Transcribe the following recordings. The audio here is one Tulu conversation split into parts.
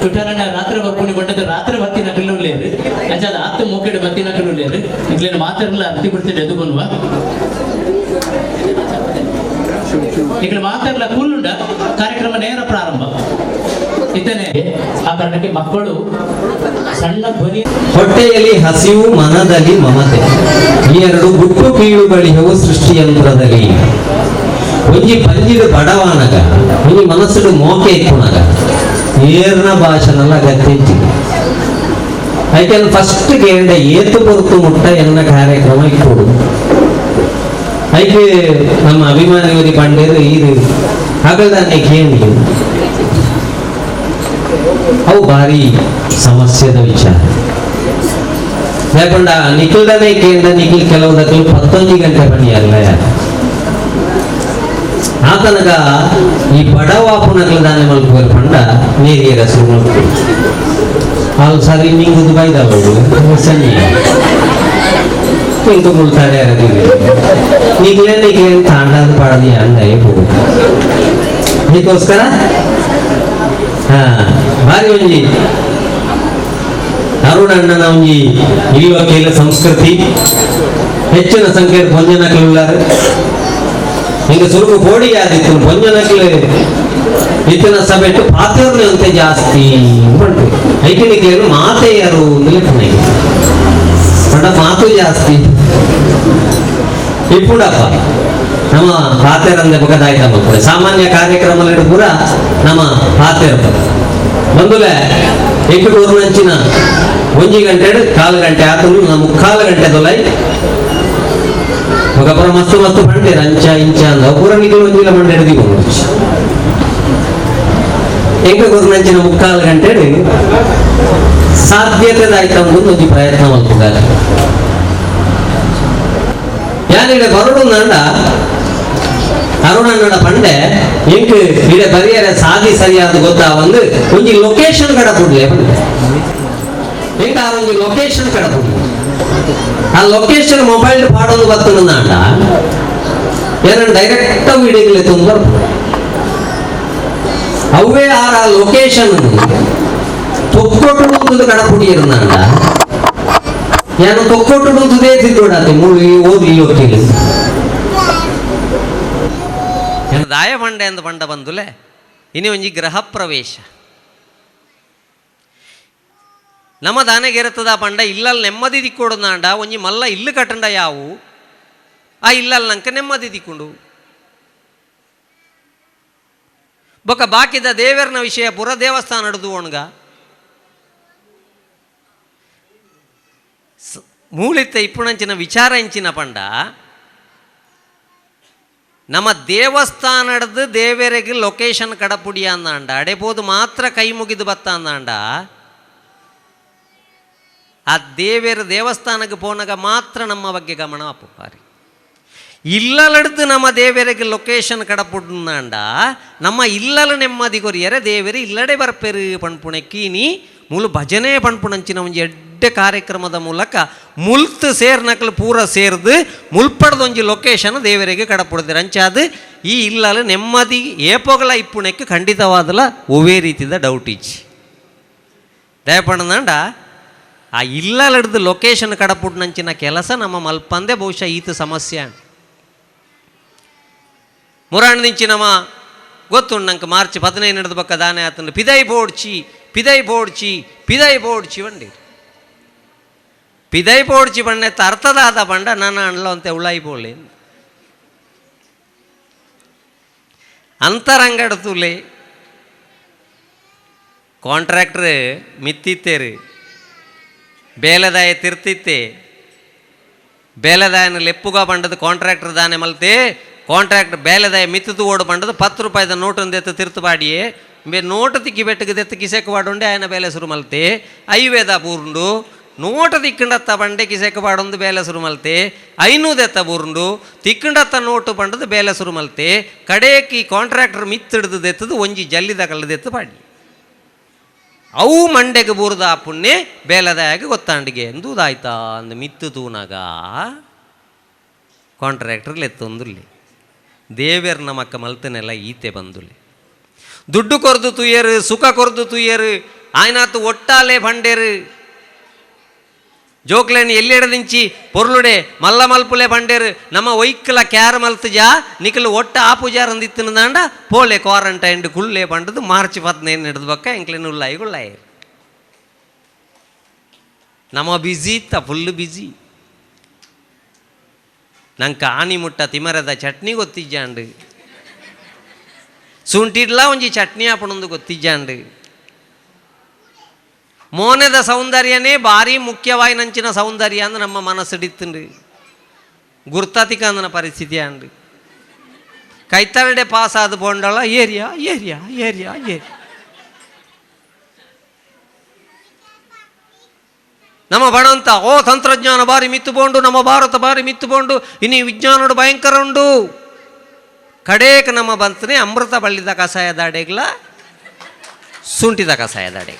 ತುಟಾರಣ ರಾತ್ರಿ ಬರ್ಪುನಿ ಬಂಡದ ರಾತ್ರಿ ಬತ್ತಿನ ಕಿಲ್ಲುಳ್ಳೇರು ಅಂಚಾದ ಆತ್ ಮೋಕೆಡ್ ಬತ್ತಿನ ಕಿಲ್ಲುಳ್ಳೇರು ಇಕ್ಲೇನ ಮಾತೆರ್ಲ ಅರ್ತಿ ಬಿಡ್ತಿದ್ದೆ ಎದುಕೊನ್ವ ఇక్కడ ಮಾತೆರ್ಲ ಕೂಲುಂಡ ಕಾರ್ಯಕ್ರಮ ನೇರ ಪ್ರಾರಂಭ ಇತ್ತನೆ. ಆ ಕಾರಣಕ್ಕೆ ಮಕ್ಕಳು ಸಣ್ಣ ಧ್ವನಿ. ಹೊಟ್ಟೆಯಲ್ಲಿ ಹಸಿವು, ಮನದಲ್ಲಿ ಮಮತೆ, ಈ ಎರಡು ಗುಟ್ಟು ಕೀಳು ಬಳಿಯವು ಸೃಷ್ಟಿಯಂತ್ರದಲ್ಲಿ. ಒಂಜಿ ಪಂಜಿಡು ಬಡವಾನಗ, ಒಂಜಿ ಮನಸ್ಸುಡು ಮೋಕೆ ಇಪ್ಪುನಗ ಏರ್ನ ಭಾಷಣಲ ಅಗತ್ಯ. ಐಕೆನ್ ಫಸ್ಟ್ ಕೇಂಡ ಏತು ಪೊರ್ತು ಮುಟ್ಟ ಎನ್ನ ಕಾರ್ಯಕ್ರಮ ಇಪ್ಪುಡು. ಐಕೆ ನಮ್ಮ ಅಭಿಮಾನಿ ಪಂಡೇರು ಈರು ಅಗಲ್ದಾನೆ ಕೇಳಿ. ಅವು ಭಾರಿ ಸಮಸ್ಯೆದ ವಿಚಾರ. ಯಾಕಂಡ ನಿಖಿಲ್ದನೇ ಕೇಂದ್ರ ನಿಖಿಲ್ ಕೆಲವು ದಕ್ಕಲು 11 ಗಂಟೆ ಬನ್ನಿ ಅಲ್ಲ. ಆತನಗ ಈ ಬಡವಾಪುನಗಲು ದಾನೆ ಮಲ್ಪುವರು ಪಂಡ ನೇರಿಯರ ಸುರು ಮಲ್ಪು ಅವು ಸರಿ ನಿಂಗುದು ಬೈದವಳು ಸಂಜೆ ಇಂಕು ಮುಳ್ತಾರೆ. ನಿಗ್ಲೇ ನಿಗ್ಲೇ ತಾಂಡಾದ ಪಾಡದಿ ಅಂದ. ಅದಕ್ಕೋಸ್ಕರ ಹಾ ಭಾರಿ ಒಂಜಿ ಅರುಣ್ ಅಣ್ಣನ ಒಂಜಿ ಇಲ್ವಕೇಲ ಸಂಸ್ಕೃತಿ. ಹೆಚ್ಚಿನ ಸಂಖ್ಯೆ ಪೊಂಜನಕ್ಲು. ಹಿಂಗ ಸುರುಕು ಬೋಡಿ ಆದಿತ್ತು ಪೊಂಜನಕ್ಲು ಇತ್ತಿನ ಸಭೆಟ್ಟು ಪಾತೆರ್ನ ಅಂತೆ ಜಾಸ್ತಿ ಉಂಟು. ಐಕಣಿಕೆಯನ್ನು ಮಾತೆಯರು ಲೆಕ್ಕನಾಗಿ ಪಂಡ ಮಾತು ಜಾಸ್ತಿ ಇಪ್ಪುಡಪ್ಪ. ನಮ್ಮ ಪಾತೆರಂದೆ ಬೊಕದಾಯ್ತ ಮಕ್ಕಳು ಸಾಮಾನ್ಯ ಕಾರ್ಯಕ್ರಮ ಪೂರ ನಮ್ಮ ಪಾತೆರ ಬಂದುಲೆ. ಎಂಟು ನಂಚಿನ 1 ಗಂಟೆ ಕಾಲು ಗಂಟೆ ಆತನು ನಮ್ಮ ಮುಕ್ಕಾಲು ಗಂಟೆ ದೊಲೈ. ఒకప్పుడు ಮಸ್ತು ಮಸ್ತು పంటేರು ಅಂಚ ಇಂಚ ಅಂದ ಪೂರ ನಿಖಲು ಒಂಜಿಲ ಮಂಡೆ ಹಿಡಿದು. ಎಂಕ ಗುರುನಂಚಿನ ಮುಕ್ಕಾಲು ಗಂಟೆ ಸಾಧ್ಯತೆ ಆಯ್ತು ಒಂಜಿ ಪ್ರಯತ್ನ ಮಲ್ಪುಗಾರೆ. ಯಾನಿಡೆ ಬರಡು ನಂಡ ಅರುಣಣ್ಣನ ಪಂಡೆ ಎಂಕ್ ಇಡೆ ಬರಿಯರೆ ಸಾದಿ ಸರಿಯಾದ ಗೊತ್ತಾ ಒಂದು ಒಂಜಿ ಲೊಕೇಶನ್ ಕಡ ಪುಡ್ಲೆ ಪಂಡೆ. ಎಂಕ್ ಆ ಒಂಜಿ ಲೊಕೇಶನ್ ಕಡ ಪುಡ್ಲೆ. ಆ ಲೊಕೇಶನ್ ಮೊಬೈಲ್ ಪಾಡೊಂದು ಬತ್ತುಂಡ ಏನನ್ನ ಡೈರೆಕ್ಟ್ ವಿಡಿಯೋಗಳು ಎತ್ತೊಂದು ಬರ್ಪು. ಅವೇ ಆರ ಲೊಕೇಶನ್ ತೊಕ್ಕೊಟ್ಟು ಕಡಪುಡಿ ಇರುಂಡ. ಯಾನು ತೊಕ್ಕೊಟ್ಟು ತಿದ್ದೋಡಾತೆ ಮೂಳು ಓದಿ ಹೋಗ್ತಿಲ್ಲ. ದಾಯ ಪಂಡೆ ಅಂದ್ ಪಂಡ ಬಂದುಲೆ ಇನಿ ಒಂಜಿ ಗೃಹ ಪ್ರವೇಶ. ನಮ್ಮ ದಾನೆಗೆರತದ ಪಂಡ ಇಲ್ಲಲ್ ನೆಮ್ಮದಿ ದಿಕ್ಕೊಡುನಾಂಡ ಒಂಜಿ ಮಲ್ಲ ಇಲ್ಲು ಕಟ್ಟಂಡ ಯಾವು. ಆ ಇಲ್ಲಲ್ ನಂಕ ನೆಮ್ಮದಿ ದಿಕ್ಕೊಂಡು ಬೊಕ ಬಾಕಿದ ದೇವರ್ನ ವಿಷಯ ಪುರ ದೇವಸ್ಥಾನ ನಡ್ದು ಒಣಗ ಮೂಳಿತ್ತ ಇಪ್ಪುಣಂಚಿನ ವಿಚಾರ ಇಂಚಿನ ಪಂಡ ನಮ್ಮ ದೇವಸ್ಥಾನಡ್ದು ದೇವರಿಗೆ ಲೊಕೇಶನ್ ಕಡಪುಡಿಯ ಅಂದಾಂಡ ಅಡೆಬೋದು ಮಾತ್ರ ಕೈ ಮುಗಿದು ಬತ್ತ ಅಂದಾಂಡ. ಆ ದೇವೇರ ದೇವಸ್ಥಾನಕ್ಕೆ ಪೋನಾಗ ಮಾತ್ರ ನಮ್ಮ ಬಗ್ಗೆ ಗಮನ ಅಪ್ಪುಪಾರಿ. ಇಲ್ಲಲಡ್ದು ನಮ್ಮ ದೇವರಿಗೆ ಲೊಕೇಶನ್ ಕಡಪುಡ್ನಾಂಡ ನಮ್ಮ ಇಲ್ಲಲ ನೆಮ್ಮದಿ ಕೊರಿಯರೆ ದೇವರು ಇಲ್ಲಡೆ ಬರ್ಪೆರು ಪಣ್ಪುಣೆ ಕೀನಿ ಮೂಲು ಭಜನೆ ಪಣ್ಪುಣಂಚಿನ ಒಂಜಿ ಎಡ್ಡೆ ಕಾರ್ಯಕ್ರಮದ ಮೂಲಕ ಮುಲ್ತು ಸೇರ್ನಕಲು ಪೂರ ಸೇರ್ದು ಮುಲ್ಪಡ್ದೊಂಜಿ ಲೊಕೇಶನ್ ದೇವರಿಗೆ ಕಡಪುಡ್ದಿರ. ಅಂಚಾದ ಈ ಇಲ್ಲಲ ನೆಮ್ಮದಿ ಏಪೋಗಲ ಇಪ್ಪುಣಕ್ಕೆ ಖಂಡಿತವಾದಲ ಒವೇ ರೀತಿದ ಡೌಟ್ ಇಚ್ಚಿ. ದಯಪಣ್ಣಂಡ ಆ ಇಲ್ಲಲಡ್ದು ಲೊಕೇಶನ್ ಕಡಪುಡ್ನಂಚಿನ ಕೆಲಸ ನಮ್ಮ ಮಲ್ಪಂದೆ ಬಹುಶಃ ಈತ ಸಮಸ್ಯೆ. ಮುರಾಣ್ ನಮ್ಮ ಗೊತ್ತುಂಡು ನಂಗೆ ಮಾರ್ಚ್ 15 ಹಿಡಿದ ಬಕ್ಕ ದಾನೆ ಆತಂದು ಪಿದೈ ಬೋಡ್ಚಿ ಪಿದೈ ಬೋಡ್ಚಿ ಪಿದೈ ಬೋಡ್ಚಿ ಬಂಡಿ ಪಿದೈ ಬೋಡ್ಚಿ ಬಣ್ಣೆ ಅರ್ಥದಾದ ಬಂಡ ನನ್ನ ಅಣ್ಲ ಅಂತ ಉಳಾಯಿ ಬೋಳಿ ಅಂತರಂಗಡ ತುಲೆ ಕಾಂಟ್ರಾಕ್ಟ್ರ್ ಮಿತ್ತಿತ್ತೇರು ಬೇಲೆದಾಯ ತಿರ್ತಿತ್ತೆ ಬೇಲೆದಾಯನ ಲೆಪ್ಪುಗ ಬಂಡದ ಕಾಂಟ್ರಾಕ್ಟರ್ ದಾನೆ ಮಲ್ತೆ ಕಾಂಟ್ರಾಕ್ಟ್ ಬೇಲೆದಾಯ ಮಿತ್ತದು ಓಡು ಬಂಡದ 10 ರೂಪಾಯಿದ ನೋಟು ದೆತ್ತು ತಿರ್ತು ಬಾಡಿಯೇ ಬೇ ನೋಟ ತಿಕ್ಕಿ ಬೆಟ್ಟಗೆ ದೆತ್ತು ಕಿಸೆಕ್ ಬಾಡುಂಡೆ ఆయన ಬೇಲೆ ಸುರು ಮಲ್ತೆ. ಐವೇದ ಬೂರುಂಡು ನೋಟ ತಿಕ್ಕಂಡತ್ತ ಬಂಡೆ ಕಿಸೆಕ್ ಬಾಡೊಂದು ಬೇಲೆ ಸುರು ಮಲ್ತೆ. ಐನೂದೆತ್ತ ಬೂರುಂಡು ತಿಕ್ಕಂಡತ್ತ ನೋಟು ಬಂಡದು ಬೇಲೆ ಸುರು ಮಲ್ತೆ. ಕಡೇಕಿ ಕಾಂಟ್ರಾಕ್ಟರ್ ಮಿತ್ತಿಡ್ದು ದೆತ್ತದು ಒಂಜಿ ಜಲ್ಲಿದ ಕಲ್ಲದೆತ್ತು ಬಾಡಿ. ಅವು ಮಂಡೆಗೆ ಬೂರ್ದ ಪುಣ್ಯ ಬೇಲದಾಯಾಗ ಗೊತ್ತಾಂಡಿಗೆ ಎಂದೂದಾಯ್ತಾ ಅಂದ್ ಮಿತ್ತು ತೂನಾಗ ಕಾಂಟ್ರಾಕ್ಟರ್ ಲೆತ್ತೊಂದುಲ್ಲಿ. ದೇವೇರ್ ನಮಕ್ಕ ಮಲ್ತನೆಲ್ಲ ಈತೆ ಬಂದುಲಿ. ದುಡ್ಡು ಕೊರ್ದು ತುಯ್ಯರು, ಸುಖ ಕೊರ್ದು ತುಯ್ಯರು. ಆಯ್ನಾತು ಒಟ್ಟಾಲೆ ಬಂಡೇರು ಜೋಕ್ಲೇನ್ ಎಲ್ಲಿಡದಿಂಚಿ ಪೊರ್ಲುಡೆ ಮಲ್ಲ ಮಲ್ಪುಲೆ ಬಂಡೇರು ನಮ್ಮ ಒಯ್ಕಲ ಕ್ಯಾರ ಮಲ್ತುಜಾ ನಿಖಲು ಒಟ್ಟ ಆಪುಜಾರಂದಿತ್ತಿನದಾಂಡ ಪೋಲೆ ಕ್ವಾರಂಟೈನ್ ಕುಳ್ಳೆ ಬಂಡದು ಮಾರ್ಚ್ 15 ಹಿಡಿದು ಬಕ್ಕ ಎಂಕ್ಲೇನು ಉಲ್ಲಾಯಿ ಗುಳ್ಳಾಯಿ. ನಮ್ಮ ಬಿಜಿ ಇತ್ತ, ಫುಲ್ ಬಿಜಿ. ನಂಗೆ ಆನಿ ಮುಟ್ಟ ತಿಮರದ ಚಟ್ನಿ ಗೊತ್ತಿಜ್ಜಾಂಡು, ಶುಂಠಿಡ್ಲ ಒಂಜಿ ಚಟ್ನಿ ಆಪಣೊಂದು ಗೊತ್ತಿಜ್ಜಾಂಡು. ಮೋನೆದ ಸೌಂದರ್ಯನೇ ಭಾರಿ ಮುಖ್ಯವಾಗಿ ನಂಚಿನ ಸೌಂದರ್ಯ ಅಂದ್ರೆ ನಮ್ಮ ಮನಸ್ಸಿಡಿತ್ತುಂಡು. ಗುರ್ತತಿಕ ಅಂದನ ಪರಿಸ್ಥಿತಿ ಅಂಡು. ಕೈತರಡೆ ಪಾಸ್ ಆದ ಪೋಂಡಳ area area area area. ನಮ್ಮ ಬಣಂತ ಓ ತಂತ್ರಜ್ಞಾನ ಭಾರಿ ಮಿತ್ತು ಬೋಂಡು, ನಮ್ಮ ಭಾರತ ಭಾರಿ ಮಿತ್ತು ಬೋಂಡು, ಇನಿ ವಿಜ್ಞಾನಡು ಭಯಂಕರ ಉಂಡು. ಕಡೇಕ ನಮ್ಮ ಬಂತನೆ ಅಮೃತ ಬಳ್ಳಿದ ಕಷಾಯ ದಾಡೆಗ್ಲ ಶುಂಠಿದ ಕಷಾಯ ದಾಡೆ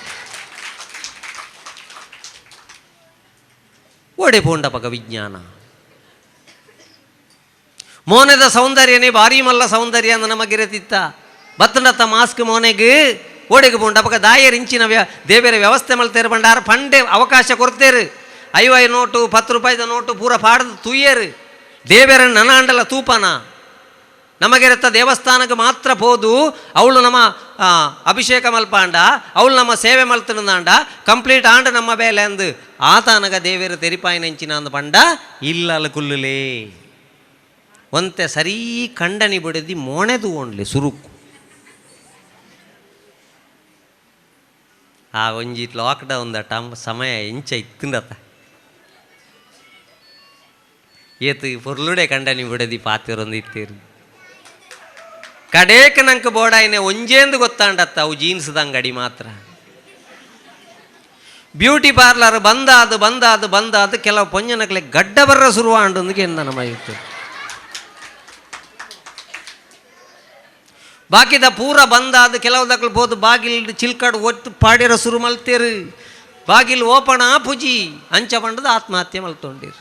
ಓಡೆ ಪೋಂಡ ಪಗ ವಿಜ್ಞಾನ. ಮೋನೆದ ಸೌಂದರ್ಯನೇ ಭಾರಿ ಮಲ್ಲ ಸೌಂದರ್ಯ ಅಂದ ನಮಗಿರತಿತ್ತ. ಬತ್ತನತ್ತ ಮಾಸ್ಕ್ ಮೋನೆಗೆ ಓಡೆಗೆ ಪೋಂಡ ಪಗ ದಾಯರ್ ಇಂಚಿನ ದೇವರ ವ್ಯವಸ್ಥೆ ಮಲ್ತೇರು ಬಂಡಾರ ಪಂಡೆ ಅವಕಾಶ ಕೊಡ್ತೇರು. 50 ನೋಟು 10 ರೂಪಾಯಿದ ನೋಟು ಪೂರ ಪಾಡದು ತೂಯೇರು. ದೇವರ ನನಾಂಡಲ ತೂಪನ ನಮಗಿರತ್ತ ದೇವಸ್ಥಾನಕ್ಕೆ ಮಾತ್ರ ಪೋದು ಅವಳು ನಮ್ಮ ಅಭಿಷೇಕ ಮಲ್ಪಾಂಡ, ಅವಳು ನಮ್ಮ ಸೇವೆ ಮಲ್ತನದಾಂಡ ಕಂಪ್ಲೀಟ್ ಆಂಡ ನಮ್ಮ ಬೇಲೆ ಅಂದು ಆತನಗ ದೇವೇರು ತೆರಿಪಾಯಿನಂಚಿನ ಅಂದ ಪಂಡ ಇಲ್ಲಲ ಕುಲ್ಲುಲೇ ಒಂತೆ ಸರೀ ಕಂಡನಿ ಬಿಡದಿ ಮೋಣೆದು ಓಣ್ಲಿ ಸುರುಕು. ಆ ಒಂಜಿ ಲಾಕ್ಡೌನ್ the ಟಮ್ ಸಮಯ ಇಂಚ ಇತ್ತಂಡತ ಏತು ಪೊರ್ಲುಡೆ ಕಂಡನಿ ಬಿಡದಿ ಪಾತಿರೊಂದು ಇತ್ತೀರು. ಕಡೇಕ ನಂಗೆ ಬೋಡಾಯಿನೆ ಒಂಜೇಂದು ಗೊತ್ತಾಂಡತ್ತ ಅವು ಜೀನ್ಸ್ದ ಅಂಗಡಿ ಮಾತ್ರ. ಬ್ಯೂಟಿ ಪಾರ್ಲರ್ ಬಂದಾದು ಬಂದಾದು ಬಂದಾದು ಕೆಲವು ಪೊಂಜನಕ್ಲೆ ಗಡ್ಡ ಬರ್ರ ಶುರುವಾಂಡೊಂದಿಗೆ ಎಂದ ನಮ್ಮ ಇತ್ತು. ಬಾಕಿದ ಪೂರ ಬಂದಾದ ಕೆಲವು ದಕ್ಕಲು ಬೋದು ಬಾಗಿಲು ಚಿಲ್ಕಾಡು ಒತ್ತು ಪಾಡಿರ ಶುರು ಮಲ್ತೇರು. ಬಾಗಿಲು ಓಪಣ ಪುಜಿ ಅಂಚ ಬಂಡದ ಆತ್ಮಹತ್ಯೆ ಮಲ್ತೊಂಡಿರು.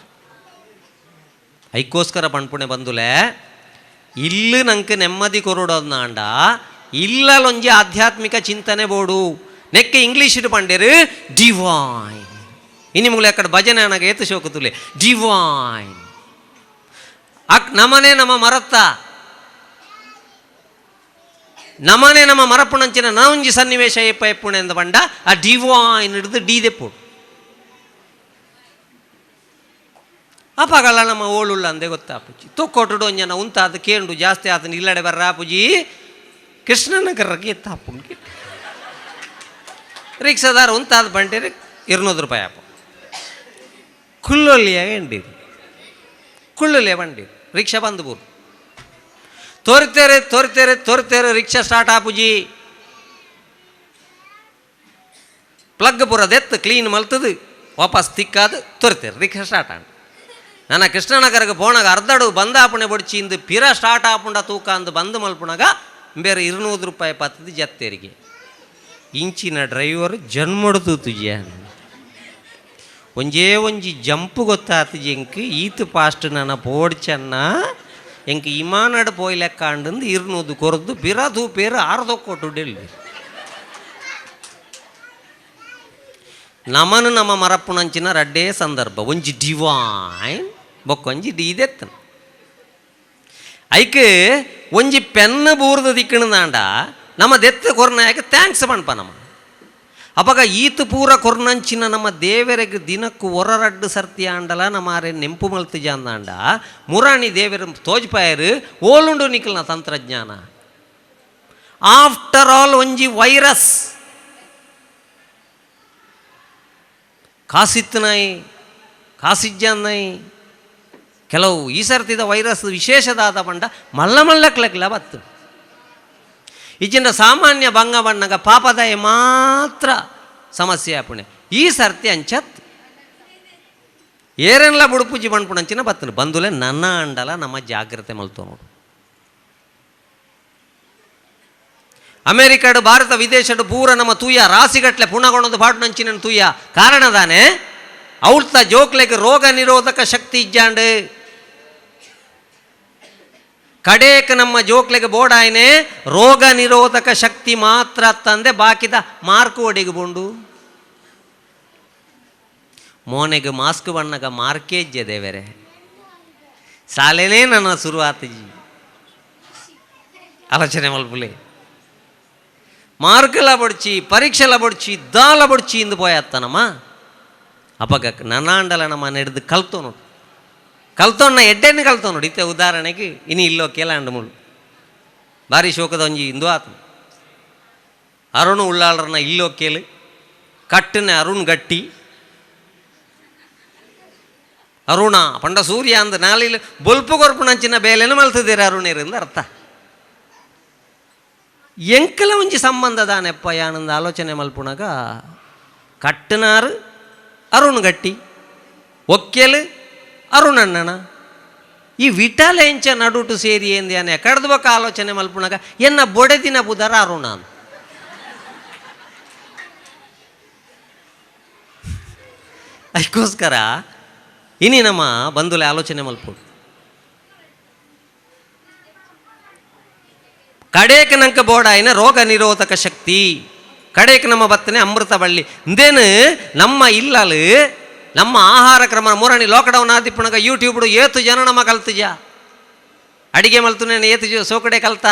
ಐಕ್ಕೋಸ್ಕರ ಪಣ್ಪುಣೆ ಬಂದುಲೆ ಇಲ್ಲು ನಂಗೆ ನೆಮ್ಮದಿ ಕೊರಡೋದ್ನಾಂಡ ಇಲ್ಲಲೊಂಜಿ ಆಧ್ಯಾತ್ಮಿಕ ಚಿಂತನೆ ಬೋಡು. ನೆಕ್ಕೆ ಇಂಗ್ಲೀಷ್ ಪಂಡೇರು ಡಿವೈನ್. ಇನ್ನು ಮುಗ್ಲೆ ಅಕ್ಕಡೆ ಭಜನೆ ಅನಗ ಏತು ಶೋಕುತುಲೆ ಡಿವೈನ್. ಅಕ್ ನಮನೆ ನಮ್ಮ ಮರತ್ತ ನಮನೆ ನಮ್ಮ ಮರಪುಣಂಚಿನ ನೌಂಜಿ ಸನ್ನಿವೇಶ ಏಪ ಎಪ್ಪುಣೆ ಎಂದ ಪಂಡ ಆ ಡಿವೈನ್ ಹಿಡಿದು ಡೀದೆಪ್ಪುಡು. ಅಪಗಲ್ಲ ನಮ್ಮ ಓಳುಳ್ಳ ಅಂದೆ ಗೊತ್ತಾಪುಜಿ. ತೊಕ್ಕೊಟುಡು ಒಂಜನ ಉಂತಾದ ಕೇಂಡು ಜಾಸ್ತಿ ಆತನ ಇಲ್ಲಡೆ ಬರ್ರಾಪುಜಿ ಕೃಷ್ಣನಗರಕ್ಕೆ ಎತ್ತಾಪುಂಡು. ರಿಕ್ಷಾದಾರ ಉಂತಾದ ಬಂಟೇರಿ 200 ರೂಪಾಯಿ ಆಪ. ಕುಳ್ಳೊಲ್ಲಿಯಾಗ ಎಂಡಿರು ಕುಳ್ಳೊಲ್ಲಿಯ ಬಂಡಿರು ರಿಕ್ಷಾ ಬಂದು ಬೂರು ತೋರಿತೇರೆ ತೋರಿತೇರೆ ತೋರಿತೇರೆ ರಿಕ್ಷಾ ಸ್ಟಾರ್ಟ್ ಆಪುಜಿ. ಪ್ಲಗ್ ಪೂರ ದೆತ್ತು ಕ್ಲೀನ್ ಮಲ್ತದು ವಾಪಸ್ ತಿಕ್ಕಾದು ತೋರಿತೇರೆ ರಿಕ್ಷಾ ಸ್ಟಾರ್ಟ್ ಆಂಡ್. ನನ್ನ ಕೃಷ್ಣನಗರಕ್ಕೆ ಪೋಣಾಗ ಅರ್ಧಡು ಬಂದಾಪಣೆ ಬಡಿಚಿ ಇಂದು ಪಿರ ಸ್ಟಾರ್ಟ್ ಆಪುಂಡ ತೂಕ ಅಂದು ಬಂದು ಮಲ್ಪುಣಾಗ ಬೇರೆ 200 ರೂಪಾಯಿ ಪತ್ತದು ಜತ್ತೇರಿಗೆ. ಇಂಚಿನ ಡ್ರೈವರ್ ಜನ್ಮಡು ತೂತುಜಿ ಒಂಜೇ ಒಂಜಿ ಜಂಪು ಗೊತ್ತಾತು ಎಂಕ್ ಈತು ಫಾಸ್ಟ್ ನನ್ನ ಪೋಡ್ಚನ್ನ ಎಂಕ್ ಇಮಾನಡ್ ಪೋಯ್ ಲೆಕ್ಕ ಅಂಡಂದು 200 ಕೊರದು ಪಿರ ತೂಪೇರು ಆರ್ದೊಕ್ಕೊಟ್ಟು ಡೆಲ್ಲಿ. ನಮನು ನಮ್ಮ ಮರಪ್ಪುನಂಚಿನ ರಡ್ಡೇ ಸಂದರ್ಭ ಒಂಜಿ ಡಿವೈನ್ ಬೊಕ್ಕೊಂಜಿ ಡೀದೆತ್ತನ. ಐಕ್ ಒಂಜಿ ಪೆನ್ನ ಬೂರ್ದ ದಿಕ್ಕಣದಾಂಡ ನಮ್ಮ ದೆತ್ತ ಕೊರ್ನಾಯಕ thanks ಪಣ್ಪ ನಮ್ಮ. ಅಪಗ ಈತು ಪೂರ ಕೊರ್ನಂಚಿನ ನಮ್ಮ ದೇವರಿಗೆ ದಿನಕ್ಕೂ ಒರರಡ್ಡು ಸರ್ತಿ ಆಂಡಲ ನಮಾರೆ ನೆಂಪು ಮಲ್ತು ಜಾಂದಾಂಡ ಮುರಾಣಿ ದೇವರ ತೋಜ್ಪಾಯರು ಓಲುಂಡು ನಿಖಲ್ನ ತಂತ್ರಜ್ಞಾನ. ಆಫ್ಟರ್ ಆಲ್ ಒಂಜಿ ವೈರಸ್ ಕಾಸಿತ್ತನಾಯಿ ಕಾಸಿಜ್ಜಾನಾಯಿ ಕೆಲವು ಈ ಸರ್ತಿದ ವೈರಸ್ ವಿಶೇಷದಾದ ಪಂಡ ಮಲ್ಲ ಮಲ್ಲಕ್ಲಕ್ಲ ಬತ್ತು. ಇಚ್ಚಿನ ಸಾಮಾನ್ಯ ಭಂಗ ಬಣ್ಣಗ ಪಾಪದಾಯ ಮಾತ್ರ ಸಮಸ್ಯೆ ಆಪುಣೆ. ಈ ಸರ್ತಿ ಅಂಚತ್ ಏರೆನ್ಲ ಬುಡುಪುಜಿ ಬಣ್ಪುಣಂಚಿನ ಬತ್ತನು ಬಂದುಲೆ ನನ್ನ ಅಂಡಲ ನಮ್ಮ ಜಾಗ್ರತೆ ಮಲ್ತೋ ನೋಡು. ಅಮೇರಿಕಾಡು ಭಾರತ ವಿದೇಶಡು ಪೂರ ನಮ್ಮ ತೂಯ ರಾಸಿಗಟ್ಲೆ ಪುಣಗೊಂಡೊಂದು ಪಾಟುನಂಚಿನ ತೂಯ ಕಾರಣದಾನೆ ಔಳ್ತ ಜೋಕ್ಲೆಗ್ ರೋಗ ನಿರೋಧಕ ಶಕ್ತಿ ಇಜ್ಜಾಂಡು. ಕಡೇಕ ನಮ್ಮ ಜೋಕ್ಲೆಗೆ ಬೋಡಾಯ್ನೆ ರೋಗ ನಿರೋಧಕ ಶಕ್ತಿ ಮಾತ್ರ ತಂದೆ ಬಾಕಿದ ಮಾರ್ಕ್ ಒಡೆಗೆ ಬೋಂಡು. ಮೋನೆಗೆ ಮಾಸ್ಕ್ ಬಣ್ಣಗ ಮಾರ್ಕೇಜ್ಜೆ ದೇವರೆ ಸಾಲೆನೇ ನನ್ನ ಶುರುವಾತಜಿ ಆಲೋಚನೆ ಮಲ್ಪುಲೆ. ಮಾರ್ಕಲ ಬಡ್ಚಿ ಪರೀಕ್ಷೆಲ ಬಡ್ಚಿ ದಾಲ ಬಡ್ಚಿ ಇಂದು ಪೋಯತ್ತನಮ್ಮ. ಅಪಗ ನನಾಂಡಲ ನಮ್ಮ ನಡೆದು ಕಲ್ತೋನು ಕಲ್ತೋಣ್ಣ ಎಡ್ಡೆನ್ನು ಕಲ್ತೋನು. ಇತ್ತೆ ಉದಾಹರಣೆಗೆ ಇನಿ ಇಲ್ಲೋ ಕೇಲಾಂಡ ಮುಳು ಭಾರಿ ಶೋಕದ ಒಂಜಿ ಇಂದು ಆತು ಅರುಣ್ ಉಳ್ಳಾಳರನ್ನ ಇಲ್ಲೋ ಕೇಳು ಕಟ್ಟನೆ ಅರುಣ್ ಗಟ್ಟಿ ಅರುಣ ಪಂಡ ಸೂರ್ಯ ಅಂದ ನಾಲಿಲ್ ಬೊಲ್ಪು ಕೊರ್ಪುಣಂಚಿನ ಬೇಲೆನ ಮಲ್ತದಿರ ಅರುಣೇರಿಂದ ಅರ್ಥ. ಎಂಕಲ ಒಂಜಿ ಸಂಬಂಧ ದಾನೆಪ್ಪ ಯಾನಂದ ಆಲೋಚನೆ ಮಲ್ಪುಣಗ ಕಟ್ಟನಾರು ಅರುಣ್ ಗಟ್ಟಿ ಒಕ್ಕೆಲು ಅರುಣಣ್ಣನ ಈ ವಿಠಲ ಎಂಚ ನಡುಟು ಸೇರಿ ಎಂದ್ಯಾನೆ ಕಡ್ದು ಆಲೋಚನೆ ಮಲ್ಪುಣಗ ಎನ್ನ ಬೊಡೆದಿನ ಬುದರ ಅರುಣ. ಅದಕ್ಕೋಸ್ಕರ ಇನಿ ನಮ್ಮ ಬಂಧುಲೆ ಆಲೋಚನೆ ಮಲ್ಪುಡು. ಕಡೇಕ ನಂಕ ಬೋಡಾಯಿನ ರೋಗ ನಿರೋಧಕ ಶಕ್ತಿ ಕಡೇಕ ನಮ್ಮ ಬತ್ತನೆ ಅಮೃತ ಬಳ್ಳಿ ಇಂದೇನು ನಮ್ಮ ಇಲ್ಲಲು ನಮ್ಮ ಆಹಾರ ಕ್ರಮ ಮೂರಣಿ ಲಾಕ್ಡೌನ್ ಆದಿಪ್ಪಣಗ ಯೂಟ್ಯೂಬ್ ಏತು ಜನ ನಮ್ಮ ಕಲ್ತುಜ ಅಡಿಗೆ ಮಲ್ತುನೇನು ಏತು ಸೋಕಡೆ ಕಲ್ತ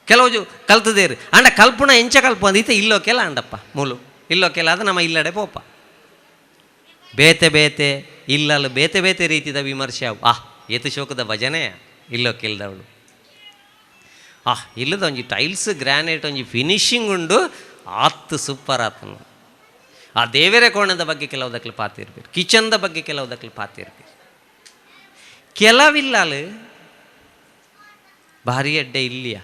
ಕೆಲವು ಕಲ್ತದೇರು ಅಂಡ ಕಲ್ಪುಣ ಎಂಚ ಕಲ್ಪ ಅಂದಿತ್ತೆ ಇಲ್ಲೋ ಕೆಲ ಅಂಡಪ್ಪ ಮೂಲು ಇಲ್ಲೋ ಕೆಲ ಅದು ನಮ್ಮ ಇಲ್ಲಡೆ ಪೋಪ ಬೇತೆ ಬೇತೆ ಇಲ್ಲಲು ಬೇತೆ ಬೇತೆ ರೀತಿದ ವಿಮರ್ಶೆ ಅವು. ಆ ಏತು ಶೋಕದ ಭಜನೆ ಇಲ್ಲೋ ಕೆಲ್ದವಳು. ಆ ಇಲ್ಲದ ಒಂಜಿ ಟೈಲ್ಸ್ ಗ್ರಾನೈಟ್ ಒಂಜಿ ಫಿನಿಶಿಂಗ್ ಉಂಡು ಆತ್ತು ಸೂಪರ್ ಆತನು. ಆ ದೇವರ ಕೋಣದ ಬಗ್ಗೆ ಕೆಲವು ದಕ್ಲು ಪಾತಿರ್ಬೇಕು, ಕಿಚನ್ದ ಬಗ್ಗೆ ಕೆಲವು ದಕ್ಲು ಪಾತಿರ್ಬೇಕು. ಕೆಲವಿಲ್ಲಲು ಭಾರಿ ಅಡ್ಡೆ ಇಲ್ಲಿಯ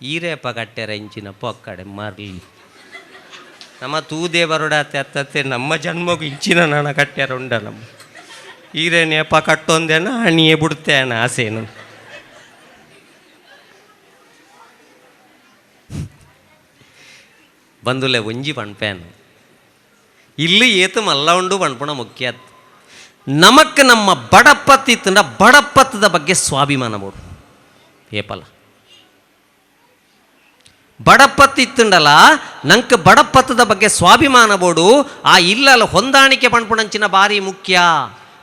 ಈರೇಪ ಕಟ್ಟೆರ ಇಂಚಿನ ಪೊಕ್ಕಡೆ ಮರ್ಲಿ ನಮ್ಮ ತೂದೇ ಬರೋಡಾತೆ ಅತ್ತತ್ತೆ ನಮ್ಮ ಜನ್ಮಗೂ ಇಂಚಿನ ನಾಣ ಕಟ್ಟ್ಯಾರ ಉಂಡ ನಮ್ಮ ಈರೇನೇಪ ಕಟ್ಟೊಂದೇನ ಹಣಿಯೇ ಬಿಡ್ತೇನ ಆಸೆನು. ಬಂದುಲೆ ಒಂಜಿ ಪಣ್ಪೇನು ಇಲ್ಲಿ ಏತು ಮಲ್ಲ ಉಂಡು ಪಣ್ಪುಣ ಮುಖ್ಯ. ನಮಕ್ ನಮ್ಮ ಬಡಪತ್ತಿತ್ತಂಡ ಬಡಪತ್ತದ ಬಗ್ಗೆ ಸ್ವಾಭಿಮಾನ ಬೋಡು ಏಪಲ್ಲ ಬಡಪತ್ತಿತ್ತುಂಡಲ ನಂಗೆ ಬಡಪತ್ತದ ಬಗ್ಗೆ ಸ್ವಾಭಿಮಾನ ಬೋಡು. ಆ ಇಲ್ಲಲ ಹೊಂದಾಣಿಕೆ ಪಣ್ಪುಣಂಚಿನ ಭಾರಿ ಮುಖ್ಯ.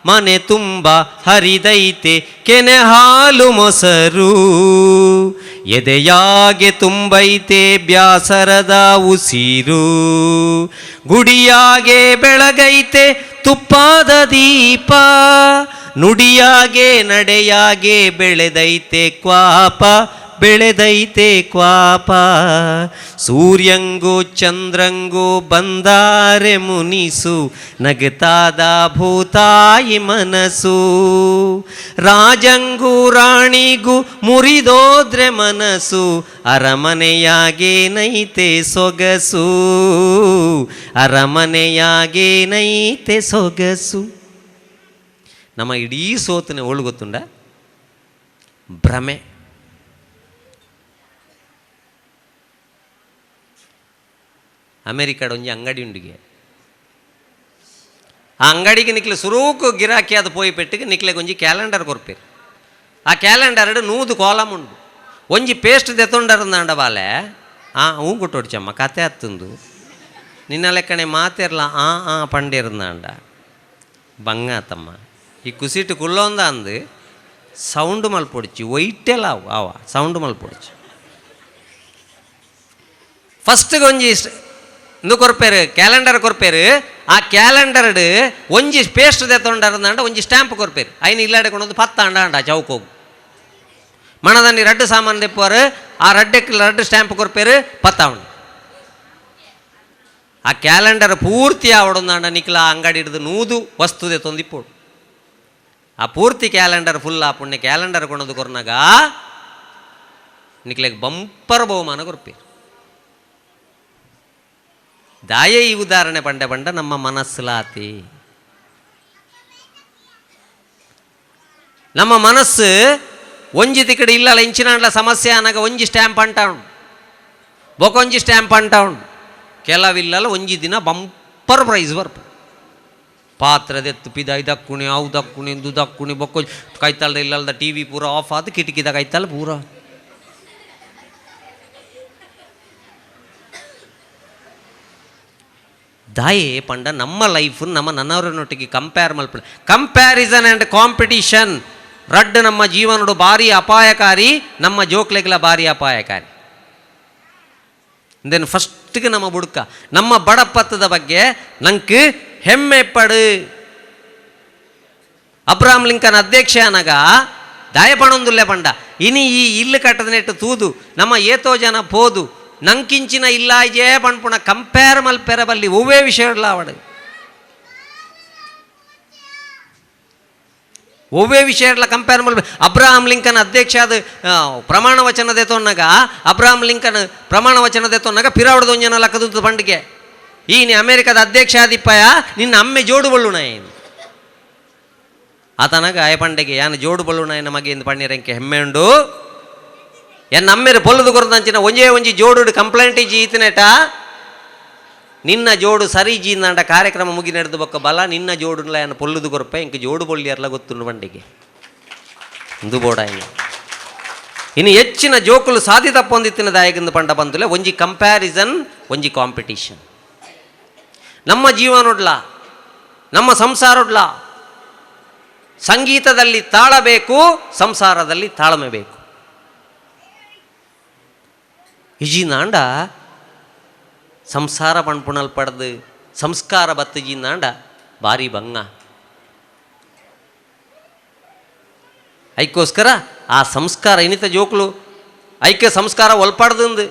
ಮನೆ ತುಂಬ ಹರಿದೈತೆ ಕೆನೆ ಹಾಲು ಮೊಸರು ಎದೆಯಾಗೆ ತುಂಬೈತೆ ಬ್ಯಾಸರದ ಉಸಿರು ಗುಡಿಯಾಗೆ ಬೆಳಗೈತೆ ತುಪ್ಪಾದ ದೀಪ ನುಡಿಯಾಗೆ ನಡೆಯಾಗೆ ಬೆಳೆದೈತೆ ಕ್ವಾಪ ಬೆಳೆದೈತೆ ಕ್ವಾಪ ಸೂರ್ಯಂಗು ಚಂದ್ರಂಗು ಬಂದಾರೆ ಮುನಿಸು ನಗತಾದ ಭೂತಾಯಿ ಮನಸ್ಸು ರಾಜಂಗು ರಾಣಿಗೂ ಮುರಿದೋದ್ರೆ ಮನಸ್ಸು ಅರಮನೆಯಾಗೇನೈತೆ ಸೊಗಸು ಅರಮನೆಯಾಗೇನೈತೆ ಸೊಗಸು. ನಮ್ಮ ಇಡೀ ಸೋತನೆ ಒಳು ಗೊತ್ತುಂಡ ಭ್ರಮೆ. ಅಮೇರಿಕಾಡ್ ಒಂಜಿ ಅಂಗಡಿ ಉಂಡಿಗೆ ಆ ಅಂಗಡಿಗೆ ನಿಕ್ಲೆ ಸುರೂಕು ಗಿರಾಕಿ ಅದು ಪೋಯಿ ಪೆಟ್ಟಿಗೆ ನಿಕ್ಲೆಗೆ ಒಂಜಿ ಕ್ಯಾಲೆಂಡರ್ ಕೊರ್ಪೇರು. ಆ ಕ್ಯಾಲೆಂಡರ್ 100 ಕಾಲಮ್ ಉಂಡು. ಒಂಜಿ ಪೇಸ್ಟ್ ದೆತ್ತೊಂಡರಂದಾಂಡ ಬಾಲೆ ಆ ಹೂ ಕೊಟ್ಟೊಡ್ಚಮ್ಮ ಕತೆ ಹತ್ತಂದು ನಿನ್ನ ಲೆಕ್ಕನೆ ಮಾತಿರ್ಲ ಆ ಆ ಪಂಡಿರಂದಾಂಡ ಬಂಗಾತಮ್ಮ ಈ ಕುಸಿಟ್ಟು ಕುಲ್ಲೊಂದ ಅಂದು ಸೌಂಡ್ ಮಲ್ಪೊಡ್ಚಿ ಒಯ್ಟೆಲ್ಲ ಅವು ಆವ ಸೌಂಡ್ ಮಲ್ಪೊಡ್ಚಿ ಫಸ್ಟ್ಗೆ ಒಂಜಿ ಇಂದು ಕೊರ್ಪೇರು ಕ್ಯಾಲೆಂಡರ್ ಕೊರ್ಪೇರು. ಆ ಕ್ಯಾಲೆಂಡರ್ಡ್ ಒಂಜಿ ಪೇಸ್ಟ್ ದೆತ್ತೊಂಡರಂದಾಂಡ ಒಂಜಿ ಸ್ಟ್ಯಾಂಪ್ ಕೊರ್ಪೇರು. ಐನ ಇಲ್ಲಾಡೆ ಕೊಡೋದು ಪತ್ತ ಅಂಡ ಅಂಡ ಚೌಕೋಗು ಮಣದನ್ನಿ ರಡ್ಡು ಸಾಮಾನು ದೆಪ್ಪುವರು ಆ ರಡ್ಡಕ್ಕೆ ರಡ್ಡು ಸ್ಟ್ಯಾಂಪ್ ಕೊರ್ಪೇರು ಪತ್ತಾವಣ. ಆ ಕ್ಯಾಲೆಂಡರ್ ಪೂರ್ತಿ ಆವಡೊಂದಾಂಡ ನಿಕ್ಲ ಅಂಗಡಿ ಹಿಡಿದು 100 ವಸ್ತು ದೆತ್ತೊಂದಿಪ್ಪೋಡು. ಆ ಪೂರ್ತಿ ಕ್ಯಾಲೆಂಡರ್ ಫುಲ್ ಆ ಪುಣ್ಯ ಕ್ಯಾಲೆಂಡರ್ ಕೊಣದು ಕೊರ್ನಾಗ ನಿಕ್ಲೆಗ್ ಬಂಪರ್ ಬಹುಮಾನ ಕೊರ್ಪೇರು. ದಾಯೆ ಈ ಉದಾಹರಣೆ ಪಂಡೆ ಪಂಡ ನಮ್ಮ ಮನಸ್ಸಲಾತಿ ನಮ್ಮ ಮನಸ್ಸು ಒಂಜಿ ತಿಕ್ಕಡೆ ಇಲ್ಲಲ್ಲ ಇಂಚಿನಾಂಡ್ಲ ಸಮಸ್ಯೆ ಅನಾಗ ಒಂಜಿ ಸ್ಟ್ಯಾಂಪ್ ಅಂಟಾವುಂಡು ಬೊಕೊಂಜಿ ಸ್ಟ್ಯಾಂಪ್ ಅಂಟಾವುಂಡು ಕೆಲವಿಲ್ಲಲ್ಲ ಒಂಜಿ ದಿನ ಬಂಪರ್ ಪ್ರೈಸ್ ಬರ್ಪು. ಪಾತ್ರದೆತ್ತು ಪಿದ ಇದಕ್ಕುಣಿ ಅವು ದಕ್ಕುಣಿ ಇಂದು ದಕ್ಕುಣಿ ಬೊಕ್ಕ ಕೈತಾಲ್ದ ಇಲ್ಲಲ್ದ ಟಿ ವಿ ಪೂರ ಆಫ್ ಆದ ಕಿಟಕಿದ ಕೈತಾಲ ಪೂರ ದಾಯೆ ಪಂಡ ನಮ್ಮ ಲೈಫ್ ನಮ್ಮ ನನ್ನವರನ್ನೊಟ್ಟಿಗೆ ಕಂಪೇರ್ ಮಲ್ಪ comparison and competition ರಡ್ಡು ನಮ್ಮ ಜೀವನಡು ಭಾರಿ ಅಪಾಯಕಾರಿ, ನಮ್ಮ ಜೋಕ್ಲೆಗ್ಲ ಭಾರಿ ಅಪಾಯಕಾರಿ. Then ಫಸ್ಟ್ಗೆ ನಮ್ಮ ಬುಡ್ಕ ನಮ್ಮ ಬಡಪತ್ತದ ಬಗ್ಗೆ ನಂಗೆ ಹೆಮ್ಮೆ ಪಡು. ಅಬ್ರಹಾಂ ಲಿಂಕನ್ ಅಧ್ಯಕ್ಷ ಅನಗ ದಾಯಪಣೊಂದುಲ್ಲೆ ಪಂಡ ಇನಿ ಈ ಇಲ್ಲು ಕಟ್ಟದನೆಟ್ಟು ತೂದು ನಮ್ಮ ಏತೋ ಜನ ಪೋದು ನಂಕಿಂಚಿನ ಇಲ್ಲ ಇಜೇ ಪಣ್ಪುಣ ಕಂಪೇರ್ ಮಲ್ಪೆರ ಬಲ್ಲಿ ಒವ್ವೇ ವಿಷಯಡ್ಲ ಅವಡು ಒವ್ವೇ ವಿಷಯಡ್ಲ ಕಂಪೇರ್ ಮಲ್ಪ. ಅಬ್ರಹಾಂ ಲಿಂಕನ್ ಅಧ್ಯಕ್ಷ ಅದು ಪ್ರಮಾಣ ವಚನದೆ ತೊನ್ನಗ ಅಬ್ರಹಾಂ ಲಿಂಕನ್ ಪ್ರಮಾಣ ವಚನದೆ ತೊನ್ನಗ ಪಿರಾವಡದೊಂಜನ ಲಕ್ಕದಂತ ಪಂಡಿಗೆ ಈ ನೀ ಅಮೇರಿಕದ ಅಧ್ಯಕ್ಷ ಆದಿಪ್ಪಯ ನಿನ್ನ ಅಮ್ಮೆ ಜೋಡು ಬಳ್ಳುಣ ಆತನಗ ಆಯ ಪಂಡಿಗೆ ಯಾನು ಜೋಡು ಬಳ್ಳುಣ ಮಗೆ ಎಂದು ಪಣ್ಣೀರಂಕೆ ಹೆಮ್ಮೆ ಉಂಡು ಎನ್ನ ಅಮ್ಮೆರು ಪೊಲ್ಲದು ಕೊರದಂಚಿನ ಒಂಜೇ ಒಂಜಿ ಜೋಡು ಕಂಪ್ಲೇಂಟ್ ಇಜ್ಜಿ ಈತನೇಟ ನಿನ್ನ ಜೋಡು ಸರಿ ಜೀಂದಾಂಡ ಕಾರ್ಯಕ್ರಮ ಮುಗಿ ನಡೆದು ಬೊಕ್ಕ ಬಲ ನಿನ್ನ ಜೋಡುಲ ಏನು ಪೊಲ್ಲುದು ಕೊರಪೆ ಇಂಕ ಜೋಡು ಬೊಳ್ಳಿಯರ್ಲ ಗೊತ್ತುಂಡು ಬಂಡಿಗೆ ಇಂದು ಬೋಡ ಇನ್ನು ಇನ್ನು ಹೆಚ್ಚಿನ ಜೋಕುಲು ಸಾಧಿ ತಪ್ಪೊಂದಿತ್ತಿನ ದಾಯಕಿಂದ ಪಂಡ ಬಂದುಲೆ ಒಂಜಿ ಕಂಪ್ಯಾರಿಸನ್ ಒಂಜಿ ಕಾಂಪಿಟೀಷನ್. ನಮ್ಮ ಜೀವನೊಡ್ಲ ನಮ್ಮ ಸಂಸಾರೊಡ್ಲ ಸಂಗೀತದಲ್ಲಿ ತಾಳಬೇಕು, ಸಂಸಾರದಲ್ಲಿ ತಾಳ್ಮೆ ಬೇಕು. ಇಜಿನಾಂಡ ಸಂಸಾರ ಪಣ್ಪುಣಲ್ ಪಡೆದು ಸಂಸ್ಕಾರ ಬತ್ತಜಿನಾಂಡ ಭಾರಿ ಬಂಗ. ಐಕ್ಕೋಸ್ಕರ ಆ ಸಂಸ್ಕಾರ ಇನ್ನಿತ ಜೋಕ್ಲು ಐಕ್ಯ ಸಂಸ್ಕಾರ ಒಲ್ಪಡ್ದಂದು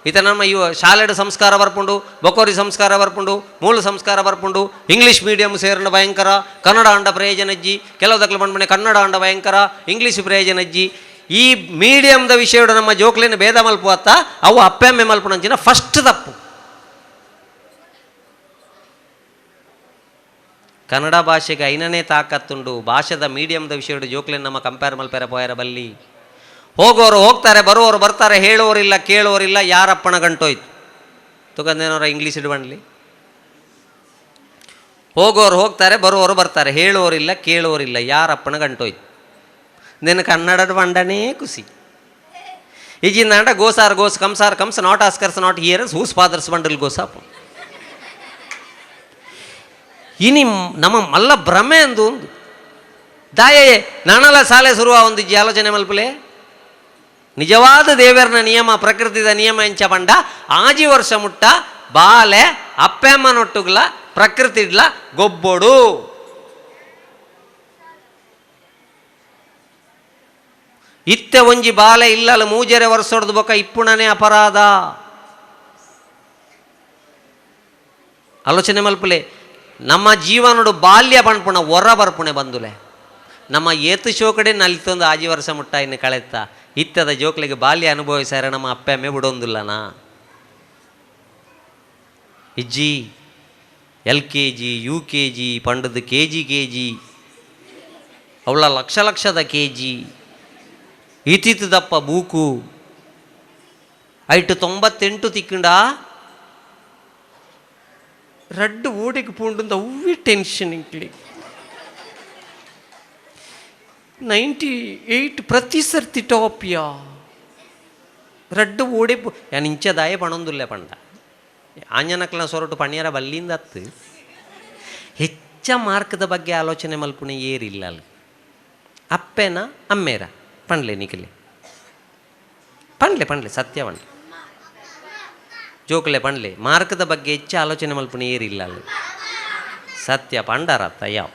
ಈತ ನಮ್ಮ ಇವ ಶಾಲೆಡು ಸಂಸ್ಕಾರ ಬರ್ಪುಂಡು, ಬಕೋರಿ ಸಂಸ್ಕಾರ ಬರ್ಪುಂಡು, ಮೂಲ ಸಂಸ್ಕಾರ ಬರ್ಪುಂಡು, ಇಂಗ್ಲೀಷ್ ಮೀಡಿಯಂ ಸೇರಣ ಭಯಂಕರ, ಕನ್ನಡ ಅಂಡ ಪ್ರಯೋಜನಜ್ಜಿ, ಕೆಲವು ದಕ್ಲು ಬಂಡ್ಮನೆ ಕನ್ನಡ ಅಂಡ ಭಯಂಕರ, ಇಂಗ್ಲೀಷ್ ಪ್ರಯೋಜನಜ್ಜಿ. ಈ ಮೀಡಿಯಂದ ವಿಷಯಡು ನಮ್ಮ ಜೋಕ್ಲೇನು ಭೇದ ಮಲ್ಪು ಅತ್ತ ಅವು ಅಪ್ಪೆಮ್ಮೆ ಮಲ್ಪುಣಂಚಿನ ಫಸ್ಟ್ ತಪ್ಪು. ಕನ್ನಡ ಭಾಷೆಗೆ ಐನನೇ ತಾಕತ್ತುಂಡು, ಭಾಷೆದ ಮೀಡಿಯಂದ ವಿಷಯಡು ಜೋಕ್ಲೇನು ನಮ್ಮ ಕಂಪೇರ್ ಮಲ್ಪೆರ ಪೋಯರ ಬಲ್ಲಿ. ಹೋಗೋರು ಹೋಗ್ತಾರೆ, ಬರುವವರು ಬರ್ತಾರೆ, ಹೇಳೋರಿಲ್ಲ ಕೇಳೋರಿಲ್ಲ, ಯಾರಪ್ಪಣ ಗಂಟೋಯ್ತು ತುಗಂದೇನವರ ಇಂಗ್ಲೀಷ್ ಇಡ್ಬಂಡ್ಲಿ. ಹೋಗೋರು ಹೋಗ್ತಾರೆ, ಬರುವವರು ಬರ್ತಾರೆ, ಹೇಳೋರಿಲ್ಲ ಕೇಳೋರಿಲ್ಲ, ಯಾರಪ್ಪಣ ಗಂಟೋಯ್ತು. ನಿನ್ನ ಕನ್ನಡದ ಬಂಡನೇ ಖುಷಿ. ಈಜಿಂದಾಂಡ ಗೋಸಾರ್ goes comes are comes not askers not hearers whose fathers bundle ಗೋಸಾಪ. ಇನಿ ನಮ್ಮ ಮಲ್ಲ ಭ್ರಮೆ ಅಂದು ಒಂದು ದಾಯೇ ನಾನಲ್ಲ ಶಾಲೆ ಶುರುವ ಒಂದು ಆಲೋಚನೆ ಮಲ್ಪಲೆ. ನಿಜವಾದ ದೇವರನ ನಿಯಮ ಪ್ರಕೃತಿದ ನಿಯಮ ಎಂಚ ಪಂಡ ಆಜಿ ವರ್ಷ ಮುಟ್ಟ ಬಾಲೆ ಅಪ್ಪೆಮ್ಮನೊಟ್ಟುಗ್ಲ ಪ್ರಕೃತಿಡ್ಲ ಗೊಬ್ಬೊಡು. ಇತ್ತೆ ಒಂಜಿ ಬಾಲೆ ಇಲ್ಲಲ್ಲ ಮೂಜರೆ ವರ್ಷೊಡ್ದು ಬೊಕ್ಕ ಇಪ್ಪುಣನೇ ಅಪರಾಧ. ಆಲೋಚನೆ ಮಲ್ಪಲೆ. ನಮ್ಮ ಜೀವನಡು ಬಾಲ್ಯ ಪಣ್ಪುಣ ಹೊರ ಬರ್ಪುಣೆ ಬಂದುಲೆ ನಮ್ಮ ಏತು ಶೋಕಡೆ ನಲಿತೊಂದು ಆಜಿ ವರ್ಷ ಮುಟ್ಟ ಇನ್ನು ಕಳೆತ್ತ ಇತ್ತದ ಜೋಕ್ಲಿಗೆ ಬಾಲ್ಯ ಅನುಭವಿಸಾರ ನಮ್ಮ ಅಪ್ಪೆಮ್ಮೆ ಬಿಡೊಂದಿಲ್ಲನಾ. ಇಜ್ಜಿ L K G U K G ಪಂಡದು K G K G ಅವಳ ಲಕ್ಷ ಲಕ್ಷದ ಕೆ ಜಿ ಇತ್ತಿತ್ತದಪ್ಪ ಬೂಕು ಐಟು 98 ತಿಕ್ಕಂಡ ರಡ್ಡು ಓಡಿಗೆ ಪೂಂಡುಂದು ಅವ್ವಿ ಟೆನ್ಷನ್ ಇಂಕ್ಲಿ 98 ಪ್ರತಿ ಸರ್ತಿ ಟಾಪಿಯಾ ರಡ್ಡು ಓಡಿ ಯಾನ್ ಇಂಚದಾಯ ಪಣೊಂದುಲ್ಲೆ ಪಂಡ ಆಂಜನಕ್ಲ ಸೊರಟು ಪಣ್ಯರ ಬಲ್ಲಿಂದ ಅತ್ತು ಹೆಚ್ಚ ಮಾರ್ಕದ ಬಗ್ಗೆ ಆಲೋಚನೆ ಮಲ್ಪುಣೆ ಏರಿಲ್ಲ ಅಲ್ಲಿ ಅಪ್ಪೇನ ಅಮ್ಮೇರ ಪಂಡ್ಲೆ ನಿಖಿಲೆ ಪಂಡ್ಲೆ ಪಂಡ್ಲೆ ಸತ್ಯ ಪಂಡ್ಲೆ ಜೋಕ್ಲೆ ಪಂಡ್ಲೆ ಮಾರ್ಕದ ಬಗ್ಗೆ ಹೆಚ್ಚು ಆಲೋಚನೆ ಮಲ್ಪುಣೆ ಏರಿಲ್ಲ ಅಲ್ಲಿ ಸತ್ಯ ಪಂಡರತ್ತ ಯಾವ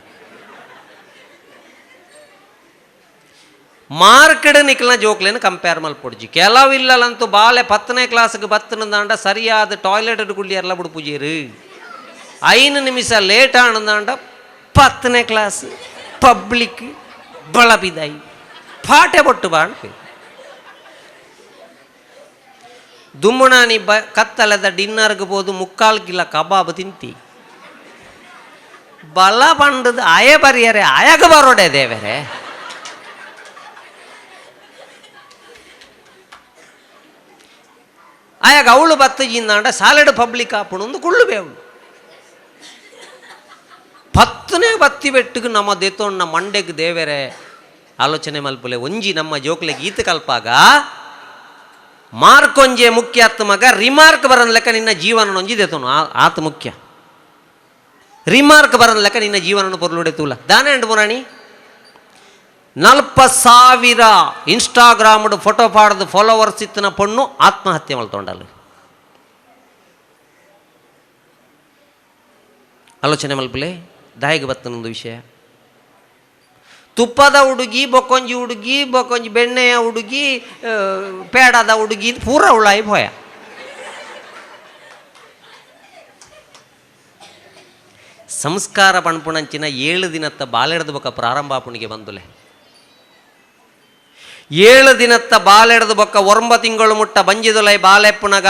ಮಾರ್ಕೆಡ್ ನಿಕ್ಲನ ಜೋಕ್ಲೇನು ಕಂಪೇರ್ ಮಲ್ಪೊಡ್ಜಿ ಕೆಲವಿಲ್ಲಂತೂ ಬಾಲೆ 10ನೇ ಕ್ಲಾಸ್ಗೆ ಬತ್ತನದಾಂಡ ಸರಿಯಾದ ಟಾಯ್ಲೆಟ್ ಕುಳ್ಳಿಯರ್ಲ ಬಿಡು ಪೂಜೇರು 5 ನಿಮಿಷ ಲೇಟ್ ಆನಂದಾಂಡ 10ನೇ ಕ್ಲಾಸ್ ಪಬ್ಲಿಕ್ ಬಳಬಿದಾಯಿ ಪಾಟೆ ಬೊಟ್ಟು ಬಾಣ್ ದುಮ್ಮುಣಾನಿ ಬ ಕತ್ತಲದ ಡಿನ್ನರ್ಗೆ ಬೋದು 3/4 ಕಿಲ ಕಬಾಬ್ ತಿಂತಿ ಬಲ ಬಂಡದ ಆಯ ಬರಿಯರೆ ಆಯಾಗ ಬರೋಡೆ ದೇವರೇ. ಆಯಾಗ ಅವಳು ಬತ್ತಜಿಂದಾಂಡ ಸಾಲೆಡ್ ಪಬ್ಲಿಕ್ ಆಪುಣೊಂದು ಕುಳ್ಳುಬೆ ಅವಳು 10ನೇ ಬತ್ತಿ ಬೆಟ್ಟಿಗೆ ನಮ್ಮ ದೇತೋಣ್ಣ ಮಂಡೆಗೆ ದೇವೆರೆ ಆಲೋಚನೆ ಮಲ್ಪುಲೆ. ಒಂಜಿ ನಮ್ಮ ಜೋಕ್ಲೆ ಗೀತ ಕಲ್ಪಾಗ ಮಾರ್ಕ್ ಒಂಜೆ ಮುಖ್ಯ ಆತ್ ಮಗ, ರಿಮಾರ್ಕ್ ಬರನ್ ಲೆಕ್ಕ ನಿನ್ನ ಜೀವನ ಒಂಜಿ ದೇತೋನು ಆತ ಮುಖ್ಯ. ರಿಮಾರ್ಕ್ ಬರನ್ ಲೆಕ್ಕ ನಿನ್ನ ಜೀವನ ಪೊರ್ಲುಡೆ ತೂಲ ದಾನೆ ಅಂಡ್ ಮುರಾಣಿ 40,000 ಇನ್ಸ್ಟಾಗ್ರಾಮ್ ಫೋಟೋ ಪಾಡ್ದು ಫಾಲೋವರ್ಸ್ ಇತ್ತಿನ ಪೊಣ್ಣು ಆತ್ಮಹತ್ಯೆ ಮಲ್ತೊಂಡಲು. ಆಲೋಚನೆ ಮಲ್ಪಲೆ ದಾಯಿಗೆ ಬತ್ತನೊಂದು ವಿಷಯ. ತುಪ್ಪದ ಹುಡುಗಿ ಬೊಕ್ಕೊಂಜಿ ಹುಡುಗಿ ಬೊಕ್ಕೊಂಜಿ ಬೆಣ್ಣೆಯ ಹುಡುಗಿ ಪೇಡದ ಹುಡುಗಿ ಪೂರ ಉಳಾಯಿ ಭಯ. ಸಂಸ್ಕಾರ ಪಣ್ಪುಣಂಚಿನ 7 ದಿನತ್ತ ಬಾಲೆಡ್ದು ಬೊಕ್ಕ ಪ್ರಾರಂಭ ಆಪುಣಿಗೆ ಬಂದುಲೆ. 7 ದಿನತ್ತ ಬಾಲೆಡ್ದು ಬೊಕ್ಕ 9 ತಿಂಗಳು ಮುಟ್ಟ ಬಂಜಿದುಲೈ ಬಾಲೆಪ್ಪುನಗ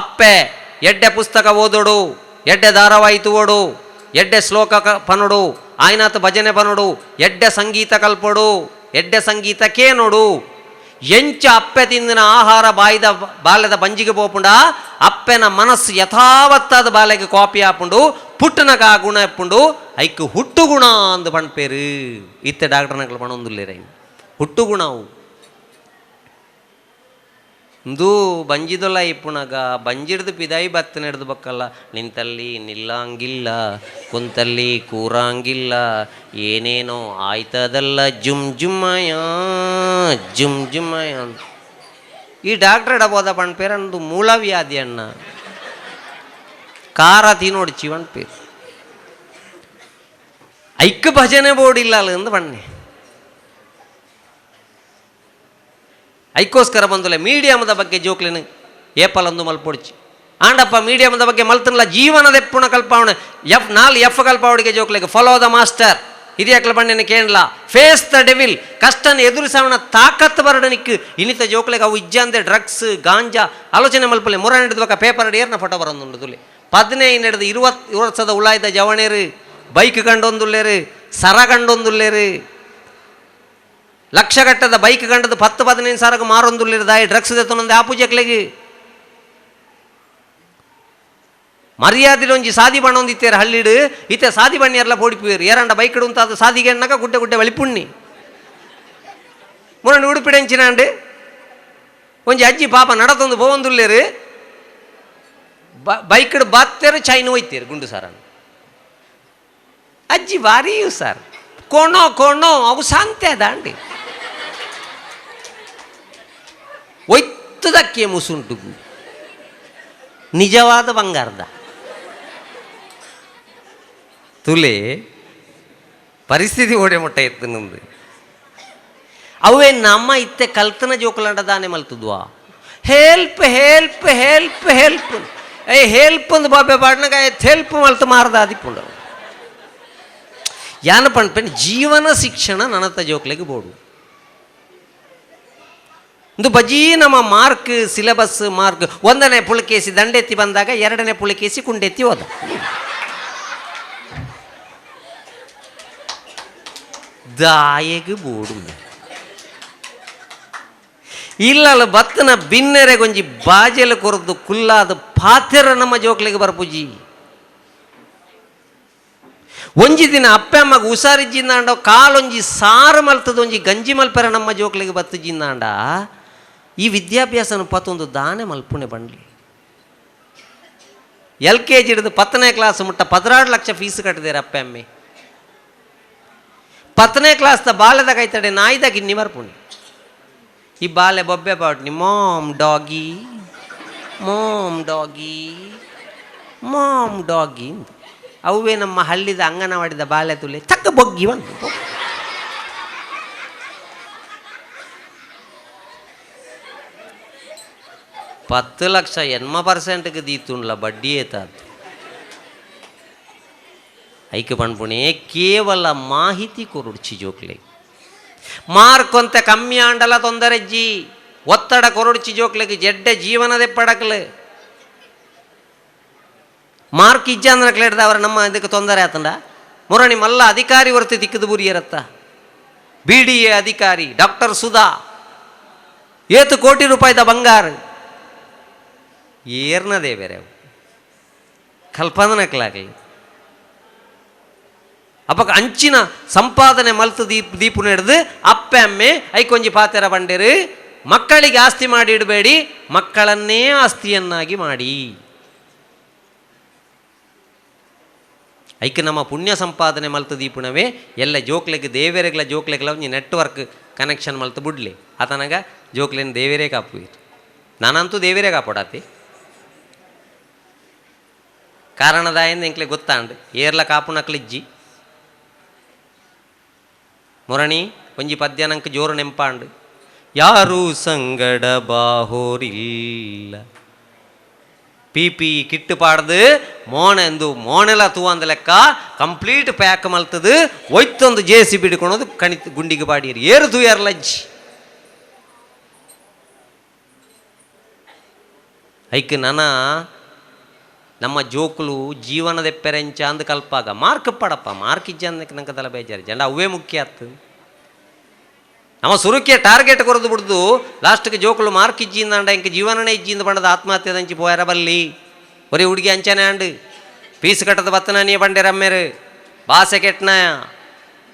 ಅಪ್ಪೆ ಎಡ್ಡೆ ಪುಸ್ತಕ ಓದೋಡು, ಎಡ್ಡೆ ಧಾರಾವಾಹಿ ತೂವೋಡು, ಎಡ್ಡೆ ಶ್ಲೋಕ ಪನೋಡು, ಆಯ್ನಾಥ ಭಜನೆ ಪನೋಡು, ಎಡ್ಡೆ ಸಂಗೀತ ಕಲ್ಪೊಡು, ಎಡ್ಡೆ ಸಂಗೀತ ಕೇನೋಡು. ಎಂಚ ಅಪ್ಪೆ ತಿಂದಿನ ಆಹಾರ ಬಾಯ್ದ ಬಾಲ್ಯದ ಬಂಜಿಗೆ ಪೋಪುಂಡ ಅಪ್ಪೆನ ಮನಸ್ಸು ಯಥಾವತ್ತಾದ ಬಾಲೆಗೆ ಕಾಪಿ ಆಪುಂಡು, ಪುಟ್ಟನಗ ಆ ಗುಣ ಎಪ್ಪುಂಡು, ಐಕ್ ಹುಟ್ಟು ಗುಣ ಅಂದು ಪಣ್ಪೇರು. ಇತ್ತೆ ಡಾಕ್ಟರ್ ನಕಲು ಪಣೊಂದುಲ್ಲೇರ ಹುಟ್ಟು ಗುಣ ಅವು. ಇಂದು ಬಂಜಿದೊಲ್ಲ ಇಪ್ಪುನಗ ಬಂಜಿಡ್ದು ಪಿದಾಯಿ ಬತ್ತನ ಹಿಡ್ದು ಬಕ್ಕಲ್ಲ, ನಿಂತಲ್ಲಿ ನಿಲ್ಲಂಗಿಲ್ಲ, ಕುಂತಲ್ಲಿ ಕೂರಂಗಿಲ್ಲ, ಏನೇನೋ ಆಯ್ತದಲ್ಲ ಜುಮ್ ಜುಮ್ಮಯ ಜುಮ್ ಜುಮ್ಮಯ. ಈ ಡಾಕ್ಟ್ರ್ ಎಡಬೋದ ಪಣ್ಪೇರು ಅಂದು ಮೂಲವ್ಯಾಧಿ ಅಣ್ಣ, ಖಾರ ತಿನ್ನೋಡ್ಚಿ ಪಣ್ಪೇರು. ಐಕ್ ಭಜನೆ ಬೋರ್ಡ್ ಇಲ್ಲ ಅಲ್ಲ ಅಂದು ಬಣ್ಣೆ. ಐಕೋಸ್ಕರ ಬಂದುಲೆ ಮೀಡಿಯಮದ ಬಗ್ಗೆ ಜೋಕ್ಲಿನ ಏಪಲಂದು ಮಲ್ಪೊಡ್ಚಿ ಆಂಡಪ್ಪ ಮೀಡಿಯಮದ ಬಗ್ಗೆ ಮಲ್ತನಲ್ಲ ಜೀವನದ ಎಪ್ಪುಣ ಕಲ್ಪಾವಣೆ ಎಫ್ 4 ಎಫ್ ಕಲ್ಪಾವಡಿಗೆ ಜೋಕ್ಲಿಗೆ follow the master ಹಿರಿಯಕ್ಲ ಬಣ್ಣನ ಕೇಳಲ face the devil ಕಷ್ಟನ ಎದುರಿಸವಣ ತಾಕತ್ತು ಬರಡನಿಕ್ ಇನ್ನಿತ ಜೋಕ್ಲಿಗೆ ಅವು ಇಜ್ಜಂದೆ ಡ್ರಗ್ಸ್ ಗಾಂಜಾ ಆಲೋಚನೆ ಮಲ್ಪಲೆ ಮುರ ಹಿಡಿದ್ಬೇಕ ಪೇಪರ್ ಏರ್ನ ಫೋಟೋ ಬರೋದುಂಡು ತುಲೆ 15 ಹಿಡಿದು 20 ವರ್ಷದ ಉಳಾಯ್ದ ಜವಣೇರು ಬೈಕ್ ಕಂಡೊಂದುಲ್ಲೇರು, ಸರ ಕಂಡೊಂದುಲ್ಲೇರು, ಲಕ್ಷಗಟ್ಟದ ಬೈಕ್ ಕಂಡದ್ದು 10-15 ಸಾವಿರಕ್ಕೆ ಮಾರೊಂದುಲ್ಲೇರು ದಾಯಿ ಡ್ರಗ್ಸ್ ದೆತ್ತೊಂದು ಆಪೂಜಕ್ಲೆಗೆ ಮರ್ಯಾದೆ ಒಂಜಿ ಸಾದಿ ಬಣ್ಣೊಂದಿತ್ತೇರು ಹಳ್ಳಿಡು ಇತ್ತೆ ಸಾದಿ ಬಣ್ಣಿಯರ್ಲ ಪೋಡಿಪುವೇರು ಏರಂಡ ಬೈಕ್ ಉಂತಾದ ಸಾದಿಗೆ ಎಣ್ಣಕ ಗುಡ್ಡೆ ಗುಡ್ಡೆ ವಳಿಪುಣ್ಣಿ ಮುರண்டு ಉಡುಪಿಡೆಂಚಿನಾಂಡು ಒಂಜಿ ಅಜ್ಜಿ ಪಾಪ ನಡತೊಂದು ಪೋವೊಂದುಲ್ಲೇರು ಬೈಕ್ಡ್ ಬಾತ್ತೇರು ಚೈನ್ ಒಯ್ತೇರು ಗುಂಡು ಸಾರನ್ನು ಅಜ್ಜಿ ಭಾರಿ ಸರ್ ಕೋಣೋ ಕೋಣೋ ಅವು ಶಾಂತಿ ಅದಾಂಡಿ ಒಯ್ತದಕ್ಕೆ ಮುಸುಂಟು ನಿಜವಾದ ಬಂಗಾರದ ತುಲೆ ಪರಿಸ್ಥಿತಿ ಓಡೆ ಮೊಟ್ಟೆ ಇತ್ತು ನಮ್ದು. ಅವೇ ನಮ್ಮ ಇತ್ತೆ ಕಲ್ತನ ಜೋಕುಲಂಡ ದಾನೆ ಮಲ್ತದ್ವಾ help help help help ಏ ಹೆಲ್ಪ್ ಒಂದು ಬಾಬೆ ಬಾಡ್ನಾಗ ಹೆಲ್ಪ್ ಮಲ್ತು ಮಾರ್ದ ಆದಿಪ್ಪುಂಡ ಯಾನ ಪಣ್ಪೆನ್ ಜೀವನ ಶಿಕ್ಷಣ ನನತ ಜೋಕ್ಲೆಗೆ ಬೋಡು ಇಂದು ಬಜೀ ನಮ್ಮ mark syllabus mark 1ನೇ ಪುಳಕೇಸಿ ದಂಡೆತ್ತಿ ಬಂದಾಗ 2ನೇ ಪುಳಕೇಸಿ ಕುಂಡೆತ್ತಿ ಹೋದ. ದಾಯೆಗೆ ಬೋಡು ಇಲ್ಲಲ್ಲ ಬತ್ತನ ಬಿನ್ನೆರೆ ಗೊಂಜಿ ಬಾಜೆಲು ಕೊರದು ಕುಲ್ಲಾದ ಪಾತೆರ ನಮ್ಮ ಜೋಕ್ಲೆಗೆ ಬರ್ಪುಜಿ. ಒಂಜಿ ದಿನ ಅಪ್ಪೆ ಅಮ್ಮಗ ಹುಷಾರಿಜ್ಜಿಂದಾಂಡ ಕಾಲೊಂಜಿ ಸಾರು ಮಲ್ತದ ಒಂಜಿ ಗಂಜಿ ಮಲ್ಪೆರ ನಮ್ಮ ಜೋಕ್ಲೆಗೆ ಬತ್ತಜಿಂದಾಂಡ ಈ ವಿದ್ಯಾಭ್ಯಾಸನ ಪತ್ತೊಂದು ದಾನೆ ಮಲ್ಪುಣೆ ಬಂಡ್ಲಿ. LKG ಹಿಡಿದು 10ನೇ ಕ್ಲಾಸ್ ಮುಟ್ಟ 16 ಲಕ್ಷ ಫೀಸ್ ಕಟ್ಟಿದೇರ ಅಪ್ಪೆ ಅಮ್ಮೆ. 10ನೇ ಕ್ಲಾಸ್ದ ಬಾಲೆದ ಕೈತಡೆ ನಾಯ್ದ ಗಿನ್ನಿ ಬರ್ಪುಣಿ ಈ ಬಾಲೆ ಬೊಬ್ಬೆ botany mom doggy mom doggy mom doggy. ಅವೇ ನಮ್ಮ ಹಳ್ಳಿದ ಅಂಗನವಾಡಿದ ಬಾಲೆ ತುಲೆ ತಕ್ಕ ಬೊಗ್ಗಿ ಬಂದು 10 ಲಕ್ಷ 80% ದೀತುಂಡ್ಲ ಬಡ್ಡಿ ಏತಾದ್ದು. ಐಕೆ ಪಣ್ಪುಣೆ ಕೇವಲ ಮಾಹಿತಿ ಕೊರೊಡ್ಚಿ ಜೋಕ್ಲೆ ಮಾರ್ಕ್ ಅಂತೆ ಕಮ್ಮಿ ಆಂಡಲ ತೊಂದರೆಜ್ಜಿ ಒತ್ತಡ ಕೊರೊಡ್ಚಿ ಜೋಕ್ಲೆಗೆ ಜಡ್ಡೆ ಜೀವನದೆಪ್ಪಡಕ್ಲೆ ಮಾರ್ಕ್ ಇಜ್ಜ ಅಂದ್ರೆ ಕ್ಲೇಡ್ದ ಅವರ ನಮ್ಮ ಇದಕ್ಕೆ ತೊಂದರೆ ಆತಂಡ. ಮುರಣಿ ಮಲ್ಲ ಅಧಿಕಾರಿ ಹೊರತು ತಿಕ್ಕದು ಬುರಿಯರತ್ತ BDA ಅಧಿಕಾರಿ ಡಾಕ್ಟರ್ ಸುಧಾ ಏತು ಕೋಟಿ ರೂಪಾಯಿದ ಬಂಗಾರ ಏರ್ನದೇ ಬೇರೆ ಅವು ಕಲ್ಪನಕ್ಲಾಗಲಿ. ಅಪಕ ಅಂಚಿನ ಸಂಪಾದನೆ ಮಲ್ತು ದೀಪ್ ದೀಪು ನಡೆದು ಅಪ್ಪೆ ಅಮ್ಮೆ ಐಕೊಂಜಿ ಪಾತೆರ ಬಂಡೇರು, ಮಕ್ಕಳಿಗೆ ಆಸ್ತಿ ಮಾಡಿ ಇಡಬೇಡಿ, ಮಕ್ಕಳನ್ನೇ ಆಸ್ತಿಯನ್ನಾಗಿ ಮಾಡಿ. ಐಕ್ ನಮ್ಮ ಪುಣ್ಯ ಸಂಪಾದನೆ ಮಲ್ತು ದೀಪುಣವೇ ಎಲ್ಲ ಜೋಕ್ಲೆಗ್ ದೇವೆರೆಗ್ಲ ಜೋಕ್ಲೆಗ್ಲ ಒಂಜಿ ನೆಟ್ವರ್ಕ್ ಕನೆಕ್ಷನ್ ಮಲ್ತು ಬುಡ್ಲಿ. ಆತನಗ ಜೋಕ್ಲೆನ್ ದೇವೆರೇ ಕಾಪುವೀರ್, ನಾನಂತೂ ದೇವೆರೇ ಕಾಪೊಡಾತಿ. ಕಾರಣದಾಯಿಂದ ಎಂಕ್ಲೆ ಗೊತ್ತಾಂಡ್ ಏರ್ಲ ಕಾಪುನಕ್ಲಿಜ್ಜಿ. ಮುರಣಿ ಒಂಜಿ ಪದ್ಯ ನಂಕ್ ಜೋರು ನೆಂಪಾಂಡ್, ಯಾರು ಸಂಗಡ ಬಾಹೋರಿಲ್ಲ. ಪಿ ಪಿ ಕಿಟ್ಟು ಪಾಡ್ದು ಮೋಣೆ ಎಂದು ಮೋಣೆಲ ತೂವಂದ ಲೆಕ್ಕ ಕಂಪ್ಲೀಟ್ ಪ್ಯಾಕ್ ಮಲ್ತದು ಒಯ್ತೊಂದು ಜೆ ಸಿ ಬಿಡ್ಕೊಳೋದು ಕಣಿ ಗುಂಡಿಗೆ ಬಾಡಿಯರು ಏರು ತೂಯರ್ ಲಜ್ಜಿ. ಐಕ್ ನನ ನಮ್ಮ ಜೋಕುಲು ಜೀವನದ ಪೆರೆಂಚ ಅಂದ್ ಕಲ್ಪಾಗ ಮಾರ್ಕ್ ಪಡಪ್ಪ, ಮಾರ್ಕ್ ಇಜ್ಜ ಅಂದಕ್ಕೆ ನಂಗೆ ತಲೆ ಬೇಜಾರು ಜಂಡ ಅವೇ ಮುಖ್ಯ ಆತು. ನಮ್ಮ ಸುರುಕಿಯ ಟಾರ್ಗೆಟ್ ಕೊರದು ಬಿಡ್ದು ಲಾಸ್ಟ್ಗೆ ಜೋಕುಲು ಮಾರ್ಕ್ ಇಜ್ಜಿಂದ ಅಂಡ ಇಂಕ ಜೀವನನೇ ಇಜ್ಜಿಂದ ಬಣ್ಣದ ಆತ್ಮಹತ್ಯೆ ಪೋಯರ ಬಲ್ಲಿ. ಒರೇ ಹುಡುಗಿ ಅಂಚನೆ ಅಂಡು ಫೀಸ್ ಕಟ್ಟದ ಬತ್ತನ ನೀ ಬಂಡೆ ರಮ್ಮೇರು ಬಾಸೆ ಕೆಟ್ಟನ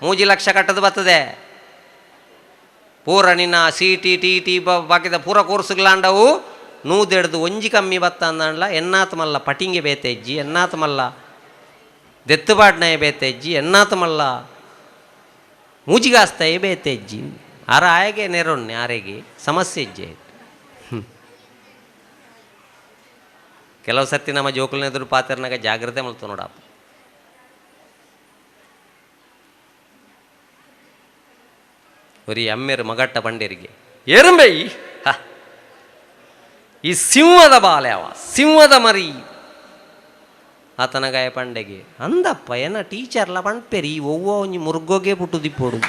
3 ಲಕ್ಷ ಕಟ್ಟದ ಬರ್ತದೆ ಪೂರ ನಿನ್ನ ಸಿ ಟಿ ಟಿ ಟಿ ಬಾಕಿದ ಪೂರ ಕೋರ್ಸ್ಗಳಾಂಡವು ನೂದೆಡ್ದು ಒಂಜಿ ಕಮ್ಮಿ ಬತ್ತ ಅಂದಂಡ್ಲ ಎನ್ನಾತ ಮಲ್ಲ ಪಟಿಂಗೆ ಬೇತೆಜ್ಜಿ, ಎನ್ನಾತ ಮಲ್ಲ ದೆತ್ತುಪಾಡ್ನಯ ಬೇತೆಜ್ಜಿ, ಎನ್ನಾತ ಮಲ್ಲ ಮೂಜಿಗಾಸ್ತಾಯಿ ಬೇತೆಜ್ಜಿ. ಆರ ಆಯಗೆ ನೆರೊನ್ನೆ ಆರೆಗೆ ಸಮಸ್ಯೆ ಇಜ್ಜೆ. ಕೆಲವು ಸರ್ತಿ ನಮ್ಮ ಜೋಕುಲನ ಎದುರು ಪಾತ್ರನಾಗ ಜಾಗ್ರತೆ ಮಲ್ತು ನೋಡಪ್ಪ. ಒರಿ ಅಮ್ಮೇರು ಮಗಟ್ಟ ಬಂಡೇರಿಗೆ ಏರುಂಬೈ ಈ ಸಿಂಹದ ಬಾಲ್ಯವ ಸಿಂಹದ ಮರಿ ಆತನಗಾಯ ಪಂಡೆಗೆ ಅಂದಪ್ಪ ಏನ ಟೀಚರ್ಲ ಪಂಪೆರಿ ಒವ್ವ ಒಂಜಿ ಮುರ್ಗೋಗೆ ಪುಟ್ಟುದಿಪ್ಪೋಡು.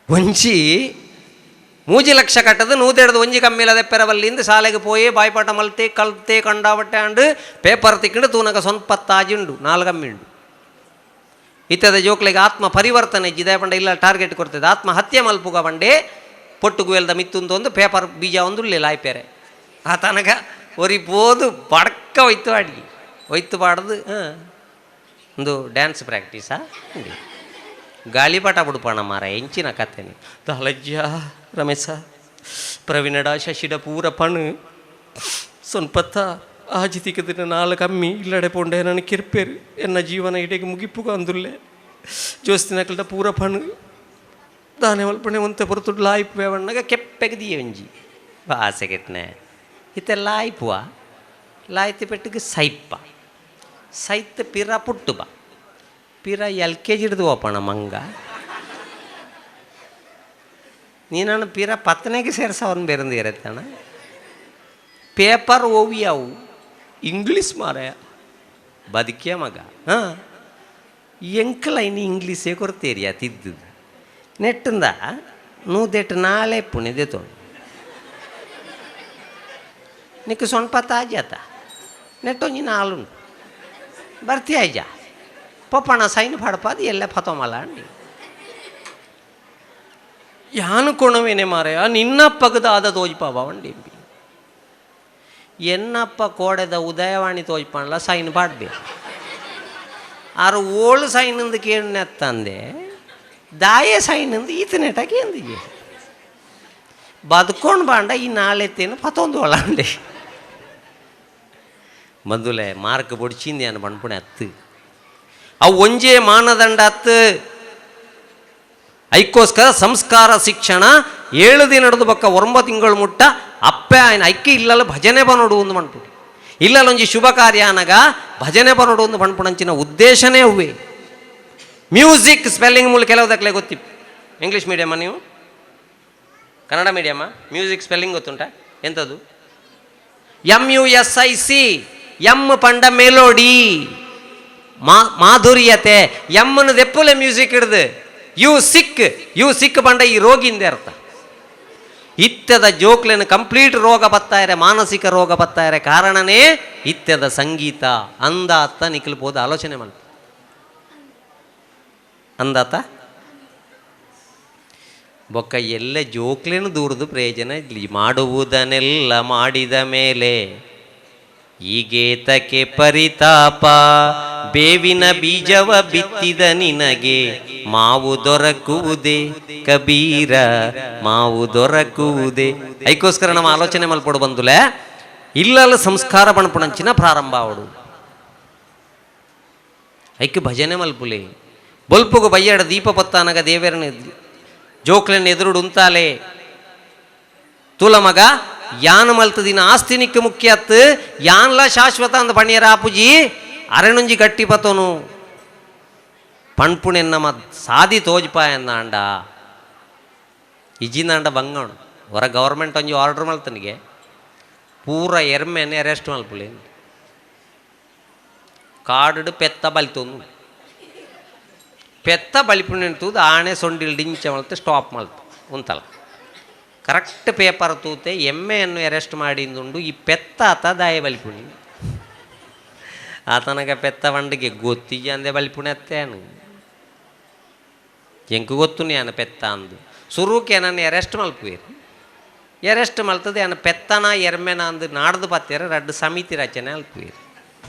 ಒಂಜಿ 3 ಲಕ್ಷ ಕಟ್ಟದು ನೂತೆಡ್ದು ಒಂಜಿ ಕಮ್ಮಿಲ್ಲದೆ ಪೆರವಲ್ಲಿಂದ ಶಾಲೆಗೆ ಪೋಯೆ ಬಾಯ್ಪಾಟ ಮಲ್ತೆ ಕಲ್ತೆ ಕಂಡಾಬಟ್ಟೆ ಅಂಡು ಪೇಪರ್ ತಿಕ್ಕೊಂಡು ತೂನಕ ಸೊನ್ಪ ತಾಜುಂಡು 4 ಕಮ್ಮಿಂಡು. ಇತ್ತದ ಜೋಕ್ಲೆಗೆ ಆತ್ಮ ಪರಿವರ್ತನೆ ಇಜ್ಜಿದೆ ಪಂಡ ಇಲ್ಲ ಟಾರ್ಗೆಟ್ ಕೊಡ್ತದೆ ಆತ್ಮಹತ್ಯೆ ಮಲ್ಪುಗ ಬಂಡೆ ಪೊಟ್ಟು ಗುವೆಲ್ದ ಮಿತ್ತುಂದು ಒಂದು ಪೇಪರ್ ಬೀಜ ಒಂದು ಲಾಯ್ಪೇರೆ ಆ ತನಕ ಒರಿ ಪೋದು ಬಡ್ಕ ಒಯ್ತು ಅಡಿಗೆ ಒಯ್ತು ಬಾಡ್ದು ಹಾಂ ಒಂದು ಡ್ಯಾನ್ಸ್ ಪ್ರಾಕ್ಟೀಸಾ ಗಾಳಿಪಾಟ ಬಿಡುಪಣ ಮಾರ ಎಂಚಿನ ಕತೆನೆ ದಾಲಜ್ಜ ರಮೇಶ ಪ್ರವೀಣಡ ಶಶಿಡ ಪೂರ ಪಣು ಸೊನ್ಪತ್ತ ಆಜಿ ತಿಕ್ಕದಿನ 4 ಕಮ್ಮಿ ಇಲ್ಲಡೆ ಪೋಂಡೆ ನನ್ನ ಕಿರ್ಪೇರು ಎನ್ನ ಜೀವನ ಇಡೆಗೆ ಮುಗಿಪುಗ ಅಂದುಲ್ಲೆ ಜೋಸ್ತಿನಕಲ್ಟ ಪೂರ ಪಣು ದಾನೆ ಮಲ್ಪಣೆ ಒಂತೆ ಪೊರ್ತುಡು ಲಾಯ್ಪು ಬೇವಣ್ಣಗ ಕೆಪ್ಪೆಗೆ ದಿಯಂಜಿ ಬಾಸೆ ಕೆಟ್ಟನೆ ಇತ್ತೆ ಲಾಯ್ಪುವ ಲಾಯ್ತಿ ಪೆಟ್ಟಿಗೆ ಸೈಪ್ಪ ಸೈತ್ ಪಿರ ಪುಟ್ಟು ಬಾ ಪಿರ ಎಲ್ ಕೆ ಜಿ ಹಿಡಿದು ಹೋಪಣ ಮಂಗ ನೀನನ್ನು ಪಿರ 10ನೇಗೆ ಸೇರ್ಸವನ್ ಬೇರಂದು ಇರತ್ತಣ್ಣ. ಪೇಪರ್ ಓವಿಯಾವು ಇಂಗ್ಲೀಷ್ ಮಾರಾಯ ಬದುಕಿಯ ಮಗ ಹಾಂ ಎಂಕಲ ಇನ್ನು ಇಂಗ್ಲೀಷೇ ಕೊರತೇರಿಯಾ ತಿದ್ದು ನೆಟ್ಟಿಂದ ನೂದೆಟ್ಟು ನಾಳೆ ಪುಣಿದೆ ತೋಣ ನಿಕ್ಕ ಸೊನ್ಪ ತಾಜಾತ ನೆಟ್ಟೊಂಜಿ ನಾಲುಂಡು ಬರ್ತೀಯ ಪಪ್ಪಣ ಸೈನ್ ಫಡಪಾದ ಎಲ್ಲ ಫತೋಮಲ ಅಂಡಿ ಯಾನು ಕೊಣವೇನೆ ಮಾರಾಯ ನಿನ್ನಪ್ಪಗದ ಆದ ತೋಜ್ಪಾವ ವಂಡಿ ಎನ್ನಪ್ಪ ಕೋಡೆದ ಉದಯವಾಣಿ ತೋಜ್ಪಣ್ಲ ಸೈನ್ ಪಾಡ್ಬೆ ಆರು ಓಳು ಸೈನಿಂದ ಕೇಳಿನೆತ್ತಂದೆ ದಾಯೆ ಸೈನಿಂದ ಈತನೆಟಾಕಿ ಎಂದಿಗೆ ಬದುಕೊಂಡು ಬಾಂಡ ಈ ನಾಳೆತ್ತೇನು ಪತ್ತೊಂದು ಒಳಂಡೆ ಬಂದುಲೆ ಮಾರ್ಕ್ ಬೊಡ್ಚಿಂದೆ ಅನ್ನ ಬಣ್ಪುಣೆ ಅತ್ತು ಅವು ಒಂಜೇ ಮಾನದಂಡ ಅತ್ತು. ಐಕ್ಕೋಸ್ಕರ ಸಂಸ್ಕಾರ ಶಿಕ್ಷಣ 7 ದಿನ ನಡೆದು ಬಕ್ಕ 9 ತಿಂಗಳು ಮುಟ್ಟ ಅಪ್ಪೆ ఆయన ಐಕ್ಯ ಇಲ್ಲಲ್ಲ ಭಜನೆ ಬನೋಡು ಒಂದು ಮಣ್ಪುಡಿ ಇಲ್ಲಲ್ಲೊಂಜಿ ಶುಭ ಕಾರ್ಯ ಅನಗ ಭಜನೆ ಬನೋಡು ಒಂದು ಮಣ್ಪುಣಂಚಿನ ಉದ್ದೇಶನೇ ಹೂವೆ. ಮ್ಯೂಸಿಕ್ ಸ್ಪೆಲ್ಲಿಂಗ್ ಮೂಲಕ ಕೆಲವುದಕ್ಕಲೆ ಗೊತ್ತಿತ್ತು. ಇಂಗ್ಲೀಷ್ ಮೀಡಿಯಮ್ಮ ನೀವು ಕನ್ನಡ ಮೀಡಿಯಮ್ಮ? ಮ್ಯೂಸಿಕ್ ಸ್ಪೆಲ್ಲಿಂಗ್ ಗೊತ್ತುಂಟಾ? ಎಂಥದ್ದು? MUSIC M ಪಂಡ ಮೆಲೋಡಿ ಮಾಧುರ್ಯತೆ, ಎಮ್ಮನ್ನು ದೆಪ್ಪುಲೆ ಮ್ಯೂಸಿಕ್ ಹಿಡ್ದು you sick, you ಸಿಕ್ ಪಂಡ ಈ ರೋಗಿಂದ ಅರ್ಥ. ಇತ್ಯದ ಜೋಕ್ಲೆನ ಕಂಪ್ಲೀಟ್ ರೋಗ ಬತ್ತಾರೆ, ಮಾನಸಿಕ ರೋಗ ಬತ್ತಾರೆ ಕಾರಣನೇ ಇತ್ಯದ ಸಂಗೀತ. ಅಂದಾತ ನಿಖಲ್ಬೋದು ಆಲೋಚನೆ ಮಲ್ಪ ಅಂದಾತ ಬೊಕ್ಕ ಎಲ್ಲ ಜೋಕ್ಲೇನು ದೂರದು ಪ್ರಯೋಜನ ಇಲ್ಲಿ ಮಾಡುವುದನ್ನೆಲ್ಲ ಮಾಡಿದ ಮೇಲೆ ಈಗೇತಕ್ಕೆ ಪರಿತಾಪ, ಬೇವಿನ ಬೀಜವ ಬಿತ್ತಿದ ನಿನಗೆ ಮಾವು ದೊರಕುವುದೇ ಕಬೀರ, ಮಾವು ದೊರಕುವುದೇ. ಐಕೋಸ್ಕರ ನಮ್ಮ ಆಲೋಚನೆ ಮಲ್ಪಡು ಬಂದುಲೆ ಇಲ್ಲಲ್ಲ ಸಂಸ್ಕಾರ ಪಣಪುಣಂಚಿನ ಪ್ರಾರಂಭ ಅವಡು. ಐಕ್ ಭಜನೆ ಮಲ್ಪುಲೆ, ಬೊಲ್ಪುಗು ಬಯ್ಯಾಡ ದೀಪ ಪತ್ತಾನಗ ದೇವರನ ಜೋಕ್ಲೆನ್ ಎದುರುಡು ಉಂತಾಲೆ ತುಲ ಮಗ ಯಾನ್ ಮಲ್ತದಿನ ಆಸ್ತಿನಿಕ್ಕೆ ಮುಖ್ಯ ಅತ್ತು ಯಾನ್ಲ ಶಾಶ್ವತ ಅಂದ ಪಣಿಯರ ಆಪುಜಿ ಅರೆನುಂಜಿ ಗಟ್ಟಿ ಪತೋನು ಪಣ್ಪುಣೆನ್ನಮ ಸಾದಿ ತೋಜ್ಪಾಯಂದಾಂಡ ಇಜಿಂದಾಂಡ ಬಂಗಣು ಹೊರ ಗವರ್ಮೆಂಟ್ ಒಂಜಿ ಆರ್ಡರ್ ಮಲ್ತನಿಗೆ ಪೂರ ಎರ್ಮೆನೆ ಅರೆಸ್ಟ್ ಮಲ್ಪುಲೆ ಕಾಡು ಪೆತ್ತ ಬಲಿತೊಂದು ಪೆತ್ತ ಬಲಿಪುಣೆ ತೂದು ಆಣೆ ಸೊಂಡಿಲ್ ಡಿಂಚ ಮಲ್ತು ಸ್ಟಾಪ್ ಮಲ್ತು ಉಂತಲ್ಲ ಕರೆಕ್ಟ್ ಪೇಪರ್ ತೂತೆ ಎಮ್ಮೆಯನ್ನು ಅರೆಸ್ಟ್ ಮಾಡಿಂದುಂಡು ಈ ಪೆತ್ತ ಆತ ದಾಯ ಬಲಿಪುಣಿ ಆತನಗ ಪೆತ್ತ ಬಂಡಿಗೆ ಗೊತ್ತಿಜ ಅಂದೆ ಬಲಿಪುಣೆ ಅತ್ತೇನು ಎಂಕು ಗೊತ್ತು ನಾನು ಪೆತ್ತ ಅಂದು ಸುರುಕೆ ನನ್ನ ಅರೆಸ್ಟ್ ಮಲ್ಪುವೇರು ಅರೆಸ್ಟ್ ಮಲ್ತದೆ ಅನ್ನ ಪೆತ್ತನ ಎರ್ಮೆನ ಅಂದು ನಾಡ್ದು ಪತ್ತೇರ ರಡ್ಡು ಸಮಿತಿ ರಚನೆ ಅಲ್ಪುವೇರು.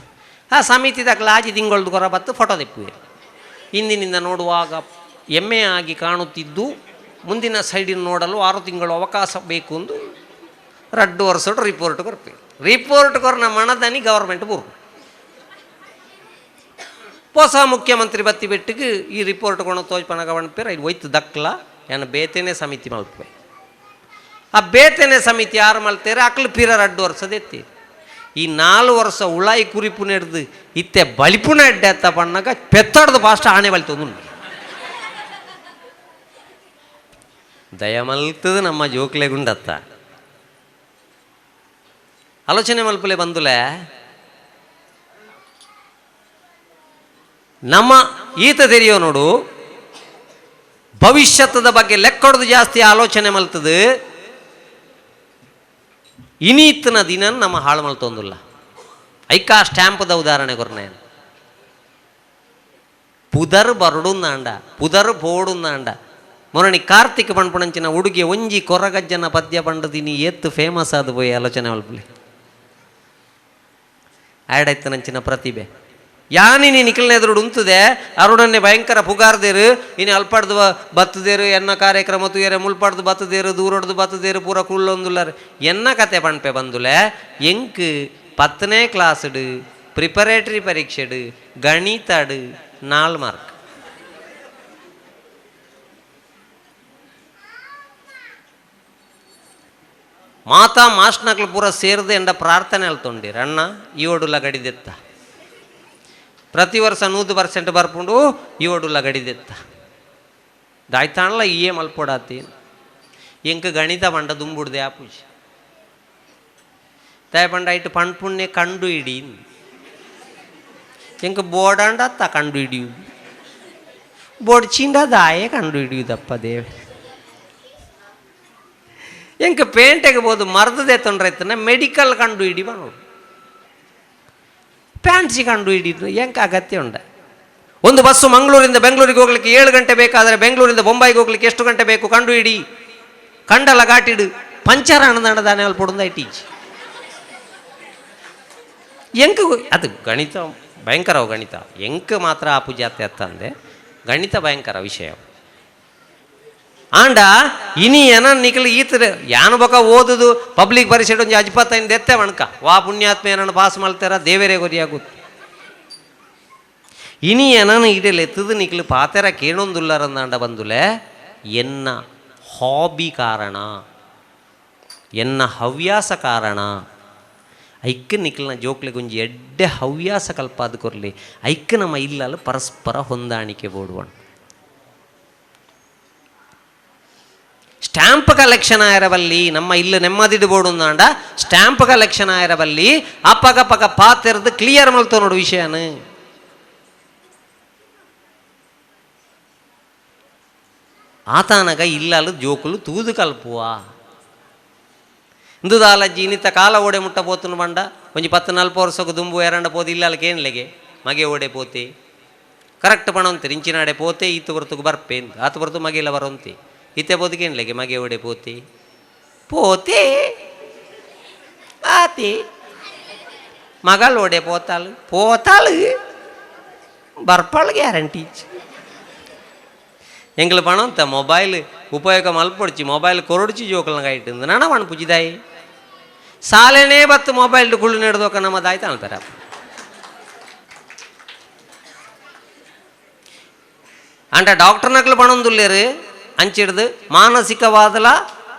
ಆ ಸಮಿತಿದಾಗ ಆಜಿ ತಿಂಗಳದು ಕೊರ ಬತ್ತು ಫೋಟೋ ತೆಪ್ಪುವೇರು. ಹಿಂದಿನಿಂದ ನೋಡುವಾಗ ಎಮ್ಮೆ ಆಗಿ ಕಾಣುತ್ತಿದ್ದು ಮುಂದಿನ ಸೈಡಿನ ನೋಡಲು 6 ತಿಂಗಳು ಅವಕಾಶ ಬೇಕು ಅಂದು ರಡ್ಡು ವರ್ಷ ರಿಪೋರ್ಟ್ ಕೊರ್ಪೆ. ರಿಪೋರ್ಟ್ ಕೊರ್ನ ಮಣದನಿ ಗವರ್ಮೆಂಟ್ ಬೂರು ಹೊಸ ಮುಖ್ಯಮಂತ್ರಿ ಬತ್ತಿ ಬೆಟ್ಟಿಗೆ ಈ ರಿಪೋರ್ಟ್ ಕೊಣ ತೋಜ್ಪನಗ ಪೇರ ಇಲ್ಲಿ ಒಯ್ತು ದಕ್ಲ ಏನು ಬೇತೇನೆ ಸಮಿತಿ ಮಲ್ಪೆ. ಆ ಬೇತೇನೆ ಸಮಿತಿ ಯಾರು ಮಲ್ತೇರೆ ಅಕ್ಲು ಪೀರ ರಡ್ಡು ವರ್ಷದ ಎತ್ತಿ ಈ 4 ವರ್ಷ ಉಳಾಯಿ ಕುರಿಪು ನೆಡ್ದು ಇತ್ತೆ ಬಲಿಪುನ ಎಡ್ಡೆ ಅತ್ತ ಪಣ್ಣಾಗ ಪೆತ್ತಾಡ್ದು ಫಾಸ್ಟ್ ಆಣೆ ಬಲಿತೊಂದು ದಯಮಲ್ತದ ನಮ್ಮ ಜೋಕ್ಲೆ ಗುಂಡತ್ತ ಆಲೋಚನೆ ಮಲ್ಪಲೆ ಬಂದುಲೆ ನಮ್ಮ ಈತ ತೆರೆಯೋ ನೋಡು ಭವಿಷ್ಯದ ಬಗ್ಗೆ ಲೆಕ್ಕೊಡ್ದು ಜಾಸ್ತಿ ಆಲೋಚನೆ ಮಲ್ತದ ಇನೀತನ ದಿನ ನಮ್ಮ ಹಾಳು ಮಲ್ತೊಂದಿಲ್ಲ. ಐಕಾ ಸ್ಟ್ಯಾಂಪ್ದ ಉದಾಹರಣೆ ಕೊರ್ನೆ ಪುದರ್ ಬರಡುಂದಾಂಡ ಪುದರ್ ಪೋಡುಂದಾಂಡ ಮೊರಣಿ ಕಾರ್ತಿಕ್ ಪಣ್ಪುಣಂಚಿನ ಹುಡುಗಿ ಒಂಜಿ ಕೊರಗಜ್ಜನ ಪದ್ಯ ಪಂಡದಿನಿ ಏತ್ತು ಫೇಮಸ್ ಆದ ಪೋಯಿ ಆಲೋಚನೆ ಮಲ್ಪುಲೆ ಆಡೈತನಂಚಿನ ಪ್ರತಿಭೆ ಯಾನಿನಿ ನಿಖಲ್ನ ಎದುರುಡು ಉಂತದೆ ಅರುಡನ್ನೇ ಭಯಂಕರ ಪುಗಾರ್ದೇರು ಇನ್ನು ಅಲ್ಪಾಡ್ದು ಬತ್ತದೇರು ಎನ್ನ ಕಾರ್ಯಕ್ರಮ ತುಯರೆ ಮುಲ್ಪಾಡ್ದು ಬತ್ತದೇರು ದೂರೊಡ್ದು ಬತ್ತದೇರು ಪೂರ ಕುಳ್ಳೊಂದುಲ್ಲಾರು ಎನ್ನ ಕತೆ ಪಣ್ಪೆ ಬಂದುಲೆ ಎಂಕ್ 10ನೇ ಕ್ಲಾಸ್ಡು ಪ್ರಿಪರೇಟರಿ ಪರೀಕ್ಷೆಡು ಗಣಿತಡು 4 ಮಾರ್ಕ್ ಮಾತಾ ಮಾಸ್ಟ್ನಕ್ಲು ಪೂರ ಸೇರಿದೆ ಎಂಡ ಪ್ರಾರ್ಥನೆ ಅಲ್ತೊಂಡಿರ ಅಣ್ಣ ಈ ಒಡುಲ ಗಡಿದೆತ್ತ ಪ್ರತಿ ವರ್ಷ 100% ಬರ್ಪುಂಡು ಈ ಒಡುಲ ಗಡಿದೆತ್ತ ದಾಯ್ತಾಣಲ್ಲ ಏ ಮಲ್ಪೊಡಾತಿ ಎಂಕ್ ಗಣಿತ ಪಂಡ ದುಂಬುಡ್ದೆ ಆ ಪೂಜೆ ತಾಯ ಪಂಡ ಐಟ್ ಪಣ್ಪುಣ್ಯ ಕಂಡು ಇಡಿ ಎಂಕ್ ಬೋಡಾಂಡ ಅತ್ತ ಕಂಡು ಹಿಡಿಯು ಬೋಡ್ಚಿಂಡ ದಾಯೆ ಕಂಡು ಹಿಡಿಯುದಪ್ಪ ದೇವೆ ಎಂಕ್ ಪೇಂಟೆಗೆ ಬೋದು ಮರದದೆ ತೊಂದ್ರೆ ಮೆಡಿಕಲ್ ಕಂಡು ಹಿಡಿ ನೋಡು ಪ್ಯಾಂಟ್ಸಿ ಕಂಡು ಹಿಡಿದು ಎಂಕ ಅಗತ್ಯ ಉಂಡ. ಒಂದು ಬಸ್ಸು ಮಂಗಳೂರಿಂದ ಬೆಂಗಳೂರಿಗೆ ಹೋಗ್ಲಿಕ್ಕೆ 7 ಗಂಟೆ ಬೇಕಾದರೆ ಬೆಂಗಳೂರಿಂದ ಬೊಂಬಾಯಿಗೆ ಹೋಗ್ಲಿಕ್ಕೆ ಎಷ್ಟು ಗಂಟೆ ಬೇಕು ಕಂಡು ಹಿಡಿ ಕಂಡಲ ಘಾಟಿಡು ಪಂಚರ್ ಅಣದಾಣ ಅಲ್ಲಿ ಪೊಡುಂದ ಇಟ್ಟೀಚಿ ಎಂಕ್ ಅದು ಗಣಿತ ಭಯಂಕರವು ಗಣಿತ ಎಂಕ್ ಮಾತ್ರ ಆ ಪೂಜಾತೆ ಅತ್ತಂದೆ ಗಣಿತ ಭಯಂಕರ ವಿಷಯ ಆಂಡ ಇನಿ ಏನ ನಿಖಲ್ ಈತರ ಯಾನು ಬಕ ಓದುದು ಪಬ್ಲಿಕ್ ಪರೀಕ್ಷೆ ಒಂಜಿ ಅಜ್ಪತ್ತೈದು ಎತ್ತೆ ವಣಕ ವಾ ಪುಣ್ಯಾತ್ಮ ಏನನ್ನು ಪಾಸ್ ಮಾಡ್ತಾರ ದೇವರೇ ಗೊರಿಯಾಗುತ್ತು ಇನಿ ಏನನ ಇಡಲೆ ಎತ್ತದು ನಿಖಲ್ ಪಾತೆರ ಕೇಣೊಂದುಲ್ಲರಂದಾಂಡ ಬಂದುಲೆ ಎನ್ನ ಹಾಬಿ ಕಾರಣ ಎನ್ನ ಹವ್ಯಾಸ ಕಾರಣ ಐಕ್ ನಿಖಲ್ನ ಜೋಕ್ಲೆ ಗುಂಜಿ ಎಡ್ಡೆ ಹವ್ಯಾಸ ಕಲ್ಪಾದ ಕೊರ್ಲಿ ಐಕ್ ನಮ್ಮ ಇಲ್ಲಲ್ಲ ಪರಸ್ಪರ ಹೊಂದಾಣಿಕೆ ಬೋಡುವಣ. ಸ್ಟ್ಯಾಂಪ್ ಕಲೆಕ್ಷನ್ ಆಯಿರವಲ್ಲಿ ನಮ್ಮ ಇಲ್ಲು ನೆಮ್ಮದಿಡು ಬೋಡುಂದಾಂಡ ಸ್ಟ್ಯಾಂಪ್ ಕಲೆಕ್ಷನ್ ಆಯಿರವಲ್ಲಿ ಅಪ್ಪಗಪ್ಪಗ ಪಾತೆರ್ದು ಕ್ಲಿಯರ್ ಮಲ್ತೋ ನೋಡು ವಿಷಯನ. ಆತನಗ ಇಲ್ಲಲು ಜೋಕುಲು ತೂದು ಕಲ್ಪುವ ಇಂದುದಾಲಜ್ಜಿ ಇನ್ನಿತ್ತ ಕಾಲ ಓಡೆ ಮುಟ್ಟ ಪೋತುನು ಬಂಡ ಒಂಜಿ 10 40 ವರ್ಷಕ್ಕೆ ದುಂಬು ಎರಂಡ ಪೋದು ಇಲ್ಲಲ್ ಕೇನ್ಲೆಗೆ ಮಗೆ ಓಡೆ ಪೋತೆ ಕರೆಕ್ಟ್ ಪಣಂತೆ ಇಂಚಿನಾಡೆ ಪೋತೆ ಈತ ಹೊರತುಗು ಬರ್ಪೆ ಆತ ಹೊರತು ಮಗೆಲ್ಲ ಬರೋಂತೆ ಇತ್ತೆ ಬೋದಿಗೇನ್ಲೆಗೆ ಮಗೆ ಓಡೆ ಪೋತೆ ಪೋತೆ ಆತೆ ಮಗಳೋಡೆ ಪೋತಾಳು ಪೋತಾಳು ಬರ್ಪಾಳು ಗ್ಯಾರಂಟಿ. ಎಂಗ್ಲ ಪಣಂತ ಮೊಬೈಲ್ ಉಪಯೋಗ ಮಲ್ಪೊಡ್ಚಿ ಮೊಬೈಲ್ ಕೊರೊಡ್ಚಿ ಜೋಕಲ್ನ ಇಟ್ಟು ನನ ಪುಜಿದಾಯಿ ಸಾಲೆನೇ ಬತ್ತು ಮೊಬೈಲ್ ಕುಳ್ಳು ನೆಡ್ದೋಕ ನಮ್ಮ ದಾಯ್ತ ಅನ್ತಾರೆ. ಅಂಟ ಡಾಕ್ಟರ್ ನಕಲು ಪಣೊಂದುಲ್ಲೇರು ಅಂಚಿಡ್ದು ಮಾನಸಿಕವಾದಲ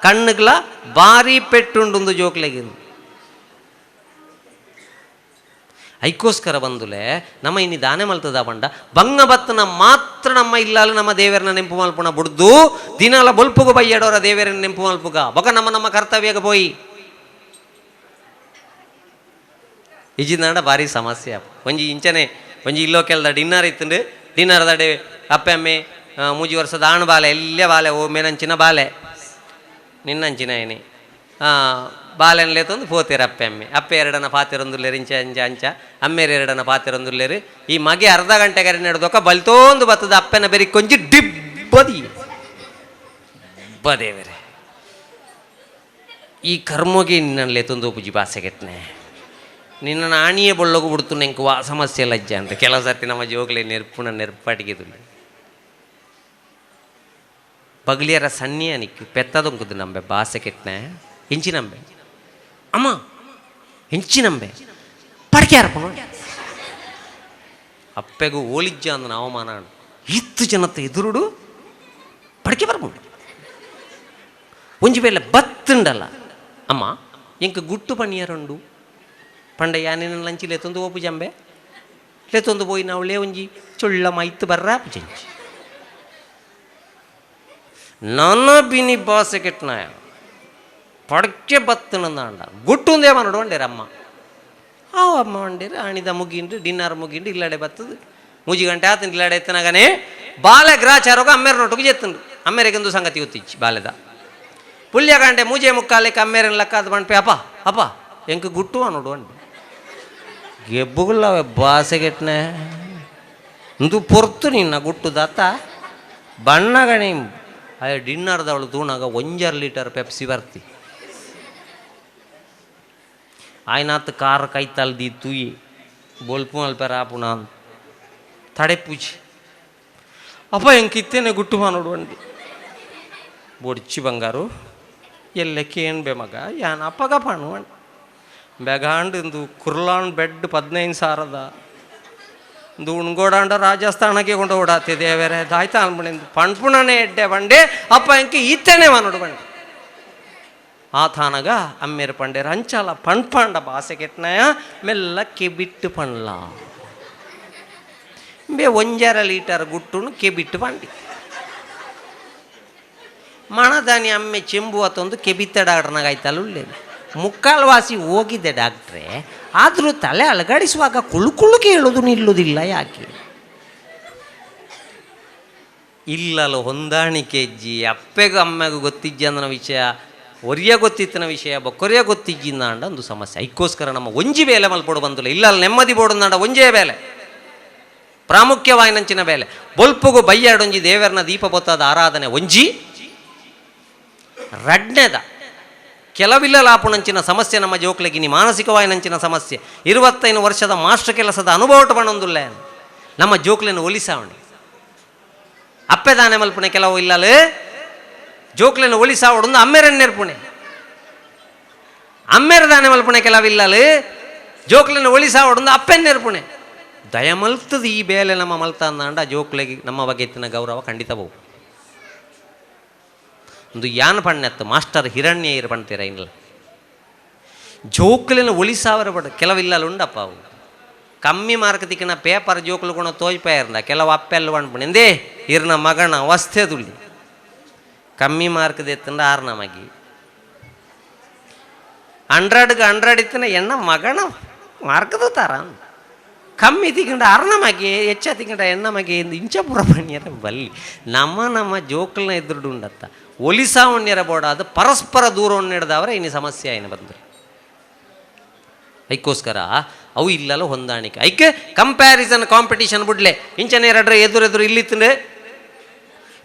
ಕಣ್ಣುಗಳ ಭಾರಿ ಪೆಟ್ಟುಂಡುಂದು ಜೋಕ್ಲೆಗಿಂದು. ಐಕೋಸ್ಕರ ಬಂದುಲೆ ನಮ್ಮ ಇನ್ನಿ ದಾನೆ ಮಲ್ತದ ಬಂಡ ಬಂಗ ಬತ್ತನ ಮಾತ್ರ ನಮ್ಮ ಇಲ್ಲಾಲು ನಮ್ಮ ದೇವರನ್ನ ನೆಂಪು ಮಲ್ಪುಣ ಬುಡ್ದು ದಿನಾಲ ಬೊಲ್ಪುಗು ಬಯ್ಯಡೋರ ದೇವರನ್ನ ನೆಂಪು ಮಲ್ಪುಗ ಬೊಕ ನಮ್ಮ ನಮ್ಮ ಕರ್ತವ್ಯಗ ಪೋಯಿ ಇಜಿಂದಾಂಡ ಭಾರಿ ಸಮಸ್ಯೆ. ಒಂಜಿ ಇಂಚನೆ ಒಂಜಿ ಇಲ್ಲೋ ಕೆಲದ ಡಿನ್ನರ್ ಇತ್ತಂಡು ಡಿನ್ನರ್ ದಡೆ ಅಪ್ಪೆ ಅಮ್ಮೆ ಮೂಜಿ ವರ್ಷದ ಆಣು ಬಾಲೆ ಎಲ್ಲೇ ಬಾಲೆ ಓ ಮೇನಂಚಿನ ಬಾಲೆ ನಿನ್ನಂಚಿನ ಏನಿ ಬಾಲೆನ್ ಲೇತೊಂದು ಪೋತೇರು ಅಪ್ಪೆ ಅಮ್ಮೆ ಅಪ್ಪೆ ಎರಡನ ಪಾತೆರೊಂದುಲ್ಲೇರು ಇಂಚ ಅಂಚ ಅಂಚ ಅಮ್ಮೇರು ಎರಡನ ಪಾತೆರೊಂದುಲ್ಲೇರು. ಈ ಮಗೆ ಅರ್ಧ ಗಂಟೆ ಕರೆ ನಡೆದೊಕ್ಕ ಬಲ್ತೋಂದು ಬತ್ತದ ಅಪ್ಪನ ಬೆರಿ ಕೊಂಚಿ ಡಿಬ್ಬದಿ ಬದೇವರೆ ಈ ಕರ್ಮೋಗಿ ನಿನ್ನ ಲೇತೊಂದು ಪೂಜಿ ಬಾಸೆಗೆಟ್ನೆ ನಿನ್ನ ಆಣಿಯೇ ಬೊಳ್ಳೋಗು ಬಿಡ್ತು ನೆಂಕು ವಾ ಸಮಸ್ಯೆ ಲಜ್ಜೆ ಅಂತ ಕೆಲವು ಸರ್ತಿ ನಮ್ಮ ಜೋಗ್ಲೆ ನೆರ್ಪುನ ನೆರ್ಪಾಟಿಗೆ ಪಗ್ಲಿಯರ ಸಣ್ಣಿಯ ನಿಕ್ಕು ಪೆತ್ತದೊಂಕುದು ನಂಬೆ ಬಾಸೆ ಕೆಟ್ನೆ ಹೆಂಚಿ ನಂಬೆ ಅಮ್ಮ ಹೆಂಚಿ ನಂಬೆ ಪಡ್ಕೆ ಅರ್ಪಣ ಅಪ್ಪೆಗೂ ಓಲಿಜ್ಜ ಅಂದ ಅವಮಾನ ಇತ್ತು ಜನತ್ತ ಎದುರುಡು ಪಡ್ಕೆ ಬರ್ಬೋದು ಒಂಜಿ ವೇಳೆ ಬತ್ತುಂಡಲ್ಲ ಅಮ್ಮ ಎಂಕ ಗುಟ್ಟು ಪಣಿಯರುಂಡು ಪಂಡ ಯಾನೇನ ಲಂಚಿ ಲೇತೊಂದು ಓಪು ಜಂಬೆ ಲೇತೊಂದು ಪೋಯಿ ನಾವು ಲೇ ಒಂಜಿ ಚೊಳ್ಳ ಮೈತ್ ಬರ್ರ ಪುಜಂಚಿ ನನ್ನ ಬಿನಿ ಬಾಸೆ ಕೆಟ್ಟನಾಯ ಪಡಕೆ ಬತ್ತನಂದಾಂಡ ಗುಟ್ಟು ಒಂದೇ ಮನಡು ಅಂಡೇರಮ್ಮ ಆ ಅಮ್ಮ ಅಂಡೇರು ಆಣಿದ ಮುಗಿಂಡು ಡಿನ್ನರ್ ಮುಗಿಂಡು ಇಲ್ಲಡೆ ಬತ್ತದು ಮೂಜಿ ಗಂಟೆ ಆತಂಡು ಇಲ್ಲಡೆ ಎತ್ತನಾಗನೇ ಬಾಲೆ ಗ್ರಾಚಾರೋಗ ಅಮ್ಮೇರ ನೊಟ್ಟುకు చెత్తుండు ಅಮ್ಮೇರೆಗೆಂದು ಸಂಗತಿ ಗೊತ್ತಿಚ್ಚಿ ಬಾಲೆದ ಪುಲ್ಯ ಗಂಟೆ ಮೂಜೆ ಮುಕ್ಕಾಲಕ್ಕೆ ಅಮ್ಮೇರನ್ ಲಕ್ಕ ಅದು ಬಂಡ್ಪೆ ಅಪ್ಪ ಅಪ್ಪ ಎಂಕ ಗುಟ್ಟು ಅನ್ನೋಡು ಅಂడి ಗೆಬ್ಬುಗುಲ್ಲವೆ ಬಾಸೆಗೆಟ್ನೆ ಇಂದು ಪೊರ್ತು ನಿನ್ನ ಗುಟ್ಟು ದಾತ ಬಣ್ಣಗಣಿ ಅದೇ ಡಿನ್ನರ್ದವಳು ತೂಣಾಗ ಒಂಜರ್ ಲೀಟರ್ ಪೆಪ್ಸಿ ಬರ್ತಿ ಆಯ್ನಾತ್ ಕಾರ್ ಕೈತಲ್ the ತೂಯಿ ಬೊಲ್ಪು ಅಲ್ಪೆರ ಆಪುಣ ತಡೆ ಪೂಜಿ ಅಪ್ಪ ಎಂಕಿತ್ತೇನೆ ಗುಟ್ಟು ಮಾನೋಡು ಅಂడి ಬೊಡ್ಚಿ ಬಂಗಾರು ಎಲ್ಲ ಕೇನ್ ಬೆ ಮಗ ಯಾನ್ ಅಪ್ಪಗ ಪಾಣು ಅಂಡ್ ಬೆಗಾಂಡ್ ಇಂದು ಕುರ್ಲಾನ್ ಬೆಡ್ 15,000 ಇಂದು ಉಣ್ಗೋಡಾಂಡ ರಾಜಸ್ಥಾನಕ್ಕೆ ಕೊಂಡು ಓಡಾತಿದೆ ಬೇರೆ ದಾಯ್ತಾ ಅನ್ಬಣಿಂದು ಪಣ್ಪುಣನೇ ಎಡ್ಡೆ ಬಂಡೆ ಅಪ್ಪ ಎಂಕೆ ಈತೇನೆ ಮಾನೋಡು ಬಂಡೆ ಆ ತಾನಗ ಅಮ್ಮೇರು ಪಂಡೇರು ಅಂಚಾಲ ಪಣ್ಪಾಂಡ ಬಾಸೆ ಕೆಟ್ನಾಯ ಮೆಲ್ಲ ಕೆಬಿಟ್ಟು ಪಣ್ಲ ಬೇ ಒಂಜರ ಲೀಟರ್ ಗುಟ್ಟುನು ಕೆಬಿಟ್ಟು ಪಂಡಿ ಮಣದಾನಿ ಅಮ್ಮೆ ಚೆಂಬು ಅತ್ತೊಂದು ಕೆಬಿತ್ತ ಡಾಕ್ಟರ್ನಾಗ ಆಯ್ತಲ್ಲ ಮುಕ್ಕಾಲು ವಾಸಿ ಹೋಗಿದೆ ಡಾಕ್ಟ್ರೆ, ಆದರೂ ತಲೆ ಅಲಗಾಡಿಸುವಾಗ ಕುಳು ಕುಳು ಕೇಳೋದು ನಿಲ್ಲುವುದಿಲ್ಲ ಯಾಕೆ? ಇಲ್ಲಲ್ಲ ಹೊಂದಾಣಿಕೆ ಅಜ್ಜಿ ಅಪ್ಪೆಗೂ ಅಮ್ಮೆಗೂ ಗೊತ್ತಿಜ್ಜಿ ಅನ್ನೋ ವಿಷಯ ಒರಿಯ ಗೊತ್ತಿತ್ತಿನ ವಿಷಯ ಬೊಕ್ಕೊರಿಯ ಗೊತ್ತಿಜ್ಜಿಂದಾಂಡ ಒಂದು ಸಮಸ್ಯೆ. ಐಕ್ಕೋಸ್ಕರ ನಮ್ಮ ಒಂಜಿ ಬೇಲೆ ಮಲ್ಪೊಡು ಬಂದಿಲ್ಲ ಇಲ್ಲ ನೆಮ್ಮದಿ ಬೋಡು ಒಂಜೇ ಬೇಲೆ ಪ್ರಾಮುಖ್ಯವಾಯಿನಂಚಿನ ಬೇಲೆ ಬೊಲ್ಪುಗು ಬಯ್ಯಾಡೊಂಜಿ ದೇವರನ ದೀಪ ಬೊತ್ತಾದ ಆರಾಧನೆ ಒಂಜಿ ರಡ್ನೆದ ಕೆಲವಿಲ್ಲ ಲಾಪುಣಂಚಿನ ಸಮಸ್ಯೆ ನಮ್ಮ ಜೋಕ್ಲೆಗಿನಿ ಮಾನಸಿಕವಾಯಿನಂಚಿನ ಸಮಸ್ಯೆ 25 ವರ್ಷದ ಮಾಸ್ಟರ್ ಕೆಲಸದ ಅನುಭವ ಪಣೊಂದುಲ್ಲ ನಮ್ಮ ಜೋಕ್ಲೆನ ಒಲಿಸಾವಣಿ ಅಪ್ಪೆದಾನೆ ಮಲ್ಪುಣೆ ಕೆಲವು ಇಲ್ಲಲೇ ಜೋಕ್ಲೆನ ಒಲಿಸಾವಡೊಂದು ಅಮ್ಮೇರನ್ನೇರ್ಪುಣೆ ಅಮ್ಮೇರ ದಾನೆ ಮಲ್ಪುಣೆ ಕೆಲವಿಲ್ಲಲೇ ಜೋಕ್ಲೆನ ಒಲಿಸಾವಡೊಂದು ಅಪ್ಪೆನ್ನೇರ್ಪುಣೆ ದಯಮಲ್ತದ ಈ ಬೇಲೆ ನಮ್ಮ ಮಲ್ತ ಅಂದಾಂಡ ಜೋಕ್ಲೆಗೆ ನಮ್ಮ ಬಗ್ಗೆ ಎತ್ತಿನ ಗೌರವ ಖಂಡಿತ ಬಹು ಒಂದು ಯಾನ್ ಪಣ್ಣೆತ್ತು ಮಾಸ್ಟರ್ ಹಿರಣ್ಯ ಪಣ್ತೀರ ಇಲ್ಲ ಜೋಕ್ಲಿನ ಒಲಿಸಾವರ ಬಡ ಕೆಲವಿಲ್ಲಲ್ಲ ಉಂಡಪ್ಪ ಅವು ಕಮ್ಮಿ ಮಾರ್ಕ್ ತಿಕ್ಕಿನ ಪೇಪರ್ ಜೋಕ್ಲು ಗುಣ ತೋಜ್ಪಾಯಿರ್ನ ಕೆಲವು ಅಪ್ಪೆಲ್ಲ ಪಣ್ಪುಣೆ ಎಂದೇ ಇರ್ನ ಮಗನ ಅವಸ್ಥೆ ದುಳ್ಳಿ ಕಮ್ಮಿ ಮಾರ್ಕ್ ದೆತ್ತಂಡ ಆರ್ನ ಮಗಿ 100ಗೆ 100 ಇತ್ತಿನ ಎಣ್ಣ ಮಗನ ಮಾರ್ಕದ ತಾರ ಕಮ್ಮಿ ತಿಕ್ಕಂಡ ಅರ್ನ ಮಗೆ ಹೆಚ್ಚ ತಿಕ್ಕಂಡ ಎಣ್ಣ ಮಗೆ ಎಂದು ಇಂಚಪುರ ಪಣ್ಯರ ಬಲ್ಲಿ ನಮ್ಮ ನಮ್ಮ ಜೋಕ್ಲನ ಎದುರುಡು ಉಂಡತ್ತ ಒಲಿಸಾವಣ್ಯರ ಬೋಡ ಅದು ಪರಸ್ಪರ ದೂರ ಹಿಡ್ದವರೆ ಇನ್ನು ಸಮಸ್ಯೆ ಏನು ಬಂದರು. ಐಕ್ಕೋಸ್ಕರ ಅವು ಇಲ್ಲಲ್ಲ ಹೊಂದಾಣಿಕೆ ಐಕೆ ಕಂಪ್ಯಾರಿಸನ್ ಕಾಂಪಿಟಿಷನ್ ಬಿಡ್ಲೆ ಇಂಚನೆ ಎರಡ್ರೆ ಎದುರೆದುರು ಇಲ್ಲಿತ್ತಂದ್ರೆ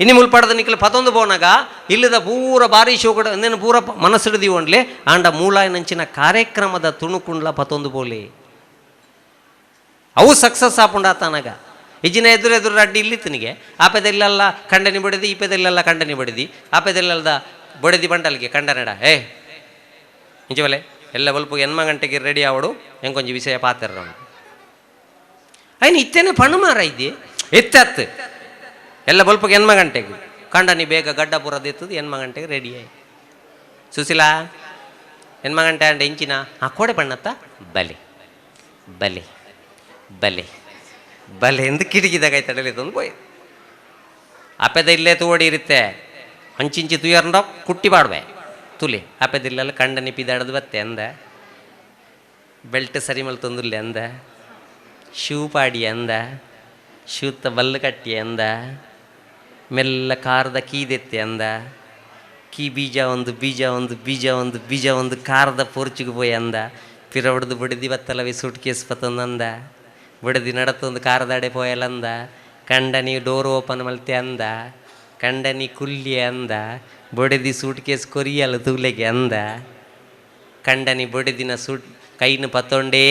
ಇನ್ನು ಮುಲ್ಪಾಡದ ನಿಕ್ಕಲು ಪತೊಂದು ಪೋನಾಗ ಇಲ್ಲದ ಪೂರ ಬಾರಿ ಶೋಕಡ ಅಂದೇನು ಪೂರ ಮನಸ್ಸಿಡ್ದಿ ಒಂಡ್ಲೆ ಆಂಡ ಮೂಲಾಯನಂಚಿನ ಕಾರ್ಯಕ್ರಮದ ತುಣುಕುಂಡ್ಲ ಪತೊಂದು ಪೋಲಿ. ಅವು ಸಕ್ಸಸ್ ಆಪುಂಡಾತನಾಗ ಇಜ್ಜಿನ ಎದುರು ಎದುರು ಅಡ್ಡಿ ಇಲ್ಲಿತ್ತನಿಗೆ ಆಪೆದೆಲ್ಲೆಲ್ಲ ಖಂಡನೆ ಬಡಿದಿ ಈಪೆದೆಲ್ಲೆಲ್ಲ ಖಂಡನೆ ಬಡಿದಿ ಆಪೆದೆಲ್ಲೆಲ್ದ ಬಡದಿ ಬಂಡಲ್ಗೆ ಖಂಡನೆಡ ಏ ಇಂಚವಲೆ ಎಲ್ಲ ಬಲ್ಪು ಎನ್ಮ ಗಂಟೆಗೆ ರೆಡಿ ಆವಡು ಎಂಕೊಂಜಿ ವಿಷಯ ಪಾತೆರ ಐನು ಇತ್ತೇನೆ ಪಣ್ಣು ಮಾರ ಇದ್ದಿ ಎತ್ತತ್ತು ಎಲ್ಲ ಬಲ್ಪಗೆ ಎನ್ಮ ಗಂಟೆಗೆ ಕಂಡನಿ ಬೇಗ ಗಡ್ಡ ಪೂರದಿತ್ತದು ಎನ್ಮ ಗಂಟೆಗೆ ರೆಡಿ ಆಯಿ ಸುಶೀಲಾ ಎನ್ಮ ಗಂಟೆ ಅಂಡ ಇಂಚಿನ ಆ ಕೋಡೆ ಪಣ್ಣತ್ತ ಬಲೆ ಬಲೆ ಬಲೆ ಬಲೆ ಎಂದು ಕಿಟಕಿದಾಗ ತಡಲಿತ್ತಂದು ಪೋಯ್ ಅಪೆದ ಇಲ್ಲೇ ತೋಡಿ ಇರುತ್ತೆ ಅಂಚಿಂಚಿ ತುಯರ್ಂಡ ಕುಟ್ಟಿ ಬಾಡ್ವೆ ತುಲಿ ಅಪೆದಿಲ್ಲಲ್ಲ ಕಂಡನಿ ಪಿದಾಡದು ಬತ್ತೆ ಅಂದ ಬೆಲ್ಟ್ ಸರಿ ಮಲ್ತೊಂದುಲ್ಲೆ ಅಂದ ಶೂ ಪಾಡಿ ಅಂದ ಶೂತ ಬಲ್ಲು ಕಟ್ಟಿ ಅಂದ ಮೆಲ್ಲ ಕಾರದ ಕೀದೆತ್ತಿ ಅಂದ ಕೀ ಬೀಜ ಒಂದು ಬೀಜ ಒಂದು ಬೀಜ ಒಂದು ಬೀಜ ಒಂದು ಕಾರದ ಪೋರ್ಚಿಗೆ ಪೋಯ್ ಅಂದ ಪಿರ ಹೊಡೆದು ಬಡಿದಿ ಬತ್ತಲವಿ ಸೂಟ್ ಕೇಸ್ ಪತ್ತೊಂದಂದ ಬಡದಿ ನಡತೊಂದು ಕಾರದಾಡೆ ಪೋಯಲಂದ ಕಂಡನಿ ಡೋರ್ ಓಪನ್ ಮಲ್ತೆ ಅಂದ ಕಂಡನಿ ಕುಲ್ಲಿ ಅಂದ ಬೊಡೆದಿ ಸೂಟ್ ಕೇಸ್ ಕೊರಿಯಲ್ಲ ತೂಲೆಗೆ ಅಂದ ಕಂಡನಿ ಬೊಡೆದಿನ ಸೂಟ್ ಕೈನ ಪತ್ತೊಂಡೇ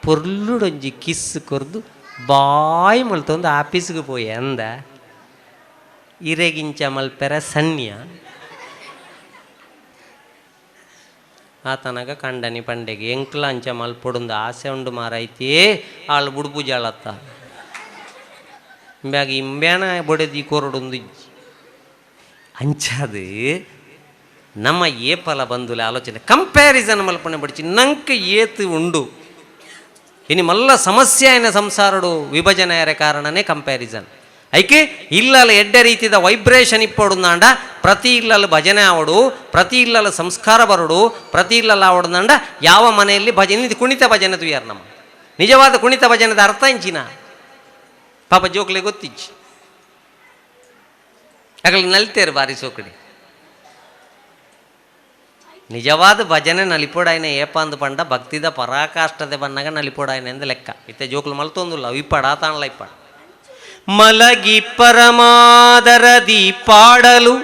ಪೊರ್ಲುಡೊಂಜಿ ಕಿಸ್ ಕೊರ್ದು ಬಾಯ್ ಮಲ್ತೊಂದು ಆಫೀಸ್ಗೆ ಪೋಯೆ ಅಂದ ಇರೆಗಿಂಚ ಮಲ್ಪೆರ ಸನ್ಯ ಆತನಗ ಕಂಡನಿ ಪಂಡೆಗೆ ಎಂಕ್ಲ ಅಂಚ ಮಲ್ಪೊಡುಂದು ಆಸೆ ಉಂಡು ಮಾರೈತಿ ಆಳು ಬುಡುಪು ಜಾಳತ್ತ ಇಂಬ್ಯಾಗ ಇಂಬ್ಯಾನ ಬೊಡೆದಿ ಕೊರಡುಂದು ಇಜ್ಜಿ ಅಂಚಾದು ನಮ್ಮ ಏಪಲ ಬಂದುಲೆ ಆಲೋಚನೆ ಕಂಪ್ಯಾರಿಸನ್ ಮಲ್ಪನೆ ಬಡಿಚಿ ನಂಕ ಏತು ಉಂಡು ಇನಿ ಮಲ್ಲ ಸಮಸ್ಯೆ అయిన ಸಂಸಾರಡು ವಿಭಜನೆ ಕಾರಣನೇ ಕಂಪ್ಯಾರಿಸನ್. ಐಕೆ ಇಲ್ಲಲ ಎಡ್ಡೆ ರೀತಿದ ವೈಬ್ರೇಷನ್ ಇಪ್ಪಡುಂದಾಂಡ ಪ್ರತಿ ಇಲ್ಲಲು ಭಜನೆ ಆವಡು, ಪ್ರತಿ ಇಲ್ಲಲು ಸಂಸ್ಕಾರ ಬರುಡು, ಪ್ರತಿ ಇಲ್ಲಲು ಆವಡುಂದಾಂಡ ಯಾವ ಮನೆಯಲ್ಲಿ ಭಜನೆ ಇದು ಕುಣಿತ ಭಜನೆ ತುಯಾರ್ ನಮ್ಮ ನಿಜವಾದ ಕುಣಿತ ಭಜನೆದ ಅರ್ಥ ಇಂಚಿನ ಪಾಪ ಜೋಕ್ಲೆ ಗೊತ್ತಿಜ್ಜಿ ಅಗಲ್ ನಲಿತೇರು ಬಾರಿ ಸೋಕಡಿ. ನಿಜವಾದ ಭಜನೆ ನಲಿಪೋಡಾಯನ ಏಪಾಂದು ಪಂಡ ಭಕ್ತಿದ ಪರಾಕಾಷ್ಠತೆ ಬನ್ನಾಗ ನಲಿಪೋಡಾಯನ ಎಂದ ಲೆಕ್ಕ. ಇತ್ತೆ ಜೋಕ್ಲು ಮಲ್ತೊಂದುಲ್ಲ ಇಪ್ಪಾಡ ಆತಾಣಲ ಇಪ್ಪಾಡ ಮಲಗಿ ಪರಮಾದರದಿ ಪಾಡಲು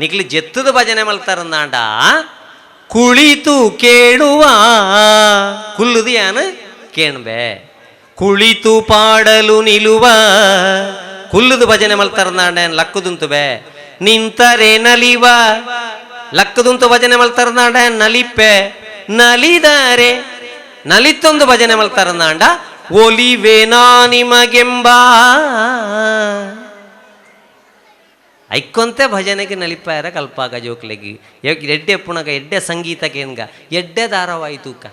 ನಿಕ್ಲಿ ಜೆತ್ತದ ಭಜನೆ ಮಲ್ತಾರಂದಾಂಡ ಕುಳಿತು ಕೇಳುವ ಕುಲ್ಲುದು ಯಾನು ಕೇಣ್ಬೆ ಕುಳಿತು ಪಾಡಲು ನಿಲುವ ಕುಲ್ಲುದು ಭಜನೆ ಮಲ್ತಾರಂದಾಂಡ ಲಕ್ಕುದುಂತುಬೆ ನಿಂತರೆ ನಲಿವ ಲಕ್ಕದುಂತು ಭಜನೆ ಮಲ್ತಾರಂದಾಂಡ ನಲಿಪೆ ನಲಿದರೆ ನಲಿತ್ತೊಂದು ಭಜನೆ ಮಲ್ತಾರಂದಾಂಡ ಒಲಿವೆ ನಾ ನಿಮಗೆಂಬ ಐಕೊಂತೆ ಭಜನೆಗೆ ನಲಿಪಾಯರ ಕಲ್ಪಾಗ ಜೋಕ್ಲೆಗಿ ಎಡ್ಡೆ ಪುಣಗ ಎಡ್ಡೆ ಸಂಗೀತಕ್ಕೇನ್ಗ ಎಡ್ಡೆ ಧಾರಾವಾಹಿ ತೂಕ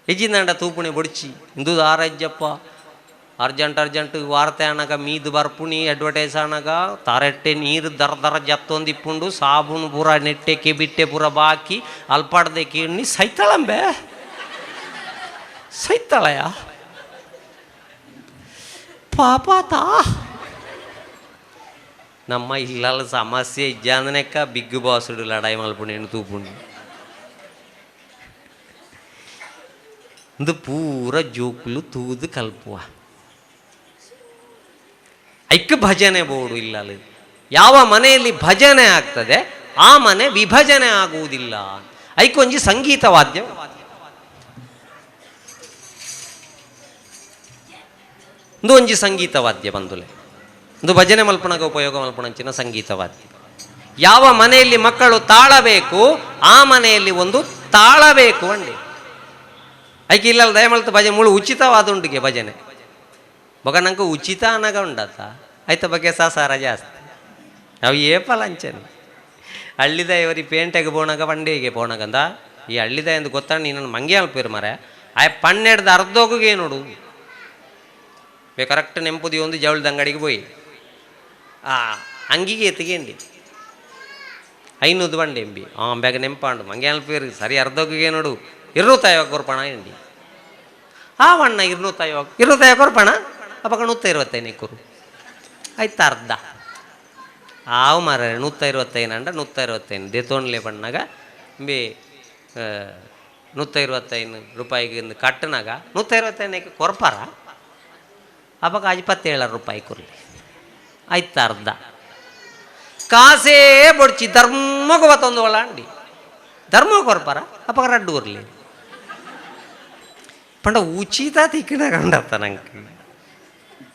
ಎಜ್ಜಿಂದಾಂಡ ತೂಪುಣೆ ಬೊಡಿಚಿ ಇಂದು ದಾರಜ್ಜಪ್ಪ ಅರ್ಜೆಂಟ್ ಅರ್ಜೆಂಟ್ ವಾರ್ತೆ ಅನಗ ಮೀದು ಬರ್ಪುಣಿ ಅಡ್ವರ್ಟೈಸ್ ಅನಗ ತಾರೆಟ್ಟೆ ನೀರು ದರ ದರ ಜತ್ತೊಂದು ಇಪ್ಪುಂಡು ಸಾಬೂನು ಪೂರ ನೆಟ್ಟೆ ಕೆಬಿಟ್ಟೆ ಪೂರ ಬಾಕಿ ಅಲ್ಪಾಡ್ದೆ ಕೇಣಿ ಸೈತಾಳಂಬೆ ಸೈತಾಳಯ ಪಾಪಾತಾ ನಮ್ಮ ಇಲ್ಲಲ್ಲ ಸಮಸ್ಯೆ ಇಜ್ಜಾಂದನೆಕ್ಕ ಬಿಗ್ ಬಾಸ್ ಲಡಾಯಿ ಮಲ್ಪುಣೇನು ತೂಪುಂಡು ಇಂದು ಪೂರ ಜೋಕುಲು ತೂದು ಕಲ್ಪುವ ಐಕ್ ಭಜನೆ ಬೋರ್ಡು ಇಲ್ಲ. ಯಾವ ಮನೆಯಲ್ಲಿ ಭಜನೆ ಆಗ್ತದೆ ಆ ಮನೆ ವಿಭಜನೆ ಆಗುವುದಿಲ್ಲ. ಐಕೊಂಜಿ ಸಂಗೀತ ವಾದ್ಯ ಇಂದು ಒಂಜಿ ಸಂಗೀತ ವಾದ್ಯ ಬಂದುಲೆ ಇಂದು ಭಜನೆ ಮಲ್ಪಣಗ ಉಪಯೋಗ ಮಲ್ಪಣಂಚಿನ ಸಂಗೀತ ವಾದ್ಯ. ಯಾವ ಮನೆಯಲ್ಲಿ ಮಕ್ಕಳು ತಾಳಬೇಕು ಆ ಮನೆಯಲ್ಲಿ ಒಂದು ತಾಳಬೇಕು ಅಂಡಿ ಐಕೆ ಇಲ್ಲ ದಯಮಲ್ತ ಭಜನೆ ಮುಳು ಉಚಿತವಾದ ಉಂಡಿಗೆ ಭಜನೆ ಬೊಕ ನಂಗೆ ಉಚಿತ ಅನಗ ಉಂಡತ್ತ ಆಯ್ತ ಬಗ್ಗೆ ಸಾಸಾರ ಜಾಸ್ತಿ ಅವು ಏಪಲ ಅಂಚನೆ ಹಳ್ಳಿದ ಇವರಿ ಪೇಂಟೆಗೆ ಪೋಣಗ ಬಂಡಿಗೆ ಪೋಣಗಂದ ಈ ಹಳ್ಳಿದ ಎಂದು ಗೊತ್ತಾಣ ನೀನು ಮಂಗೆ ಅಲ್ಪಿರು ಮರೆ ಆಯ್ ಪನ್ನೆಡ್ದ ಅರ್ಧೋಗಿಗೆ ನೋಡು ಬೇ ಕರೆಕ್ಟ್ ನೆಂಪುದಿ ಒಂದು ಜವಳಿದ ಅಂಗಡಿಗೆ ಪೋಯಿ ಆ ಅಂಗಿಗೆ ಎತ್ತಿಗೆಂಡಿ ಐನೂದು ಬಂಡೆ ಎಂಬಿ ಆ ಬ್ಯಾಗ ನೆಂಪಾಂಡು ಮಂಗೆ ಅಲ್ಪಿರು ಸರಿ ಅರ್ಧೋಗಿಗೆ ನೋಡು ಇರುನೂತ್ತ ಕೊರ್ಪಣ ಎಂಡಿ ಆ ವಣ್ಣ ಇರುನೂತ್ತ ಇರುನೂತ್ತ ಕೊರ್ಪಣ ಅಪಗ ನೂತ್ತ ಇರುವತ್ತೈದು ಕೊರು ಆಯ್ತು ಅರ್ಧ ಆವು ಮಾರ ನೂತ್ತ ಇರುವತ್ತೈದು ಅಂಡ ನೂತ್ತ ಇರುವತ್ತೈದು ದೆತೋನ್ಲೆ ಬಣ್ಣಾಗ ಬಿ ನೂತ್ತ ಇರುವತ್ತೈದು ರೂಪಾಯಿಗೆ ಕಟ್ಟನಾಗ ನೂತ್ತ ಇರುವತ್ತೈದಕ್ಕೆ ಕೊರ್ಪಾರ ಅಪಗ ಇಪ್ಪತ್ತೇಳು ರೂಪಾಯಿ ಕೊರ್ಲಿ ಆಯ್ತು ಅರ್ಧ ಕಾಸೇ ಬೊಡ್ಚಿ ಧರ್ಮಕ್ಕೆ ಬತ್ತೊಂದು ಒಳ ಅಂಡಿ ಧರ್ಮ ಕೊರ್ಪಾರ ಅಪಗ ರಡ್ಡು ಕೊರ್ಲಿ ಪಂಡ ಉಚಿತ ತಿಕ್ಕಿನ ಕಂಡತ್ತ ನಂಗೆ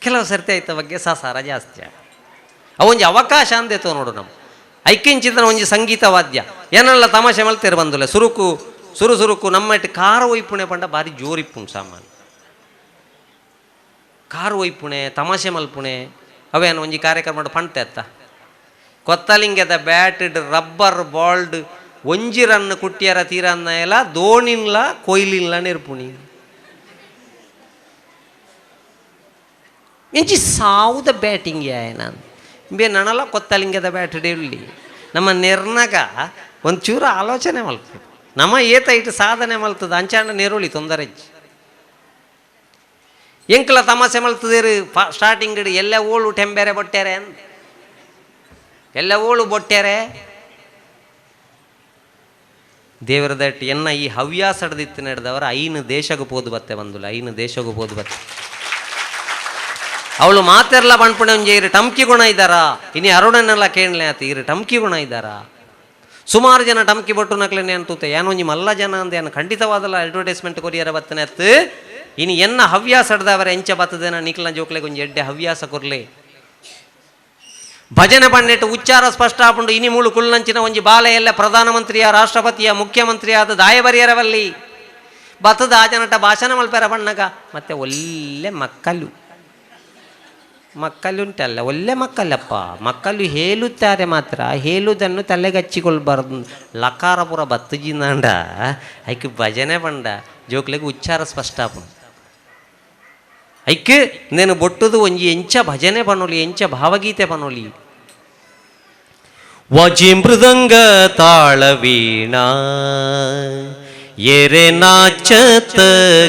ಕೆಲವು ಸರ್ತಿ ಆಯ್ತ ಬಗ್ಗೆ ಸಸಾರ ಜಾಸ್ತಿ ಅವೊಂಜಿ ಅವಕಾಶ ಅಂದೇತೋ ನೋಡು ನಮ್ಮ ಐಕಿಂಚಿತನ ಒಂಜಿ ಸಂಗೀತ ವಾದ್ಯ ಏನೆಲ್ಲ ತಮಾಷೆ ಮಲ್ತೇರು ಬಂದುಲ್ಲ ಸುರುಕು ಸುರು ಸುರುಕು ನಮ್ಮ ಇಟ್ಟು ಕಾರ ಒಯ್ಪುಣೆ ಪಂಡ ಭಾರಿ ಜೋರಿಪ್ಪುಣ್ ಸಾಮಾನು ಕಾರು ಒಯ್ಪುಣೆ ತಮಾಷೆ ಮಲ್ಪುಣೆ ಅವೇನು ಒಂಜಿ ಕಾರ್ಯಕ್ರಮ ಪಂತೆ ಅತ್ತ ಕೊತ್ತಲಿಂಗದ ಬ್ಯಾಟೆಡ್ ರಬ್ಬರ್ ಬಾಲ್ಡ್ ಒಂಜಿ ರನ್ ಕುಟ್ಟಿಯರ ತೀರನ್ನ ಎಲ್ಲ ದೋಣಿನ್ಲ ಕೊಯ್ಲಿನ್ಲ ನೆರ್ಪುಣಿ ಎಂಚಿ ಸಾವುದ ಬ್ಯಾಟಿಂಗ್ ನಾನು ಬೇ ನನಲ ಕೊತ್ತಲಿಂಗದ ಬ್ಯಾಟ್ ಹಿಡಿಯಲಿ ನಮ್ಮ ನಿರ್ನಗ ಒಂಚೂರು ಆಲೋಚನೆ ಮಲ್ತದೆ ನಮ್ಮ ಏತ ಇಟ್ಟು ಸಾಧನೆ ಮಲ್ತದ ಅಂಚಾಂಡ ನೆರುಳಿ ತೊಂದರೆ ಎಂಕಲ ತಮಾಷೆ ಮಲ್ತದೇರು ಸ್ಟಾರ್ಟಿಂಗ್ ಎಲ್ಲ ಓಳು ಟೆಂಬೇರೆ ಬೊಟ್ಟಾರೆ ಅಂದ್ ಎಲ್ಲ ಓಳು ಬೊಟ್ಟಾರೆ ದೇವರ that ಎನ್ನ ಈ ಹವ್ಯಾಸ ಹಿಡ್ದಿತ್ತು ನಡೆದವರ ಐನು ದೇಶಕ್ಕೆ ಪೋದು ಬತ್ತೆ ಬಂದುಲ್ಲ ಐನು ದೇಶಕ್ಕೆ ಪೋದು ಬತ್ತೆ ಅವಳು ಮಾತೆರ್ಲ ಪಣ್ಪುಣೆ ಒಂಜಿ ಇರು ಟಮ್ಕಿ ಗುಣ ಇದ್ದಾರಾ ಇನಿ ಅರುಣನೆಲ್ಲ ಕೇಳಲೆ ಆತ ಇರು ಟಮ್ಕಿ ಗುಣ ಇದ್ದಾರಾ ಸುಮಾರು ಜನ ಟಮ್ಕಿ ಬೊಟ್ಟು ನಕ್ಲೆನೆ ಅಂತೂತೆ ಏನೊಂಜಿ ಮಲ್ಲ ಜನ ಅಂದ ಏನು ಖಂಡಿತವಾದಲ್ಲ ಅಡ್ವರ್ಟೈಸ್ಮೆಂಟ್ ಕೊರಿಯರ ಬತ್ತನೆ ಅತ್ತು ಇನಿ ಎನ್ನ ಹವ್ಯಾಸ ಹಿಡ್ದವರ ಎಂಚ ಬತ್ತದೇನ ನಿಕ್ಲ ಜೋಕ್ಲೆಗೆ ಒಂಜಿ ಎಡ್ಡೆ ಹವ್ಯಾಸ ಕೊರ್ಲೆ ಭಜನೆ ಪಣ್ಣೆಟ್ಟು ಉಚ್ಚಾರ ಸ್ಪಷ್ಟ ಆಪುಂಡು ಇನಿ ಮೂಳು ಕುಳ್ಳಂಚಿನ ಒಂಜಿ ಬಾಲೆ ಎಲ್ಲ ಪ್ರಧಾನಮಂತ್ರಿಯ ರಾಷ್ಟ್ರಪತಿಯ ಮುಖ್ಯಮಂತ್ರಿಯಾದ ದಾಯಬರಿಯರವಲ್ಲಿ ಬತ್ತದ ಆ ಜನಟ ಭಾಷಣ ಮಲ್ಪೆರ ಬಣ್ಣಗ ಮತ್ತೆ ಒಳ್ಳೆ ಮಕ್ಕಳು ಮಕ್ಕಳುಂಟಲ್ಲ ಒಳ್ಳೆ ಮಕ್ಕಳಪ್ಪ ಮಕ್ಕಳು ಹೇಳುತ್ತಾರೆ ಮಾತ್ರ ಹೇಳುವುದನ್ನು ತಲೆಗಚ್ಚಿಕೊಳ್ಬಾರ್ದು ಲಕಾರ ಪೂರ ಬತ್ತುಜಿಂದಾಂಡ ಐಕ್ ಭಜನೆ ಪಂಡ ಜೋಕ್ಲೆಗ್ ಉಚ್ಚಾರ ಸ್ಪಷ್ಟ ಆಪುಂಡು ಐಕ್ నేను ಬೊಟ್ಟುದು ಒಂಜಿ ಎಂಚ ಭಜನೆ ಪನೊಲಿ ಎಂಚ ಭಾವಗೀತೆ ಪನೊಲಿ ವಾಜಿ ಮೃದಂಗ ತಾಳವೀಣಾ ಎರೆ ನಾಚತ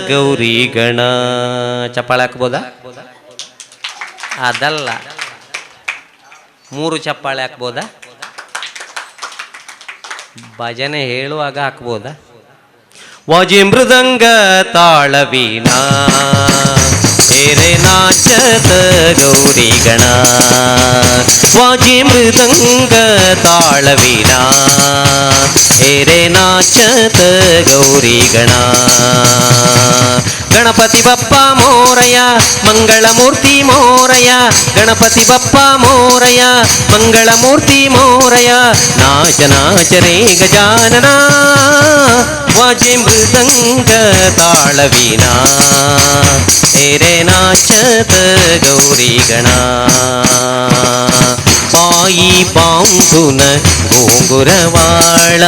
ಗೌರಿ ಗಣ ಚಪ್ಪಾಳೆ ಹಾಕ್ಬೋದಾ? ಅದಲ್ಲ, ಮೂರು ಚಪ್ಪಾಳೆ ಹಾಕ್ಬೋದಾ? ಭಜನೆ ಹೇಳುವಾಗ ಹಾಕ್ಬೋದಾ? ವಾಜಿ ಮೃದಂಗ ತಾಳವೀಣಾ ಎರೆ ನಾಚತ ಗೌರಿ ಗಣ ವಾಜಿ ಮೃದಂಗ ತಾಳವೀಣಾ ಎರೆ ನಾಚತ ಗೌರಿ ಗಣ ಗಣಪತಿ ಬಪ್ಪ ಮೋರಯ ಮಂಗಳಮೂರ್ತಿ ಮೋರಯ ಗಣಪತಿ ಬಪ್ಪ ಮೋರಯ ಮಂಗಳಮೂರ್ತಿ ಮೋರಯ ನಾಚ ನಾಚ ರೇ ಗಜಾನನ ವಾಜೆ ಮೃದಂಗ ತಾಳವೀಣಾ ಎರೆ ನಾಚತ ಗೌರಿ ಗಣ ಬಾಯಿ ಬಾಂಬುನ ಗೋಂಗುರವಾಳ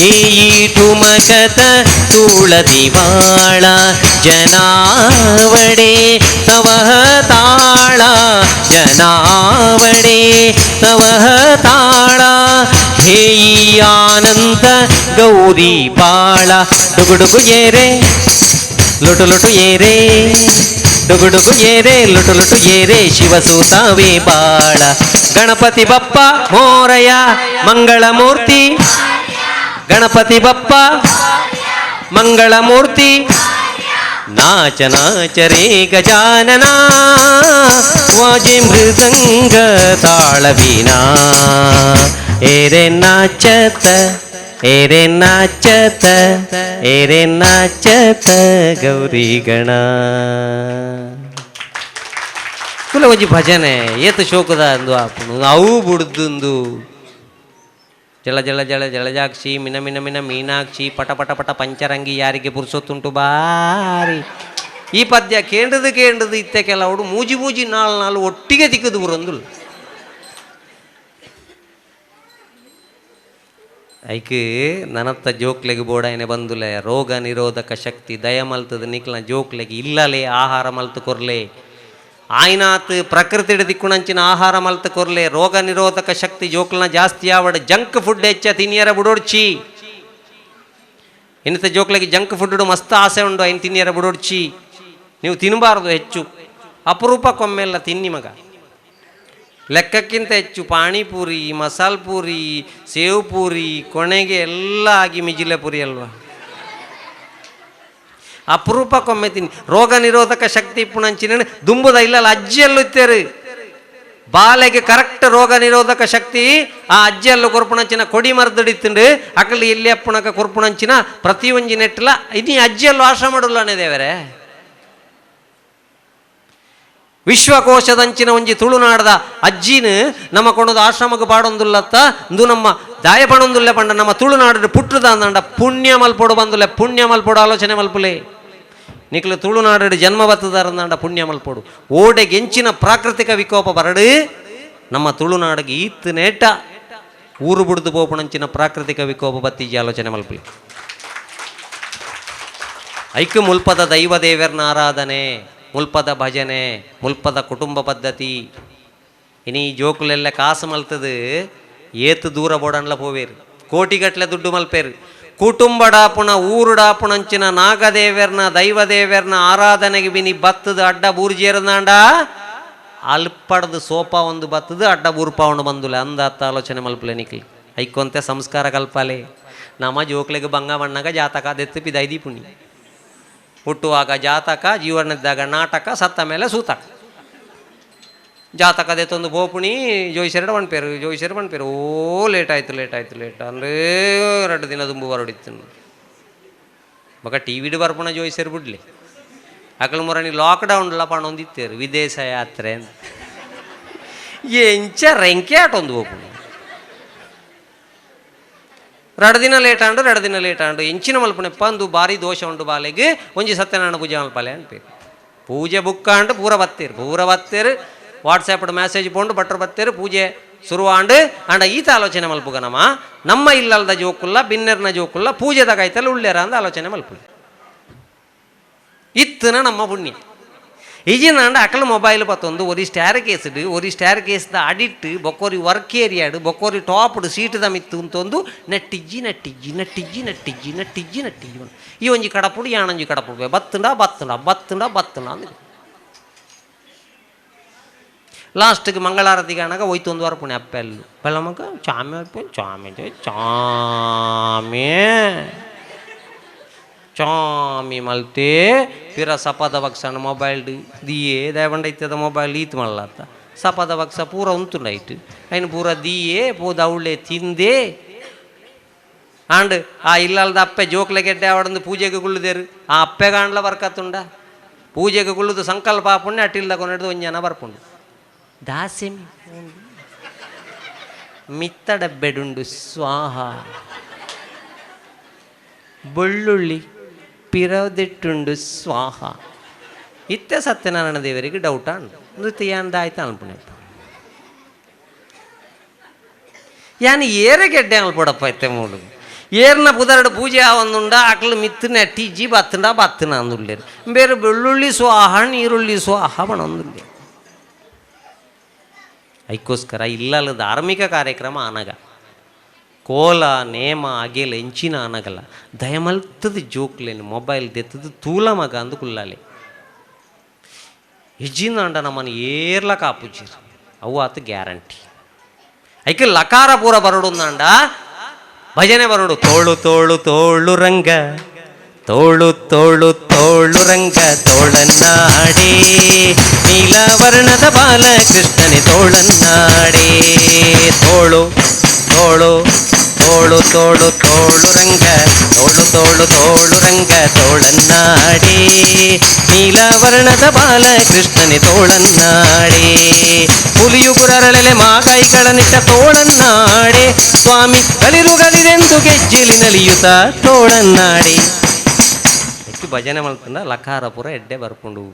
ಏಯಿ ಠುಮಕತ ತುಳದಿವಾಳ ಜನಾವಡೆ ತವಹ ತಾಳ ಜನಾವಡೆ ತವಹ ತಾಳ ಹೇಯಿ ಆನಂದ ಗೌರಿ ಬಾಳ ಡುಗುಡುಗು ಏರೆ ಲುಟು ಲುಟು ಏರೆ ಡುಗುಡುಗು ಏರೆ ಲುಟು ಲುಟು ಏರೆ ಶಿವಸೂತಾವೇ ಬಾಳ ಗಣಪತಿ ಬಪ್ಪ ಮೋರಯ ಮಂಗಳಮೂರ್ತಿ ಗಣಪತಿ ಬಪ್ಪ ಮಂಗಳಮೂರ್ತಿ ನಾಚ ನಾಚ ರೇ ಗಜಾನನ ವಾಜೆ ಮೃದಂಗ ತಾಳವೀಣಾ ಏರೆ ನಾಚತ ಏರೆ ನಾಚತ ಏರೆ ನಾಚತ ಗೌರಿ ಗಣ ಕುಲ ಒಂಜಿ ಭಜನೆ ಏತ ಶೋಕದ ಅಂದು ಆಪುಂಡು ಅವು ಬುಡ್ದುಂದು ಜಲ ಜಲ ಜಲ ಜಲಜಾಕ್ಷಿ ಮಿನ ಮಿನ ಮಿನ ಮೀನಾಕ್ಷಿ ಪಟ ಪಟ ಪಟ ಪಂಚರಂಗಿ ಯಾರಿಗೆ ಪುರ್ಸೊತ್ತುಂಟು ಬಾರಿ ಈ ಪದ್ಯ ಕೇಂದ್ರದು ಕೇಂದ್ರದು ಇತ್ತೆ ಕೆಲವರು ಮೂಜಿ ಮೂಜಿ ನಾಲ್ ನಾಲ್ ಒಟ್ಟಿಗೆ ತಿಕ್ಕದು ಬರೊಂದುಲ್ಲ ಐಕ್ ನನತ್ತ ಜೋಕ್ಲೆಗ್ ಬೋಡಾಯನೆ ಬಂದುಲೆ ರೋಗ ನಿರೋಧಕ ಶಕ್ತಿ ದಯ ಮಲ್ತದ ನಿಕ್ಲ ಜೋಕ್ಲೆಗ್ ಇಲ್ಲಲೆ ಆಹಾರ ಮಲ್ತು ಕೊರ್ಲೆ ಆಯ್ನಾತ್ ಪ್ರಕೃತಿ ದಿಕ್ಕುಣಂಚಿನ ಆಹಾರ ಮಲ್ತು ಕೊರ್ಲೆ ರೋಗ ನಿರೋಧಕ ಶಕ್ತಿ ಜೋಕ್ಲನ ಜಾಸ್ತಿ ಆವಡ್ ಜಂಕ್ ಫುಡ್ ಹೆಚ್ಚ ತಿನ್ನಿಯರ ಬುಡೋಡ್ಚಿ ಇನ್ನಿತ ಜೋಕ್ಲೆಗೆ ಜಂಕ್ ಫುಡ್ ಮಸ್ತ್ ಆಸೆ ಉಂಡು ಐನ್ ತಿನ್ನಿಯರ ಬುಡೋಡ್ಚಿ ನೀವು ತಿನ್ನಬಾರ್ದು ಹೆಚ್ಚು ಅಪರೂಪಕ್ಕೊಮ್ಮೆಲ್ಲ ತಿನ್ನಿ ಮಗ ಲೆಕ್ಕಕ್ಕಿಂತ ಹೆಚ್ಚು ಪಾನಿಪುರಿ ಮಸಾಲೆ ಪೂರಿ ಸೇವ್ ಪೂರಿ ಕೊನೆಗೆ ಎಲ್ಲ ಆಗಿ ಮಿಜಿಲೆ ಪುರಿ ಅಲ್ವಾ ಅಪರೂಪಕ್ಕೊಮ್ಮೆ ತಿನ್ನಿ ರೋಗ ನಿರೋಧಕ ಶಕ್ತಿ ಪುಣಂಚಿನ ದುಂಬುದ ಇಲ್ಲಲ್ಲ ಅಜ್ಜಿಯಲ್ಲೂ ಇತ್ತೇರು ಬಾಲೆಗೆ ಕರೆಕ್ಟ್ ರೋಗ ನಿರೋಧಕ ಶಕ್ತಿ ಆ ಅಜ್ಜಿಯಲ್ಲು ಕೊರ್ಪುಣಂಚಿನ ಕೊಡಿ ಮರ್ದಡಿತ್ತುಂಡು ಅಕಲ್ ಇಲ್ಲಿ ಅಪ್ಪುಣಕ ಕೊರ್ಪುಣಂಚಿನ ಪ್ರತಿಯೊಂಜಿ ನೆಟ್ಟಲ ಇನಿ ಅಜ್ಜಿಯಲ್ಲು ಆಶ್ರಮ ದೇವರೇ. ವಿಶ್ವಕೋಶದಂಚಿನ ಒಂಜಿ ತುಳುನಾಡದ ಅಜ್ಜಿನ ನಮ್ಮ ಕೊಣದ ಆಶ್ರಮಕ್ಕೆ ಪಾಡೊಂದುಲ್ಲತ್ತ ಇಂದು ನಮ್ಮ ದಾಯ ಪಣೊಂದುಲ್ಲ ಪಂಡ ನಮ್ಮ ತುಳುನಾಡು ಪುಟ್ಟದ ಅಂದಂಡ ಪುಣ್ಯ ಮಲ್ಪೊಡು ಬಂದುಲ್ಲ ಪುಣ್ಯ ಮಲ್ಪೊಡು ಆಲೋಚನೆ ಮಲ್ಪುಲೆ ನಿಕ್ಲು ತುಳುನಾಡು ಜನ್ಮ ಬತ್ತದಾರಂದಾಂಡ ಪುಣ್ಯ ಮಲ್ಪೊಡು ಓಡೆಗೆಂಚಿನ ಪ್ರಾಕೃತಿಕ ವಿಕೋಪ ಬರಡು ನಮ್ಮ ತುಳುನಾಡಿಗೆ ಈತ್ ನೇಟ ಊರು ಬುಡ್ದು ಪೋಪುಣಂಚಿನ ಪ್ರಾಕೃತಿಕ ವಿಕೋಪ ಬತ್ತೀಜಿ ಆಲೋಚನೆ ಮಲ್ಪುಲೆ. ಐಕ್ ಮುಲ್ಪದ ದೈವ ದೇವರ್ನ ಆರಾಧನೆ, ಮುಲ್ಪದ ಭಜನೆ, ಮುಲ್ಪದ ಕುಟುಂಬ ಪದ್ಧತಿ. ಇನಿ ಜೋಕುಲೆಲ್ಲ ಕಾಸು ಮಲ್ತದು ಏತು ದೂರ ಬೋಡನ್ಲ ಪೋವೇರು, ಕೋಟಿಗಟ್ಲೆ ದುಡ್ಡು ಮಲ್ಪೇರು. ಕುಟುಂಬಡಾಪುಣ ಊರುಡಾಪುಣಂಚಿನ ನಾಗದೇವೆರ್ನ ದೈವದೇವೆರ್ನ ಆರಾಧನೆಗೆ ಬಿನಿ ಬತ್ತದ ಅಡ್ಡ ಬೂರ್ಜೇರ್ದಾಂಡ ಅಲ್ಪಡ್ದು ಸೋಪಾ ಒಂದು ಬತ್ತದು ಅಡ್ಡ ಬೂರ್ಪಾವಣ ಬಂದುಲೆ ಅಂದಾತ್ತ ಆಲೋಚನೆ ಮಲ್ಪಲೆ ನಿಕ್ಲಿ. ಐಕೊಂತೆ ಸಂಸ್ಕಾರ ಕಲ್ಪಾಲೆ. ನಮ್ಮ ಜೋಕ್ಲೆಗೆ ಬಂಗ ಬಣ್ಣಗ ಜಾತಕ ದೆತ್ತು ಪಿದೈದಿ ಪುಣ್ಯ. ಹುಟ್ಟುವಾಗ ಜಾತಕ, ಜೀವನದಾಗ ನಾಟಕ, ಸತ್ತ ಮೇಲೆ ಸೂತಕ. ಜಾತಕ ದೆತ್ತೊಂದು ಪೋಪುಣಿ ಜೋಯಿಸೆರಡು ಪನ್ಪೇರು ಜೋಯಿಸೆರು ಪನ್ಪೇರು ಓ ಲೇಟ್ ಆಯ್ತು ಲೇಟ್ ಆಯ್ತು ಲೇಟ್ ಅಂದರೆ 2 ದಿನ ದುಂಬು ಬರಡಿತ್ತು. ಬೊಕ ಟಿ ವಿಡ್ ಬರ್ಪುಣ ಜೋಯಿಸೆರು ಬಿಡ್ಲಿ ಅಕಲ್ ಮೊರನಿ ಲಾಕ್ಡೌನ್ಲ ಪಣೊಂದಿತ್ತೇರು ವಿದೇಶ ಯಾತ್ರೆ ಅಂತ ಎಂಚ ರೆಂಕೆ ಆಟೊಂದು ಪೋಪುಣಿ. 2 ದಿನ ಲೇಟ್ ಆಂಡು 2 ದಿನ ಲೇಟ್ ಆಂಡು ಎಂಚಿನ ಮಲ್ಪುಣೆಪ್ಪ ಅಂದು ಭಾರಿ ದೋಷ ಉಂಡು ಬಾಲೆಗೆ ಒಂಜಿ ಸತ್ಯನಾರಾಯಣ ಪೂಜೆ ಮಲ್ಪಾಲೆ ಅನ್ಪೇರು. ಪೂಜೆ ಬುಕ್ಕಾಂಡು ಪೂರ ಬತ್ತೀರು ಪೂರ ಬತ್ತೀರು ವಾಟ್ಸಾಪ್ ಮೆಸೇಜ್ ಪೋಂಡು ಭಟ್ರು ಬತ್ತೀರು ಪೂಜೆ ಶುರುವಾಂಡು ಅಂಡ ಈತ ಆಲೋಚನೆ ಮಲ್ಪುಗ ನಮ್ಮ ನಮ್ಮ ಇಲ್ಲಲ್ದ ಜೋಕುಲ್ಲ ಬಿನ್ನೆರ್ನ ಜೋಕುಲ್ಲ ಪೂಜೆದ ಕಾಯ್ತಲ್ಲ ಉಳ್ಳೇರ ಅಂದ ಆಲೋಚನೆ ಮಲ್ಪುಲ್ಲ. ಇತ್ತನ ನಮ್ಮ ಪುಣ್ಯ. ಈಜಿನಾಂಡ ಅಕಲ್ ಮೊಬೈಲ್ ಪತ್ತೊಂದು ಒರಿ ಸ್ಟ್ಯಾರ್ ಕೇಸ್ಡ್ ಒರಿ ಸ್ಟ್ಯಾರ್ ಕೇಸ್ದ ಅಡಿಟ್ ಬೊಕ್ಕೋರಿ ವರ್ಕ್ ಏರಿಯಾಡು ಬೊಕ್ಕೋರಿ ಟಾಪ್ಡ್ ಸೀಟ್ದ ಮಿತ್ತು ಅಂತೊಂದು ನಟ್ಟಿಜ್ಜಿ ನಟ್ಟಿಜ್ಜಿ ನಟ್ಟಿಜ್ಜಿ ನಟ್ಟಿಜ್ಜಿ ನಟ್ಟಿಜ್ಜಿ ನಟ್ಟಿಜ್ಜಿ ಈ ಒಂಜಿ ಕಡಪುಡು ಯಾಣೊಂಜಿ ಕಡಪುಡು ಬತ್ತುಂಡ ಬತ್ತುಂಡ ಬತ್ತುಂಡ ಬತ್ತುಂಡ ಅಂದ್ ಲಾಸ್ಟ್ಗೆ ಮಂಗಳಾರತಿಗೆ ಅಣಗ ಒಯ್ತೊಂದು ವಾರ ಪುಣೆ ಅಪ್ಪೆಲ್ಲು ಬೆಲ್ಲಮಗ ಚಾಮೆ ಅಪ್ಪೆ ಚಾಮೆ ಚಾಮೆ ಚಾಮಿ ಮಲ್ತೆ ಪಿರ ಸಪದ ಬಕ್ಸನ ಮೊಬೈಲ್ ದಿಯೇ ದೇವಂಡ ಇತ್ತದ ಮೊಬೈಲ್ ಈತ್ ಮಲ್ಲತ್ತ ಸಪದ ಬಕ್ಸ ಪೂರ ಉಂತುಂಡೈಟ್ ಐನು ಪೂರ ದಿಯೇ ಪೋದ ಅವಳೆ ತಿಂದೆ ಆಂಡ್ ಆ ಇಲ್ಲಲ್ದ ಅಪ್ಪೆ ಜೋಕ್ಲೆ ಗೆಡ್ಡೆ ಅವಡಂದು ಪೂಜೆಗೆ ಕುಳ್ಳುದೇರು ಆ ಅಪ್ಪೆ ಗಾಂಡ್ಲ ಬರ್ಕತ್ತುಂಡ ಪೂಜೆಗೆ ಕುಳ್ಳುದು ಸಂಕಲ್ಪ ಪುಣ್ಯ ಅಟ್ಟಿಲ್ದ ಕೊನೆಡ್ದು ಒಂಜನ ಬರ್ಪುಂಡು ದಾಸೆಮಿ ಮಿತ್ತಡಬ್ಬೆಡುಂಡು ಸ್ವಾಹ ಬೆಳ್ಳುಳ್ಳಿ ಪಿರದಿಟ್ಟುಂಡು ಸ್ವಾಹ ಇತ್ತೆ ಸತ್ಯನಾರಾಯಣ ದೇವರಿಗೆ ಡೌಟ್ ಅಂಡು ನೃತ್ಯ ಆಯ್ತು ಅನ್ಪುಣೆ ಯಾನ್ ಏರೆ ಗೆಡ್ಡೆ ಅನ್ಪಡಪ್ಪ ಇತ್ತೆ ಮೂಡು ಏರ್ನ ಪುದರಡು ಪೂಜೆ ಆವೊಂದುಂಡ ಅಕ್ಲು ಮಿತ್ತನೆ ಟಿಜ್ಜಿ ಬತ್ತುಂಡ ಬತ್ತುನ ಅಂದುಲ್ಲೇರು ಬೇರೆ ಬೆಳ್ಳುಳ್ಳಿ ಸ್ವಾಹ ನೀರುಳ್ಳಿ ಸ್ವಾಹ ಬಣೊಂದುಲ್ಲೇರು. ಐಕ್ಕೋಸ್ಕರ ಇಲ್ಲಲ್ಲ ಧಾರ್ಮಿಕ ಕಾರ್ಯಕ್ರಮ ಆನಗ ಕೋಲ ನೇಮ ಅಗೆಲ ಎಂಚಿನ ಆನಗಲ್ಲ ದಯಮಲ್ತದ ಜೋಕ್ಲೇನು ಮೊಬೈಲ್ ದೆತ್ತದು ತೂಲ ಮಗ ಅಂದು ಕುಲ್ಲಾಲೆ ಹೆಜ್ಜಿನಾಂಡ ನಮ್ಮನ್ನು ಏರ್ಲ ಕಾಪುಜಿರ್ ಅವು ಆತು ಗ್ಯಾರಂಟಿ. ಐಕೆ ಲಕಾರ ಪೂರ ಬರಡುಂದಾಂಡ ಭಜನೆ ಬರಡು ತೋಳು ತೋಳು ತೋಳು ರಂಗ ತೋಳು ತೋಳು ತೋಳು ರಂಗ ತೋಳನ್ನಾಡೇ ನೀಲವರ್ಣದ ಬಾಲಕೃಷ್ಣನೆ ತೋಳನ್ನಾಡೇ ತೋಳು ತೋಳು ತೋಳು ತೋಳು ತೋಳು ರಂಗ ತೋಳು ತೋಳು ತೋಳು ರಂಗ ತೋಳನ್ನಾಡೇ ನೀಲವರ್ಣದ ಬಾಲಕೃಷ್ಣನೆ ತೋಳನ್ನಾಡೇ ಹುಲಿಯು ಗುರರಳೆಲೆ ಮಾಕಾಯಿಗಳ ನಿಟ್ಟ ತೋಳನ್ನಾಡೆ ಸ್ವಾಮಿ ಕಲಿರುಗಲಿರೆಂದು ಗೆಜ್ಜೆಲಿ ನಲಿಯುತ್ತ ತೋಳನ್ನಾಡೆ. ಹೆಚ್ಚು ಭಜನೆ ಮಲ್ತಂಡ ಲಕಾರ ಪೂರ ಎಡ್ಡೆ ಬರ್ಪುಂಡು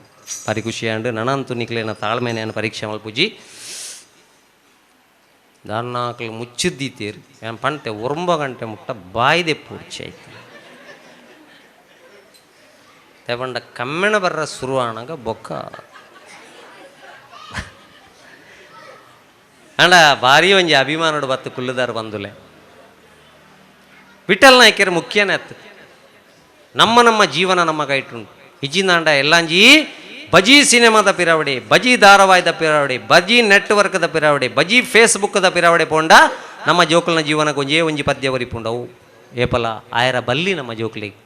ಭಾರಿ ಖುಷಿ ಆಂಡ್ ನನಂತು ನಿಕ್ಲೇನ ತಾಳ್ಮೆನೆಯನ್ನು ಪರೀಕ್ಷೆ ಮಲ್ಪುಜಿ ದಾನ್ನಾಕ್ಲು ಮುಚ್ಚಿದ್ದೀತೇರು ಏನ್ ಪಂಟೆ 9 ಗಂಟೆ ಮುಟ್ಟ ಬಾಯ್ದೆ ಪೂರ್ಚಿ ಆಯ್ತು ತಗೊಂಡ ಕಮ್ಮೆಣ ಬರ್ರ ಶುರು ಆಣಗ ಬೊಕ್ಕ ಅಂಡ ಭಾರಿ ಒಂಜಿ ಅಭಿಮಾನಡು ಬತ್ತು ಕುಲ್ಲುದಾರ ಬಂದುಲೆ ವಿಠಲ್ ನಾಯ್ಕರ್ ಮುಖ್ಯನೇ ಅತ್ತು ನಮ್ಮ ನಮ್ಮ ಜೀವನ ನಮ್ಮ ಕೈಟುಂಡು ಇಜ್ಜಿಂದಾಂಡ ಎಲ್ಲಾಂಜಿ ಬಜಿ ಸಿನಿಮಾದ ಪಿರಾವಡಿ ಬಜಿ ಧಾರಾವಾಹಿದ ಪಿರಾವಡಿ ಬಜಿ ನೆಟ್ವರ್ಕ್ದ ಪಿರಾವಡಿ ಬಜಿ ಫೇಸ್ಬುಕ್ದ ಪಿರಾವಡಿ ಪೋಂಡ ನಮ್ಮ ಜೋಕುಲ್ನ ಜೀವನ ಒಂಜೇ ಒಂಜಿ ಪದ್ಯ ಒರಿಪುಂಡವು ಏಪಲ ಆಯರ ಬಲ್ಲಿ ನಮ್ಮ ಜೋಕ್ಲಿಗೆ.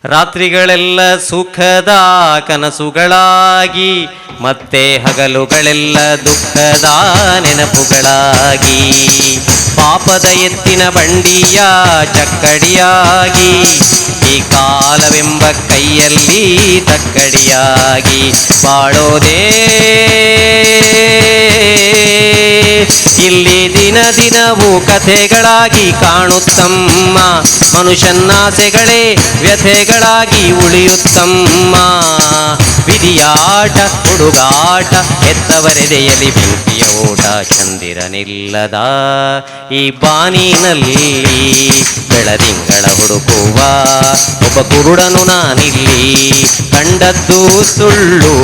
ರಾತ್ರಿಗಳೆಲ್ಲ ಸುಖದ ಕನಸುಗಳಾಗಿ, ಮತ್ತೆ ಹಗಲುಗಳೆಲ್ಲ ದುಃಖದ ನೆನಪುಗಳಾಗಿ, ಪಾಪದ ಎತ್ತಿನ ಬಂಡಿಯ ಚಕ್ಕಡಿಯಾಗಿ, ಈ ಕಾಲವೆಂಬ ಕೈಯಲ್ಲಿ ತಕ್ಕಡಿಯಾಗಿ ಬಾಳೋದೇ ಇಲ್ಲಿ ದಿನ ದಿನವೂ ಕಥೆಗಳಾಗಿ ಕಾಣುತ್ತಮ್ಮ, ಮನುಷ್ಯನಾಸೆಗಳೇ ವ್ಯಥೆಗಳಾಗಿ ಉಳಿಯುತ್ತಮ್ಮ. ವಿಧಿಯಾಟ ಹುಡುಗಾಟ ಹೆತ್ತವರೆದೆಯಲಿ ಬೆಂಕಿಯ ಓಟ, ಚಂದಿರನಿಲ್ಲದ ಈ ಬಾನಿನಲ್ಲಿ ಬೆಳದಿಂಗಳ ಹುಡುಕುವ ಒಬ್ಬ ಕುರುಡನು ನಾನಿಲ್ಲಿ. ಕಂಡದ್ದು ಸುಳ್ಳು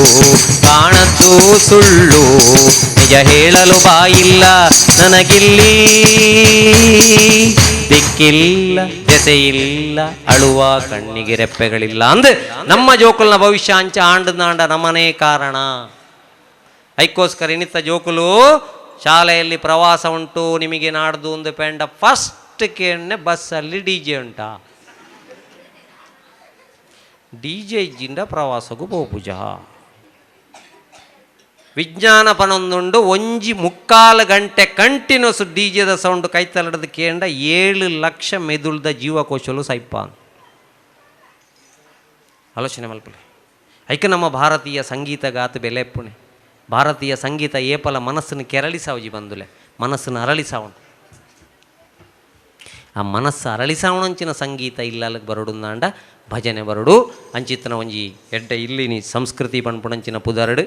ಕಾಣದ್ದು ಸುಳ್ಳು, ನಿಜ ಹೇಳಲು ಬಾಯಿಲ್ಲ ನನಗಿಲ್ಲಿ, ದಿಕ್ಕಿಲ್ಲ ದೆಸೆಯಿಲ್ಲ ಅಳುವ ಕಣ್ಣಿಗೆ ರೆಪ್ಪೆಗಳಿಲ್ಲ ಅಂದ್ ನಮ್ಮ ಜೋಕುಲ್ನ ಭವಿಷ್ಯ ಅಂಚ ಆಂಡನಾಂಡ ನಮ್ಮನೇ ಕಾರಣ. ಐಕ್ಕೋಸ್ಕರ ಇನ್ನಿತ್ತ ಜೋಕುಲು ಶಾಲೆಯಲ್ಲಿ ಪ್ರವಾಸ ಉಂಟು ನಿಮಗೆ ನಾಡ್ದು ಒಂದು ಪೆಂಡ ಫಸ್ಟ್ ಕೇಣ್ಣೆ ಬಸ್ಸಲ್ಲಿ ಡಿ ಜೆ ಉಂಟಾ, ಡಿ ಜೆ ಇಜ್ಜಿಂದ ಪ್ರವಾಸಗೂ ಪೋಪುಜ. ವಿಜ್ಞಾನ ಪನೊಂದುಂಡು ಒಂಜಿ ಮುಕ್ಕಾಲು ಗಂಟೆ ಕಂಟಿನ್ಯೂಸ್ ಡಿ ಜೆದ ಸೌಂಡ್ ಕೈತಲಡದ ಕೇಂಡ 7 ಲಕ್ಷ ಮೆದುಳ್ದ ಜೀವಕೋಶಲು ಸೈಪ. ಆಲೋಚನೆ ಮಲ್ಪಲೆ. ಐಕ ನಮ್ಮ ಭಾರತೀಯ ಸಂಗೀತಗಾತ ಬೆಲೆಪ್ಪುಣೆ, ಭಾರತೀಯ ಸಂಗೀತ ಏಪಲ ಮನಸ್ಸನ್ನು ಕೆರಳಿಸಾವಜಿ ಬಂದುಲೆ, ಮನಸ್ಸನ್ನು ಅರಳಿಸಾವಣ. ಆ ಮನಸ್ಸು ಅರಳಿಸಾವಣಂಚಿನ ಸಂಗೀತ ಇಲ್ಲಲಕ್ಕೆ ಬರಡು ನಾಂಡ ಭಜನೆ ಬರಡು ಅಂಚಿತ್ತನ ಒಂಜಿ ಎಡ್ಡ ಇಲ್ಲಿನಿ ಸಂಸ್ಕೃತಿ ಪಣ್ಪುಣಂಚಿನ ಪುದರಡು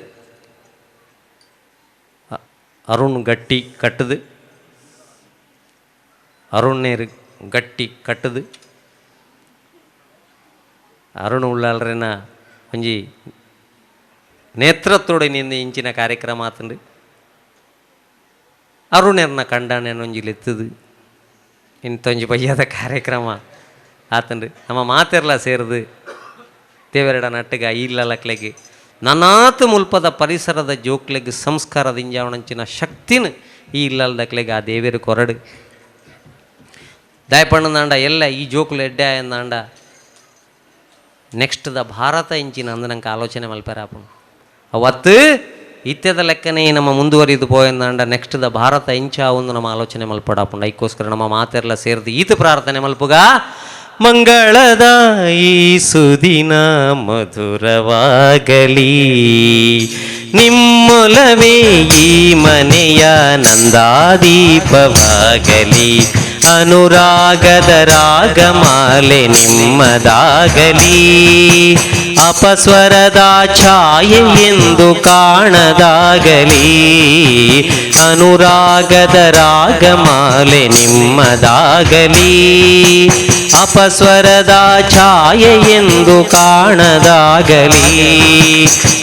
ಅರುಣ್ ಗಟ್ಟಿ ಕಟ್ಟದು, ಅರುಣೇರು ಗಟ್ಟಿ ಕಟ್ಟದು, ಅರುಣ್ ಉಳ್ಳಾಲ್ರೆನ ಒಂಜಿ ನೇತೃತ್ವಡು ನಿಂದ ಇಂಚಿನ ಕಾರ್ಯಕ್ರಮ ಆತಂಡು. ಅರುಣೆರ್ನ ಕಂಡಾಣೆನೊಂಜಿ ಲೆತ್ತದು ಇಂತೊಂಜಿ ಬಯ್ಯದ ಕಾರ್ಯಕ್ರಮ ಆತಂಡು. ನಮ್ಮ ಮಾತೆರ್ಲ ಸೇರಿದು ದೇವರೆಡ ನಟ್ಟಗ ಇಲ್ಲಲಕ್ಲೆಗೆ ನನಾತು ಮುಲ್ಪದ ಪರಿಸರದ ಜೋಕ್ಲೆಗ್ ಸಂಸ್ಕಾರದ ಇಂಜಾವಣಂಚಿನ ಶಕ್ತಿನ ಈ ಇಲ್ಲಲ್ದಕ್ಲೆಗ್ ಆ ದೇವೇರು ಕೊರಡು ದಾಯಪಣ್ಣಂದಾಂಡ ಎಲ್ಲ ಈ ಜೋಕುಲು ಎಡ್ಡೆ ಆಯಂದಾಂಡ ನೆಕ್ಸ್ಟ್ the Bharat ಇಂಚಿನ ಅಂದ ನಂಗೆ ಆಲೋಚನೆ ಮಲ್ಪೆರಾಪುಂಡು. ಅವತ್ತು ಇತ್ಯದ ಲೆಕ್ಕನೇ ನಮ್ಮ ಮುಂದುವರಿದು ಪೋಯಂದಾಂಡ ನೆಕ್ಸ್ಟ್ the Bharat ಇಂಚ ಒಂದು ನಮ್ಮ ಆಲೋಚನೆ ಮಲ್ಪಡಾಪುಂಡು. ಐಕ್ಕೋಸ್ಕರ ನಮ್ಮ ಮಾತೆಲ್ಲ ಸೇರಿದು ಈತ ಪ್ರಾರ್ಥನೆ ಮಲ್ಪುಗ. ಮಂಗಳದ ಈ ಸುದಿನ ಮಧುರವಾಗಲಿ, ನಿಮ್ಮೊಲವೇ ಈ ಮನೆಯ ನಂದಾದೀಪವಾಗಲಿ, ಅನುರಾಗದ ರಾಗಮಾಲೆ ನಿಮ್ಮದಾಗಲಿ, ಅಪಸ್ವರದ ಛಾಯೆ ಎಂದು ಕಾಣದಾಗಲಿ, ಅನುರಾಗದ ರಾಗಮಾಲೆ ನಿಮ್ಮದಾಗಲಿ, ಅಪಸ್ವರದ ಛಾಯೆ ಎಂದು ಕಾಣದಾಗಲಿ,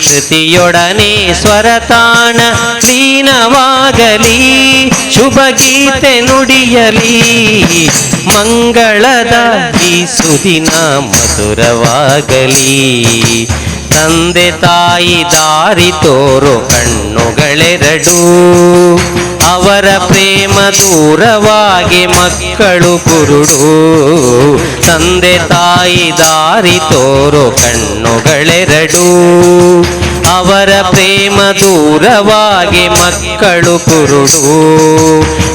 ಶ್ರುತಿಯೊಡನೆ ಸ್ವರತಾಣ ಲೀನವಾಗಲಿ, ಶುಭಗೀತೆ ನುಡಿಯಲಿ, ಮಂಗಳದ ಈ ಸುದಿನ ಮಧುರವಾಗಲಿ, ತಂದೆ ತಾಯಿ ದಾರಿ ತೋರು ಕಣ್ಣುಗಳೆರಡು, ಅವರ ಪ್ರೇಮ ದೂರವಾಗಿ ಮಕ್ಕಳು ಕುರುಡು, ತಂದೆ ತಾಯಿ ದಾರಿ ತೋರು ಕಣ್ಣುಗಳೆರಡು, ಅವರ ಪ್ರೇಮ ದೂರವಾಗಿ ಮಕ್ಕಳು ಕುರುಡು,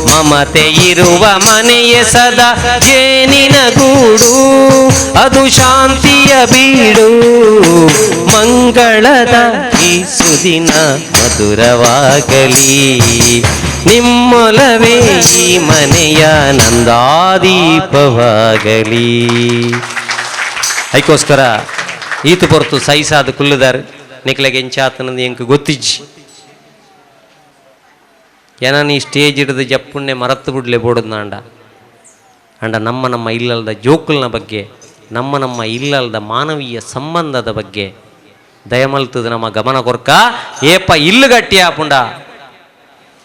ಮಮತೆ ಇರುವ ಮನೆಯ ಸದಾ ಜೇನಿನ ಗೂಡು, ಅದು ಶಾಂತಿಯ ಬೀಡು, ಮಂಗಳದ ಈ ಸುದಿನ ಮಧುರವಾಗಲಿ, ನಿಮ್ಮೊಲವೇ ಈ ಮನೆಯ ನಂದಾದೀಪವಾಗಲಿ. ಅದಕ್ಕೋಸ್ಕರ ಈತು ಪೊರ್ತು ಸೈಸಾದ ಕುಲ್ಲುದಾರು ನಿಕ್ಲೆಗೆ ಎಂಚಾತನಂದು ಎಂಕ್ ಗೊತ್ತಿಜ್ಜಿ. ಏನ ನೀ ಸ್ಟೇಜ್ ಹಿಡಿದು ಜಪ್ಪುಣ್ಣೆ ಮರತ್ತು ಬಿಡ್ಲೆ ಬೋಡದ್ನಾಂಡ ಅಂಡ ನಮ್ಮ ನಮ್ಮ ಇಲ್ಲಲ್ದ ಜೋಕುಲ್ನ ಬಗ್ಗೆ, ನಮ್ಮ ನಮ್ಮ ಇಲ್ಲಲ್ದ ಮಾನವೀಯ ಸಂಬಂಧದ ಬಗ್ಗೆ ದಯಮಲ್ತದ ನಮ್ಮ ಗಮನ ಕೊರ್ಕ. ಏಪ ಇಲ್ಲು ಗಟ್ಟಿ ಆಪುಂಡ,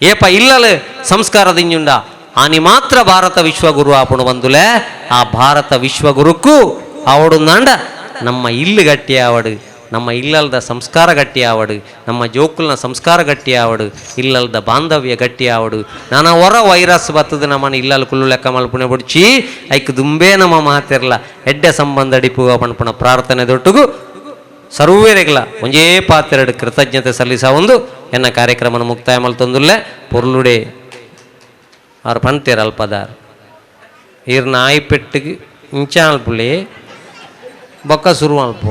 ಏಪ ಇಲ್ಲಲು ಸಂಸ್ಕಾರದಿಂಜುಂಡ ಆನಿ ಮಾತ್ರ ಭಾರತ ವಿಶ್ವಗುರು ಆಪುಂಡು ಬಂದುಲೆ. ಆ ಭಾರತ ವಿಶ್ವಗುರುಕ್ಕೂ ಅವಡುಂದಾಂಡ ನಮ್ಮ ಇಲ್ಲು ಗಟ್ಟಿ ಆವಡು. ನಮ್ಮ ಇಲ್ಲಲ್ದ ಸಂಸ್ಕಾರ ಗಟ್ಟಿ ಆವಡು, ನಮ್ಮ ಜೋಕುಲ್ನ ಸಂಸ್ಕಾರ ಗಟ್ಟಿ ಆವಡು, ಇಲ್ಲಲ್ದ ಬಾಂಧವ್ಯ ಗಟ್ಟಿ ಆವಡು. ನಾನಾ ಹೊರ ವೈರಸ್ ಬತ್ತದ ನಮ್ಮನ್ನ ಇಲ್ಲಲ್ ಕುಲ್ಲು ಲೆಕ್ಕ ಮಲ್ಪುಣೆ ಬುಡ್ಚಿ ಐಕ್ ದುಂಬೇ ನಮ್ಮ ಮಾತಿರ್ಲ ಎಡ್ಡೆ ಸಂಬಂಧ ಅಡಿಪುವ ಪಣಪುಣ ಪ್ರಾರ್ಥನೆ ದೊಟ್ಟುಗು ಸರ್ವೇರೆಗ್ಲ ಒಂಜೇ ಪಾತ್ರೆಡು ಕೃತಜ್ಞತೆ ಸಲ್ಲಿಸ ಒಂದು ಎನ್ನ ಕಾರ್ಯಕ್ರಮನ ಮುಕ್ತಾಯ ಮಲ್ತೊಂದುಲ್ಲೆ. ಪೊರ್ಲುಡೆ ಆರು ಪಂತೇರ್ ಅಲ್ಪದಾರ್ ಈರ್ನ ಆಯ್ಪೆಟ್ಟಿಗೆ ಇಂಚಾಲ್ಪುಳಿ ಬೊಕ್ಕ ಶುರು ಅಲ್ಪ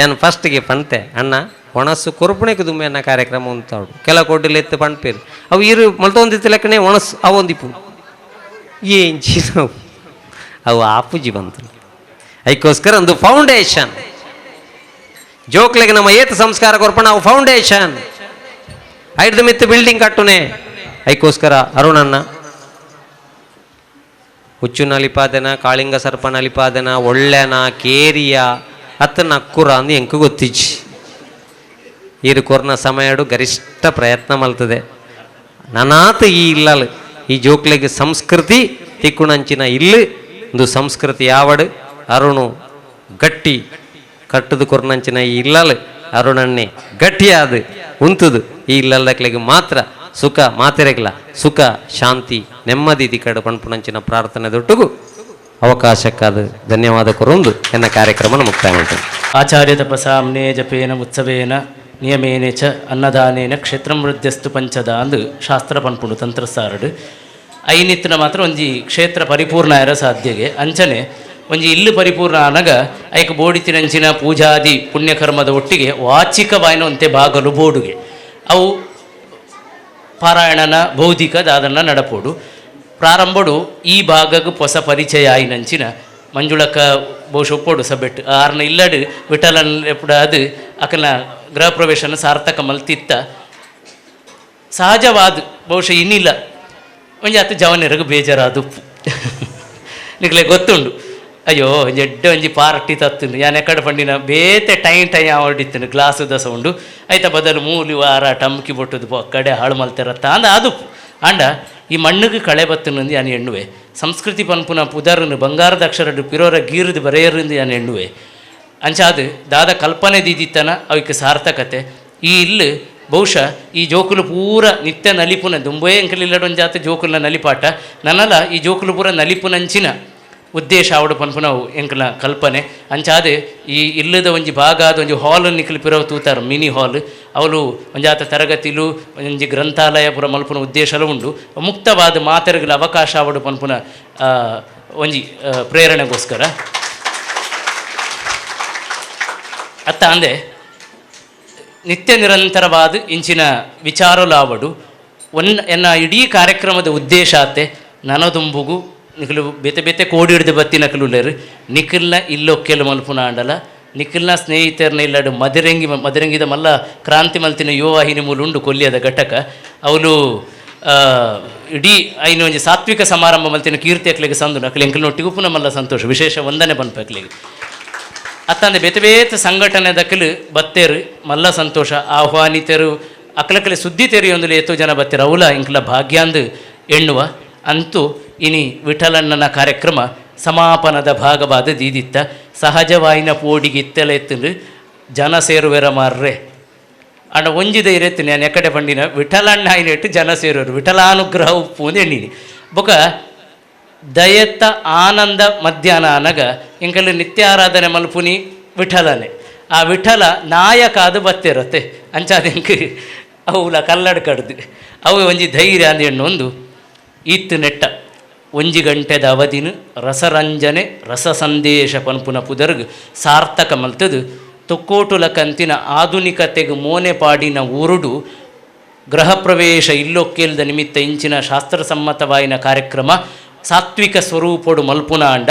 ಏನು ಫಸ್ಟ್ಗೆ ಪಂತೆ ಅಣ್ಣ ಒಣಸು ಕೊರುಪಣೆಗೆ ದುಮ್ಮೆ ಅನ್ನ ಕಾರ್ಯಕ್ರಮ ಉಂತಾಡು ಕೆಲ ಕೊಡ್ಡಿಲ್ ಎತ್ತು ಪಣ್ಪೇರು ಅವು ಇರು ಮಲ್ತೊಂದಿತ್ತು ಲೆಕ್ಕನೆ ಒಣಸು ಅವೊಂದಿಪ್ಪು ಏನ್ ಚೀನವು ಅವು ಆಪುಜಿ ಬಂತು. ಅದಕ್ಕೋಸ್ಕರ ಒಂದು ಫೌಂಡೇಶನ್ ಜೋಕ್ಲೆಗೆ ನಮ್ಮ ಏತ ಸಂಸ್ಕಾರ ಕೊರ್ಪಣ ಅವು ಫೌಂಡೇಶನ್ ಐಡ್ದು ಮಿತ್ತು ಬಿಲ್ಡಿಂಗ್ ಕಟ್ಟುನೆ. ಅದಕ್ಕೋಸ್ಕರ ಅರುಣಣ್ಣ ಹುಚ್ಚು ನಲಿಪಾದೆನ ಕಾಳಿಂಗ ಸರ್ಪ ನಲಿಪಾದೆನ ಒಳ್ಳೆನ ಕೇರಿಯ ಅತ್ತ ನಕ್ಕುರ ಅಂದು ಎಂಕು ಗೊತ್ತಿಜ್ಜಿ. ಈರು ಕೊರ್ನ ಸಮಯಡು ಗರಿಷ್ಠ ಪ್ರಯತ್ನ ಮಲ್ತದೆ ನನಾತ ಈ ಇಲ್ಲಲ್ ಈ ಜೋಕ್ಲೆಗೆ ಸಂಸ್ಕೃತಿ ತಿಕ್ಕುಣಂಚಿನ ಇಲ್ಲು ಒಂದು ಸಂಸ್ಕೃತಿ ಯಾವಡು ಅರುಣು ಗಟ್ಟಿ ಕಟ್ಟದು ಕೊರ್ನಂಚಿನ ಈ ಇಲ್ಲಲ್ ಅರುಣನ್ನೇ ಗಟ್ಟಿಯಾದ ಉಂತುದು ಈ ಇಲ್ಲದಕ್ಲೆಗೆ ಮಾತ್ರ ಸುಖ ಮಾತೆರೆಗ್ಲ ಸುಖ ಶಾಂತಿ ನೆಮ್ಮದಿ ದಿಕ್ಕಡು ಪಣ್ಪುಣಂಚಿನ ಪ್ರಾರ್ಥನೆ ದೊಟ್ಟುಗು ಅವಕಾಶಕ್ಕಾದ ಧನ್ಯವಾದ ಕೊರೊಂದು ಎನ್ನ ಕಾರ್ಯಕ್ರಮನ ಮುಕ್ತಾಯ ಮಾಡ್ತೇನೆ. ಆಚಾರ್ಯ ತಪಸಾಮ್ನೇ ಜಪೇನ ಉತ್ಸವೇನ ನಿಯಮೇನೆ ಚ ಅನ್ನದಾನೇನ ಕ್ಷೇತ್ರಂ ವೃದ್ಧಸ್ತು ಪಂಚದ ಅಂದು ಶಾಸ್ತ್ರ ಪನ್ಪುಂಡು ತಂತ್ರಸಾರಡು. ಐನಿತ್ತಿನ ಮಾತ್ರ ಒಂಜಿ ಕ್ಷೇತ್ರ ಪರಿಪೂರ್ಣ ಆಯರ ಸಾಧ್ಯಗೆ. ಅಂಚನೆ ಒಂಜಿ ಇಲ್ಲು ಪರಿಪೂರ್ಣ ಆನಗ ಐಕ್ ಬೋಡಿತಿನಂಚಿನ ಪೂಜಾದಿ ಪುಣ್ಯಕರ್ಮದ ಒಟ್ಟಿಗೆ ವಾಚಿಕವಾಯಿನ ಒಂತೆ ಬಾಗಲು ಬೋಡುಗೆ ಅವು ಪಾರಾಯಣನ ಬೌದ್ಧಿಕ ದಾದನ್ನ ನಡಪೋಡು. ಪ್ರಾರಂಭಡು ಈ ಭಾಗಗ್ ಹೊಸ ಪರಿಚಯ ಆಯಿನಂಚಿನ ಮಂಜುಳಕ್ಕ ಬಹುಶಃ ಒಪ್ಪೋಡು ಸಬೆಟ್ ಆರ್ನ ಇಲ್ಲಡು ವಿಠಲನ್ ಎಪ್ಪುಡ ಅದು ಅಕನ ಗೃಹ ಪ್ರವೇಶನ ಸಾರ್ಥಕ ಮಲ್ತಿತ್ತ. ಸಹಜವಾದ ಬಹುಶಃ ಇನ್ನಿಲ್ಲ ಒಂಜಿ ಅತ್ತು ಜವನೆರಗು ಬೇಜಾರಾದುಪ್ಪು ನಿಕ್ಲೆ ಗೊತ್ತುಂಡು. ಅಯ್ಯೋ ಒಂಜಿ ಎಡ್ಡೆ ಒಂಜಿ ಪಾರ್ಟಿ ತತ್ತುಂಡು ಯಾನ್ ಎಕ್ಕಡ ಪಂಡಿನ ಬೇತೆ ಟೈಮ್ ಟೈಮ್ ಆವಡಿತ್ತುಂಡು ಗ್ಲಾಸ್ the sound ಐತ ಬದಲು ಮೂಲಿ ವಾರ ಟಮ್ಕಿ ಬೊಟ್ಟುದು ಕಡೆ ಹಾಳು ಮಲ್ತೆರತ್ತ ಅಂದ ಆದುಪ್ಪು. ಆಂಡ ಈ ಮಣ್ಣುಗೆ ಕಳೆ ಬತ್ತುನಂದು ಯಾನ್ ಎಣ್ಣುವೆ. ಸಂಸ್ಕೃತಿ ಪನ್ಪುನ ಪುದರ್ನು ಬಂಗಾರದ ಅಕ್ಷರಡು ಪಿರೋರ ಗೀರುದು ಬರೆಯರಿಂದ ಯಾನ್ ಎಣ್ಣುವೆ. ಅಂಚಾದು ದಾದ ಕಲ್ಪನೆ ದೀದಿತ್ತನ ಅವಕ್ಕೆ ಸಾರ್ಥಕತೆ ಈ ಇಲ್ಲು ಬಹುಶಃ ಈ ಜೋಕುಲು ಪೂರ ನಿತ್ಯ ನಲಿಪುನ ದುಂಬೇ ಅಂಕಲಿಲ್ಲಡ ಒಂದು ಜಾತಿ ಜೋಕುಲ್ನ ನಲಿಪಾಟ ನನ್ನಲ್ಲ ಈ ಜೋಕುಲು ಪೂರ ನಲಿಪುನಂಚಿನ ಉದ್ದೇಶ ಆವಡು ಪನ್ಪುನವು ಎಂಕಲ್ನ ಕಲ್ಪನೆ. ಅಂಚಾದೆ ಈ ಇಲ್ಲದ ಒಂಜಿ ಭಾಗ ಆದ ಒಂಜಿ ಹಾಲ್ ನಿಕ್ಲು ಪಿರವು ತೂತಾರ ಮಿನಿ ಹಾಲ್ ಅವಳು ಒಂಜಾತ ತರಗತಿಲು ಒಂಜಿ ಗ್ರಂಥಾಲಯ ಪೂರ ಮಲ್ಪುನ ಉದ್ದೇಶಲ ಉಂಡು. ಮುಕ್ತವಾದ ಮಾತೆರ್ಗಲ ಅವಕಾಶ ಆವಡು ಪನ್ಪುನ ಒಂಜಿ ಪ್ರೇರಣೆಗೋಸ್ಕರ ಅತ್ತ ಅಂದೆ ನಿತ್ಯ ನಿರಂತರವಾದ ಇಂಚಿನ ವಿಚಾರಲಾವಡು ಒನ್ ಎನ್ನ ಇಡೀ ಕಾರ್ಯಕ್ರಮದ ಉದ್ದೇಶ ಆತೆ ನನದುಂಬುಗು ನಿಖಲು ಬೇತೆ ಬೇತೆ ಕೋಡಿ ಹಿಡಿದು ಬತ್ತಿ ನಕಲುಲ್ಲೇರು ನಿಖಲ್ನ ಇಲ್ಲೊಕ್ಕೆಲು ಮಲ್ಪುನ ಆಂಡಲ ನಿಖಲ್ನ ಸ್ನೇಹಿತರನ್ನ ಇಲ್ಲಡು ಮದರಂಗಿ ಮದರಂಗಿದ ಮಲ್ಲ ಕ್ರಾಂತಿ ಮಲ್ತಿನ ಯುವವಾಹಿನಿ ಮೂಲುಂಡು ಕೊಲ್ಲಿಯದ ಘಟಕ ಅವಳು ಇಡೀ ಐನು ಒಂಜಿ ಸಾತ್ವಿಕ ಸಮಾರಂಭ ಮಲ್ತಿನ ಕೀರ್ತಿ ಅಕ್ಲೆಗೆ ಸಂದು ಅಕ್ಲೆ ಎಂಕಲ್ನೊಟ್ಟಿಗೂ ಪುನಃ ಮಲ್ಲ ಸಂತೋಷ ವಿಶೇಷ ವಂದನೆ ಪನ್ಪ ಅಕ್ಲೆಗೆ. ಅತ್ತಂದೆ ಬೇತೆ ಬೇತೆ ಸಂಘಟನೆ ದಕ್ಕಲು ಬತ್ತೇರು ಮಲ್ಲ ಸಂತೋಷ ಆಹ್ವಾನಿತರು ಅಕ್ಲಕಲೆ ಸುದ್ದಿ ತೆರೆಯೊಂದು ಏತೋ ಜನ ಬತ್ತೇರು ಅವಲ ಇಂಕ್ಲ ಭಾಗ್ಯಾಂದು ಎಣ್ಣುವ. ಅಂತೂ ಇನಿ ವಿಠಲಣ್ಣನ ಕಾರ್ಯಕ್ರಮ ಸಮಾಪನದ ಭಾಗವಾದ ದೀದಿತ್ತ ಸಹಜವಾಯಿನ ಪೋಡಿಗೆ ಇತ್ತೆಲ ಎತ್ತುಂಡು ಜನ ಸೇರುವೆರ ಮಾರ್ರೆ ಅಣ್ಣ ಒಂಜಿದ ಇರೆತ್ತು ನಾನು ಎಕಡೆ ಪಂಡಿನ ವಿಠಲಣ್ಣ ಇಟ್ಟು ಜನ ಸೇರುವರು ವಿಠಲಾನುಗ್ರಹ ಉಪ್ಪು ಅಂದು ಎಣ್ಣಿನಿ. ಬೊಕ ದಯತ್ತ ಆನಂದ ಮಧ್ಯಾಹ್ನ ಅನಗ ಎಂಕಲ್ ನಿತ್ಯ ಆರಾಧನೆ ಮಲ್ಪುನಿ ವಿಠಲನೆ ಆ ವಿಠಲ ನಾಯಕ ಅದು ಬತ್ತಿರತ್ತೆ ಅಂಚಾದ ಎಂಕ್ ಅವುಲ ಕಲ್ಲಡ್ ಕಡ್ದು ಅವು ಒಂಜಿ ಧೈರ್ಯ ಅಂದ ಎಣ್ಣು ಒಂದು ಇತ್ತು ನೆಟ್ಟ ಒಂಜಿ ಗಂಟೆದ ಅವಧಿನ ರಸರಂಜನೆ ರಸ ಸಂದೇಶ ಪನ್ಪುನ ಪುದರ್ಗ್ ಸಾರ್ಥಕ ಮಲ್ತದು ತೊಕ್ಕೋಟುಲ ಕಂತಿನ ಆಧುನಿಕತೆಗೆ ಮೋನೆ ಪಾಡಿನ ಊರುಡು ಗೃಹ ಪ್ರವೇಶ ಇಲ್ಲೊಕ್ಕೇಲ್ದ ನಿಮಿತ್ತ ಇಂಚಿನ ಶಾಸ್ತ್ರಸಮ್ಮತವಾಯಿನ ಕಾರ್ಯಕ್ರಮ ಸಾತ್ವಿಕ ಸ್ವರೂಪೊಡು ಮಲ್ಪುನ ಅಂಡ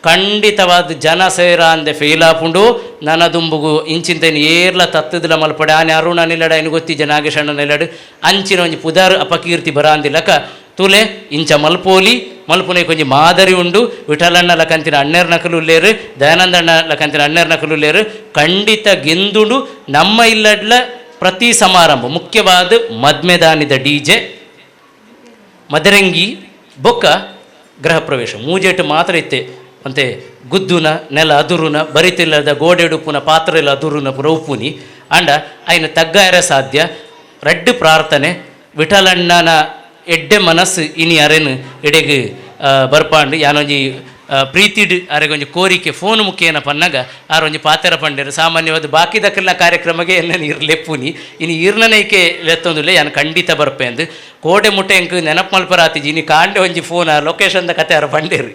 ಖಂಡಿತವಾದ ಜನ ಸೇರ ಅಂದೆ ಫೇಲ್ ಆಪುಂಡು ನನದುಂಬುಗು ಇಂಚಿಂತೈನ್ ಏರ್ಲ ತತ್ತದಲ ಮಲ್ಪಡೆ ಆನೆ ಅರುಣ ನಿಲ್ಲಡ ಐನು ಗೊತ್ತಿಜ್ಜ ನಾಗೇಶಣ್ಣ ನಿಲ್ಲಡು ಅಂಚಿನ ಒಂಜಿ ಪುದಾರ್ ಅಪಕೀರ್ತಿ ಬರಾಂದಿಲಕ ತುಲೆ ಇಂಚ ಮಲ್ಪೋಲಿ ಮಲ್ಪುನೆ ಕೊಂಚ ಮಾದರಿ ಉಂಡು. ವಿಠಲಣ್ಣ ಲಕಂತಿನ ಅಣ್ಣೆರ್ ನಕಲು ಲೇರು ದಯಾನಂದಣ್ಣ ಲಕಂತಿನ ಅಣ್ಣೆರ್ ನಕಲು ಲೇರು ಖಂಡಿತ ಗೆಂದುಂಡು ನಮ್ಮ ಇಲ್ಲಡ್ಲ ಪ್ರತಿ ಸಮಾರಂಭ ಮುಖ್ಯವಾದ ಮದ್ಮೆದಾನಿದ ಡಿಜೆ ಮದರಂಗಿ ಬೊಕ್ಕ ಗೃಹ ಪ್ರವೇಶ ಮೂಜೆಟ್ಟು ಮಾತ್ರ ಇತ್ತೆ ಅಂತೆ. ಗುದ್ದುನ ನೆಲ ಅದುರುನ ಬರಿತಿಲ್ಲದ ಗೋಡೆಡುಪ್ಪುನ ಪಾತ್ರೆ ಇಲ್ಲ ಅದುರುನ ಪುರ ಉಪ್ಪುನಿ ಆಂಡ ಅಯಿನ ತಗ್ಗಾಯರ ಸಾಧ್ಯ. ರಡ್ಡ್ ಪ್ರಾರ್ಥನೆ ವಿಠಲಣ್ಣನ ಎಡ್ಡೆ ಮನಸ್ಸು ಇನಿ ಅರೆನ್ ಎಡೆಗ್ ಬರ್ಪಾಂಡು ಯಾನೊಂಜಿ ಪ್ರೀತಿಡ್ ಅರೆಗೊಂಜಿ ಕೋರಿಕೆ ಫೋನ್ ಮುಖೇನ ಪನ್ನಗ ಆರೊಂಜಿ ಪಾತೆರ ಪಂಡೇರು. ಸಾಮಾನ್ಯವಾದ ಬಾಕಿ ದಕ್ಕಲ್ನ ಕಾರ್ಯಕ್ರಮಗೆ ಎನ್ನ ನೀರು ಲೆಪ್ಪುನಿ ಇನಿ ಈರ್ನನೈಕೆ ಲೆತ್ತೊಂದುಲ್ಲೆ ಯಾನ್ ಖಂಡಿತ ಬರ್ಪೇಂದು ಕೋಡೆ ಮುಟ್ಟೆ ಎಂಕ್ ನೆನಪು ಮಲ್ಪರಾತಿಜಿ. ಇನಿ ಕಾಂಡೆ ಒಂಜಿ ಫೋನ್ ಆ ಲೊಕೇಶನ್ದ ಕತೆ ಆರ ಪಂಡೇರು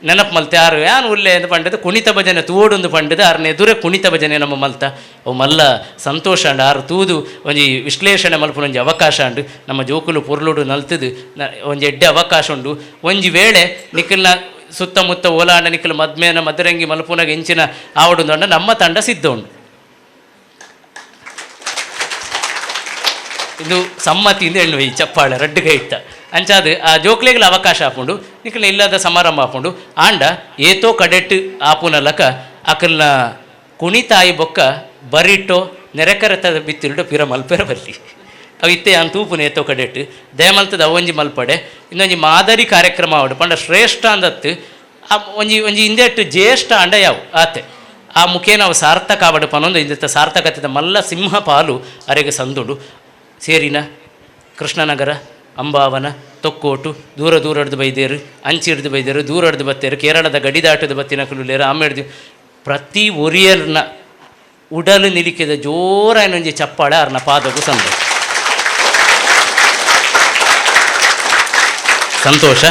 ನೆನಪು ಮಲ್ತೆ ಆರು ಯಾನ್ ಉಲ್ಲೆ ಅಂದ್ ಪಂಡದು ಕುಣಿತ ಭಜನೆ ತೂವೊಡುಂದು ಪಂಡದು ಆರ್ನ ಎದುರೇ ಕುಣಿತ ಭಜನೆ ನಮ್ಮ ಮಲ್ತ ಅವು ಮಲ್ಲ ಸಂತೋಷ ಅಂಡ್ ಆರು ತೂದು ಒಂಜಿ ವಿಶ್ಲೇಷಣೆ ಮಲ್ಪುನ ಒಂಜಿ ಅವಕಾಶ ಅಂಡು ನಮ್ಮ ಜೋಕುಲು ಪೊರ್ಲುಡು ನಲ್ತದು ಒಂಜಿ ಎಡ್ಡೆ ಅವಕಾಶ ಉಂಡು. ಒಂಜಿ ವೇಳೆ ನಿಖಲ್ನ ಸುತ್ತಮುತ್ತ ಓಲಾಂಡ ನಿಖಲ್ ಮದ್ಮೇನ ಮದರಂಗಿ ಮಲ್ಪುನಾಗ ಎಂಚಿನ ಆವಡುಂದು ಅಂಡ ನಮ್ಮ ತಂಡ ಸಿದ್ಧ ಉಂಡು. ಇದು ಸಮ್ಮತಿಯಿಂದ ಎಣ್ಣು ಈ ಚಪ್ಪಾಳೆ ರಡ್ಡು ಕೈ ಇತ್ತ ಅಂಚಾದ ಆ ಜೋಕ್ಲೆಗಳ ಅವಕಾಶ ಆಪುಂಡು ನಿಖಲ್ನ ಇಲ್ಲದ ಸಮಾರಂಭ ಆಪುಂಡು. ಆಂಡ ಏತೋ ಕಡೆಟ್ ಆಪುನಲಕ ಅಕಲ್ನ ಕುಣಿತಾಯಿ ಬೊಕ್ಕ ಬರಿಟೋ ನೆರೆಕರೆತದ ಬಿತ್ತಿರುಡು ಪಿರ ಮಲ್ಪೆರ ಬಲ್ಲಿ ಅವು ಇತ್ತೆ ಯಾನ್ ತೂಪುನ ಏತೋ ಕಡೆಟ್ ದಯಮಲ್ತದ ಅವೊಂಜಿ ಮಲ್ಪಡೆ ಇನ್ನೊಂಜಿ ಮಾದರಿ ಕಾರ್ಯಕ್ರಮ ಆವಡು ಪಂಡ ಶ್ರೇಷ್ಠ ಅಂದತ್ತು ಆ ಒಂಜಿ ಒಂಜಿ ಇಂದೆಟ್ಟು ಜ್ಯೇಷ್ಠ ಅಂಡ ಯಾವು ಆತೆ ಆ ಮುಖೇನ ಅವು ಸಾರ್ಥಕ ಆವಡು ಪನೊಂದು ಇಂದೆತ್ತ ಸಾರ್ಥಕತೆದ ಮಲ್ಲ ಸಿಂಹ ಪಾಲು ಅರೆಗೆ ಸಂದುಡು. ಸೇರಿನ ಕೃಷ್ಣನಗರ ಅಂಬಾವನ ತೊಕ್ಕೋಟು ದೂರ ದೂರ ಹಿಡ್ದು ಬೈದೇರು ಅಂಚಿ ಹಿಡ್ದು ಬೈದೇರು ದೂರ ಹಿಡ್ದು ಬತ್ತೇರು ಕೇರಳದ ಗಡಿ ದಾಟದ ಬತ್ತಿನ ಕುಲುಲೇರು ಆಮೇಲೆ ಪ್ರತಿ ಒರಿಯರ್ನ ಉಡಲು ನಿಲಿಕೆದ ಜೋರಾಯನೊಂಜಿ ಚಪ್ಪಾಳೆ ಅರ್ನ ಪಾದಕ್ಕೂ ಸಂದ ಸಂತೋಷ.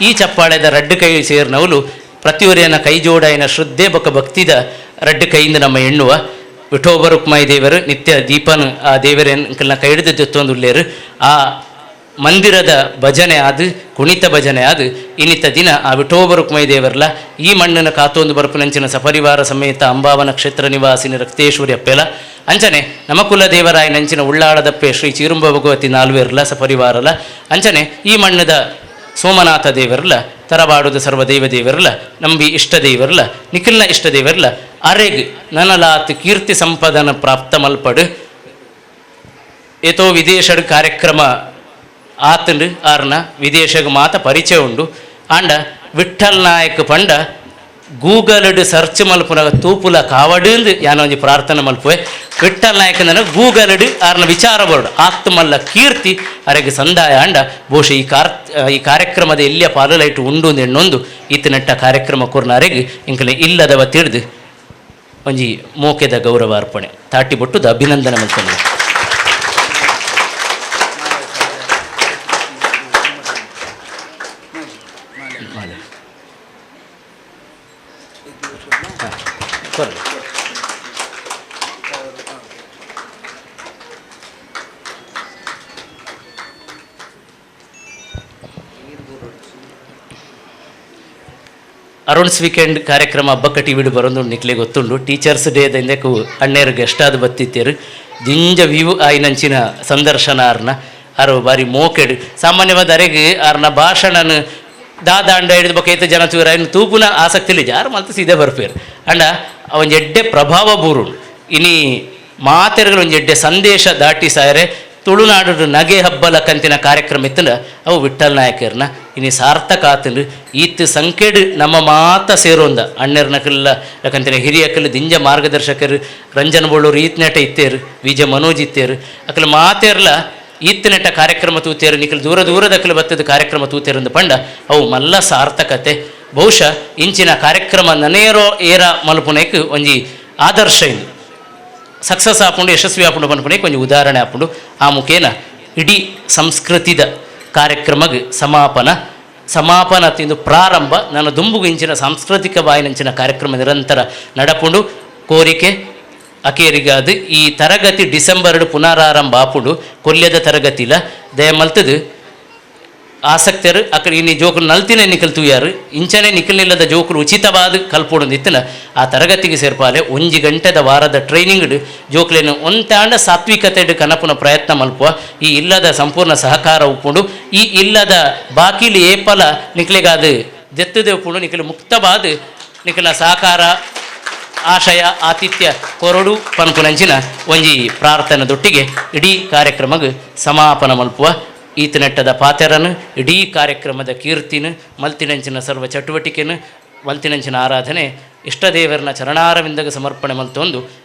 ಈ ಚಪ್ಪಾಳೆದ ರಡ್ಡು ಕೈ ಸೇರಿನವಲು ಪ್ರತಿಯೊರಿಯನ ಕೈ ಜೋಡಾಯಿನ ಶ್ರದ್ಧೆ ಬೊಕ್ಕ ಭಕ್ತಿದ ರಡ್ಡು ಕೈಯಿಂದ ನಮ್ಮ ಎಣ್ಣುವ ವಿಠೋಬ ರುಕ್ಮಾಯಿ ದೇವರು ನಿತ್ಯ ದೀಪನ ಆ ದೇವರೇನ ಕೈ ಹಿಡಿದು ತೆತ್ತೊಂದುಲ್ಲೇರು. ಆ ಮಂದಿರದ ಭಜನೆ ಆದು ಕುಣಿತ ಭಜನೆ ಆದು ಇನ್ನಿತ ದಿನ ಆ ವಿಠೋಬ ರುಕ್ಮಾಯಿ ದೇವರ್ಲ ಈ ಮಣ್ಣನ ಕಾತೊಂದು ಬರ್ಪುನಂಚಿನ ಸಪರಿವಾರ ಸಮೇತ ಅಂಬಾವನ ಕ್ಷೇತ್ರ ನಿವಾಸಿನಿ ರಕ್ತೇಶ್ವರಿ ಅಪ್ಪೆಲ ಅಂಚನೆ ನಮಕುಲ ದೇವರಾಯ ನಂಚಿನ ಉಳ್ಳಾಳದಪ್ಪೆ ಶ್ರೀ ಚೀರುಂಬ ಭಗವತಿ ನಾಲ್ವೇರ್ಲ ಸಪರಿವಾರಲ ಅಂಚನೆ ಈ ಮಣ್ಣದ ಸೋಮನಾಥ ದೇವರ್ಲ ತರಬಾಡುದ ಸರ್ವದೇವ ದೇವರ್ಲ ನಂಬಿ ಇಷ್ಟ ದೇವರ್ಲ ನಿಖಿಲ್ನ ಇಷ್ಟ ದೇವರ್ಲ ಅರೆಗ್ ನನಲಾತ್ ಕೀರ್ತಿ ಸಂಪದನ ಪ್ರಾಪ್ತ ಮಲ್ಪಡು. ಏತೋ ವಿದೇಶಡ್ ಕಾರ್ಯಕ್ರಮ ಆತಂಡು ಆರ್ನ ವಿದೇಶಗ್ ಮಾತ ಪರಿಚಯ ಉಂಡು. ಆಂಡ ವಿಠಲ್ ನಾಯಕ್ ಪಂಡ ಗೂಗಲ್ಡ್ ಸರ್ಚ್ ಮಲ್ಪುನಗ ತೂಪುಲ ಕಾವಡುಂದು ಯಾನೊಂಜಿ ಪ್ರಾರ್ಥನೆ ಮಲ್ಪುವೆ. ವಿಠಲ್ ನಾಯಕ್ ನನಗೆ ಗೂಗಲ್ಡ್ ಆರ್ನ ವಿಚಾರ ಬರೋಡು ಆತ್ಮಲ್ಲ ಕೀರ್ತಿ ಅರೆಗೆ ಸಂದಾಯ ಅಂಡ ಬಹುಶಃ ಈ ಕಾರ್ಯಕ್ರಮದ ಎಲ್ಲಿಯ ಪಾಲುಲೈಟ್ ಉಂಡು ಎಣ್ಣೊಂದು ಈತ ನೆಟ್ಟ ಕಾರ್ಯಕ್ರಮ ಕೊರ್ನ ಅರೆಗೆ ಇಂಕಲೆ ಇಲ್ಲದವ ತಿಳಿದು ಒಂಜಿ ಮೋಕೆದ ಗೌರವ ಅರ್ಪಣೆ ತಾಟಿ ಬೊಟ್ಟುದ ಅಭಿನಂದನೆ ಮಲ್ತೊಂದು. ಅರುಣ್ಸ್ ವೀಕೆಂಡ್ ಕಾರ್ಯಕ್ರಮ ಹಬ್ಬಕ್ಕ ಟಿವಿಡ್ ಬರೋದು ನಿಕ್ಲೆ ಗೊತ್ತುಂಡು. ಟೀಚರ್ಸ್ ಡೇ ದಿಂದಕ್ಕೂ ಅಣ್ಣೇರು ಗೆಸ್ಟಾದ ಬತ್ತಿತ್ತೇರು ದಿಂಜ ವ್ಯೂ ಆಯ್ನಂಚಿನ ಸಂದರ್ಶನ ಆರ್ನ ಆರು ಬಾರಿ ಮೋಕೆಡ್ ಸಾಮಾನ್ಯವಾದ ಅರೆಗೆ ಆರ್ನ ಭಾಷಣನ ದಾದಾಂಡ ಹಿಡಿದು ಬೊಕ್ಕ ಜನ ತೂರ ಇನ್ನು ತೂಪುನ ಆಸಕ್ತಿ ಇಲ್ಲ ಯಾರು ಮಲ್ತ ಸೀದಾ ಬರ್ಪೇರು ಅಂಡ ಒಂಜಿ ಎಡ್ಡೆ ಪ್ರಭಾವ ಬೂರುಂಡು. ಇನಿ ಮಾತೆರ್ಗಳು ಒಂಜಿ ಎಡ್ಡೆ ಸಂದೇಶ ದಾಟಿ ಸಾಯರೆ ತುಳುನಾಡು ನಗೆ ಹಬ್ಬಲ ಕಂತಿನ ಕಾರ್ಯಕ್ರಮ ಇತ್ತಂಡ ಅವು ವಿಠಲ್ ನಾಯಕರ್ನ ಇನಿ ಸಾರ್ಥಕ ಆತಂಡು. ಈತ್ ಸಂಕೇಡು ನಮ್ಮ ಮಾತ ಸೇರೋಂದ ಅಣ್ಣರ್ನಕಲ್ಲ ಕಂತಿನ ಹಿರಿಯಕಲ್ ದಿಂಜ ಮಾರ್ಗದರ್ಶಕರು ರಂಜನ್ ಬೋಳೂರು ಈತ್ ನೆಟ ಇತ್ತೇರು ವಿಜಯ ಮನೋಜ್ ಇತ್ತೇರು ಅಕಲ್ ಮಾತೇರ್ಲ ಈತ್ ನೆಟ್ಟ ಕಾರ್ಯಕ್ರಮ ತೂತೇರು ನಿಖಲ್ ದೂರ ದೂರದಕಲ್ ಬತ್ತದ ಕಾರ್ಯಕ್ರಮ ತೂತೇರು ಅಂದ ಪಂಡ ಅವು ಮಲ್ಲ ಸಾರ್ಥಕತೆ. ಬಹುಶಃ ಇಂಚಿನ ಕಾರ್ಯಕ್ರಮ ನನೇರೋ ಏರ ಮಲ್ಪುನೇಕ್ ಒಂಜಿ ಆದರ್ಶ ಇಂದು ಸಕ್ಸಸ್ ಆಪುಂಡು ಯಶಸ್ವಿ ಆಪುಂಡು ಪನ್ಪುನೇಕ್ ಒಂಜಿ ಉದಾಹರಣೆ ಆಪುಂಡು. ಆ ಮುಖೇನ ಇಡೀ ಸಂಸ್ಕೃತಿದ ಕಾರ್ಯಕ್ರಮಗ್ ಸಮಾಪನ ಸಮಾಪನ ತಿಂದು ಪ್ರಾರಂಭ ನನ್ನ ದುಂಬುಗು ಇಂಚಿನ ಸಾಂಸ್ಕೃತಿಕ ಬಾಯಿನಂಚಿನ ಕಾರ್ಯಕ್ರಮ ನಿರಂತರ ನಡಪುಂಡು. ಕೋರಿಕೆ ಅಕೇರಿಗಾದ ಈ ತರಗತಿ ಡಿಸೆಂಬರ್ ಪುನರಾರಂಭ ಆಪುಂಡು ಕೊಲ್ಯದ ತರಗತಿಲ ದಯಮಲ್ತದು ಆಸಕ್ತರು ಅಕಡೆ ಇನ್ನು ಜೋಕುಲು ನಲ್ತಿನ ನಿಖಲ್ ತೂಯಾರು ಇಂಚನೆ ನಿಖಲ್ನಿಲ್ಲದ ಜೋಕುಲು ಉಚಿತವಾದ ಕಲ್ಪೋಡು ಇತ್ತನ ಆ ತರಗತಿಗೆ ಸೇರ್ಪಾಲೆ ಒಂಜಿ ಗಂಟೆದ ವಾರದ ಟ್ರೈನಿಂಗ್ ಜೋಕುಲೇನು ಒಂತಾಂಡ ಸಾತ್ವಿಕತೆ ಕನಪುನ ಪ್ರಯತ್ನ ಮಲ್ಪುವ ಈ ಇಲ್ಲದ ಸಂಪೂರ್ಣ ಸಹಕಾರ ಉಪ್ಪುಂಡು. ಈ ಇಲ್ಲದ ಬಾಕಿಲಿ ಏಪಲ ನಿಖಲಿಗಾದ ದೆತ್ತದೆ ಉಪ್ಪುಂಡು ನಿಖಲು ಮುಕ್ತವಾದ ನಿಖಲ ಸಹಕಾರ ಆಶಯ ಆತಿಥ್ಯ ಕೊರಡು ಪನ್ಪುನಂಚಿನ ಒಂಜಿ ಪ್ರಾರ್ಥನೆ ದೊಟ್ಟಿಗೆ ಇಡೀ ಕಾರ್ಯಕ್ರಮಗ್ ಸಮಾಪನ ಮಲ್ಪುವ. ಈತನೆಟ್ಟದ ಪಾತೆರನು ಇಡೀ ಕಾರ್ಯಕ್ರಮದ ಕೀರ್ತಿನ ಮಲ್ತಿನಂಚಿನ ಸರ್ವ ಚಟುವಟಿಕೆನು ಮಲ್ತಿನಂಚಿನ ಆರಾಧನೆ ಇಷ್ಟದೇವರನ ಚರಣಾರವಿಂದಗ ಸಮರ್ಪಣೆ ಮಲ್ತೊಂದು.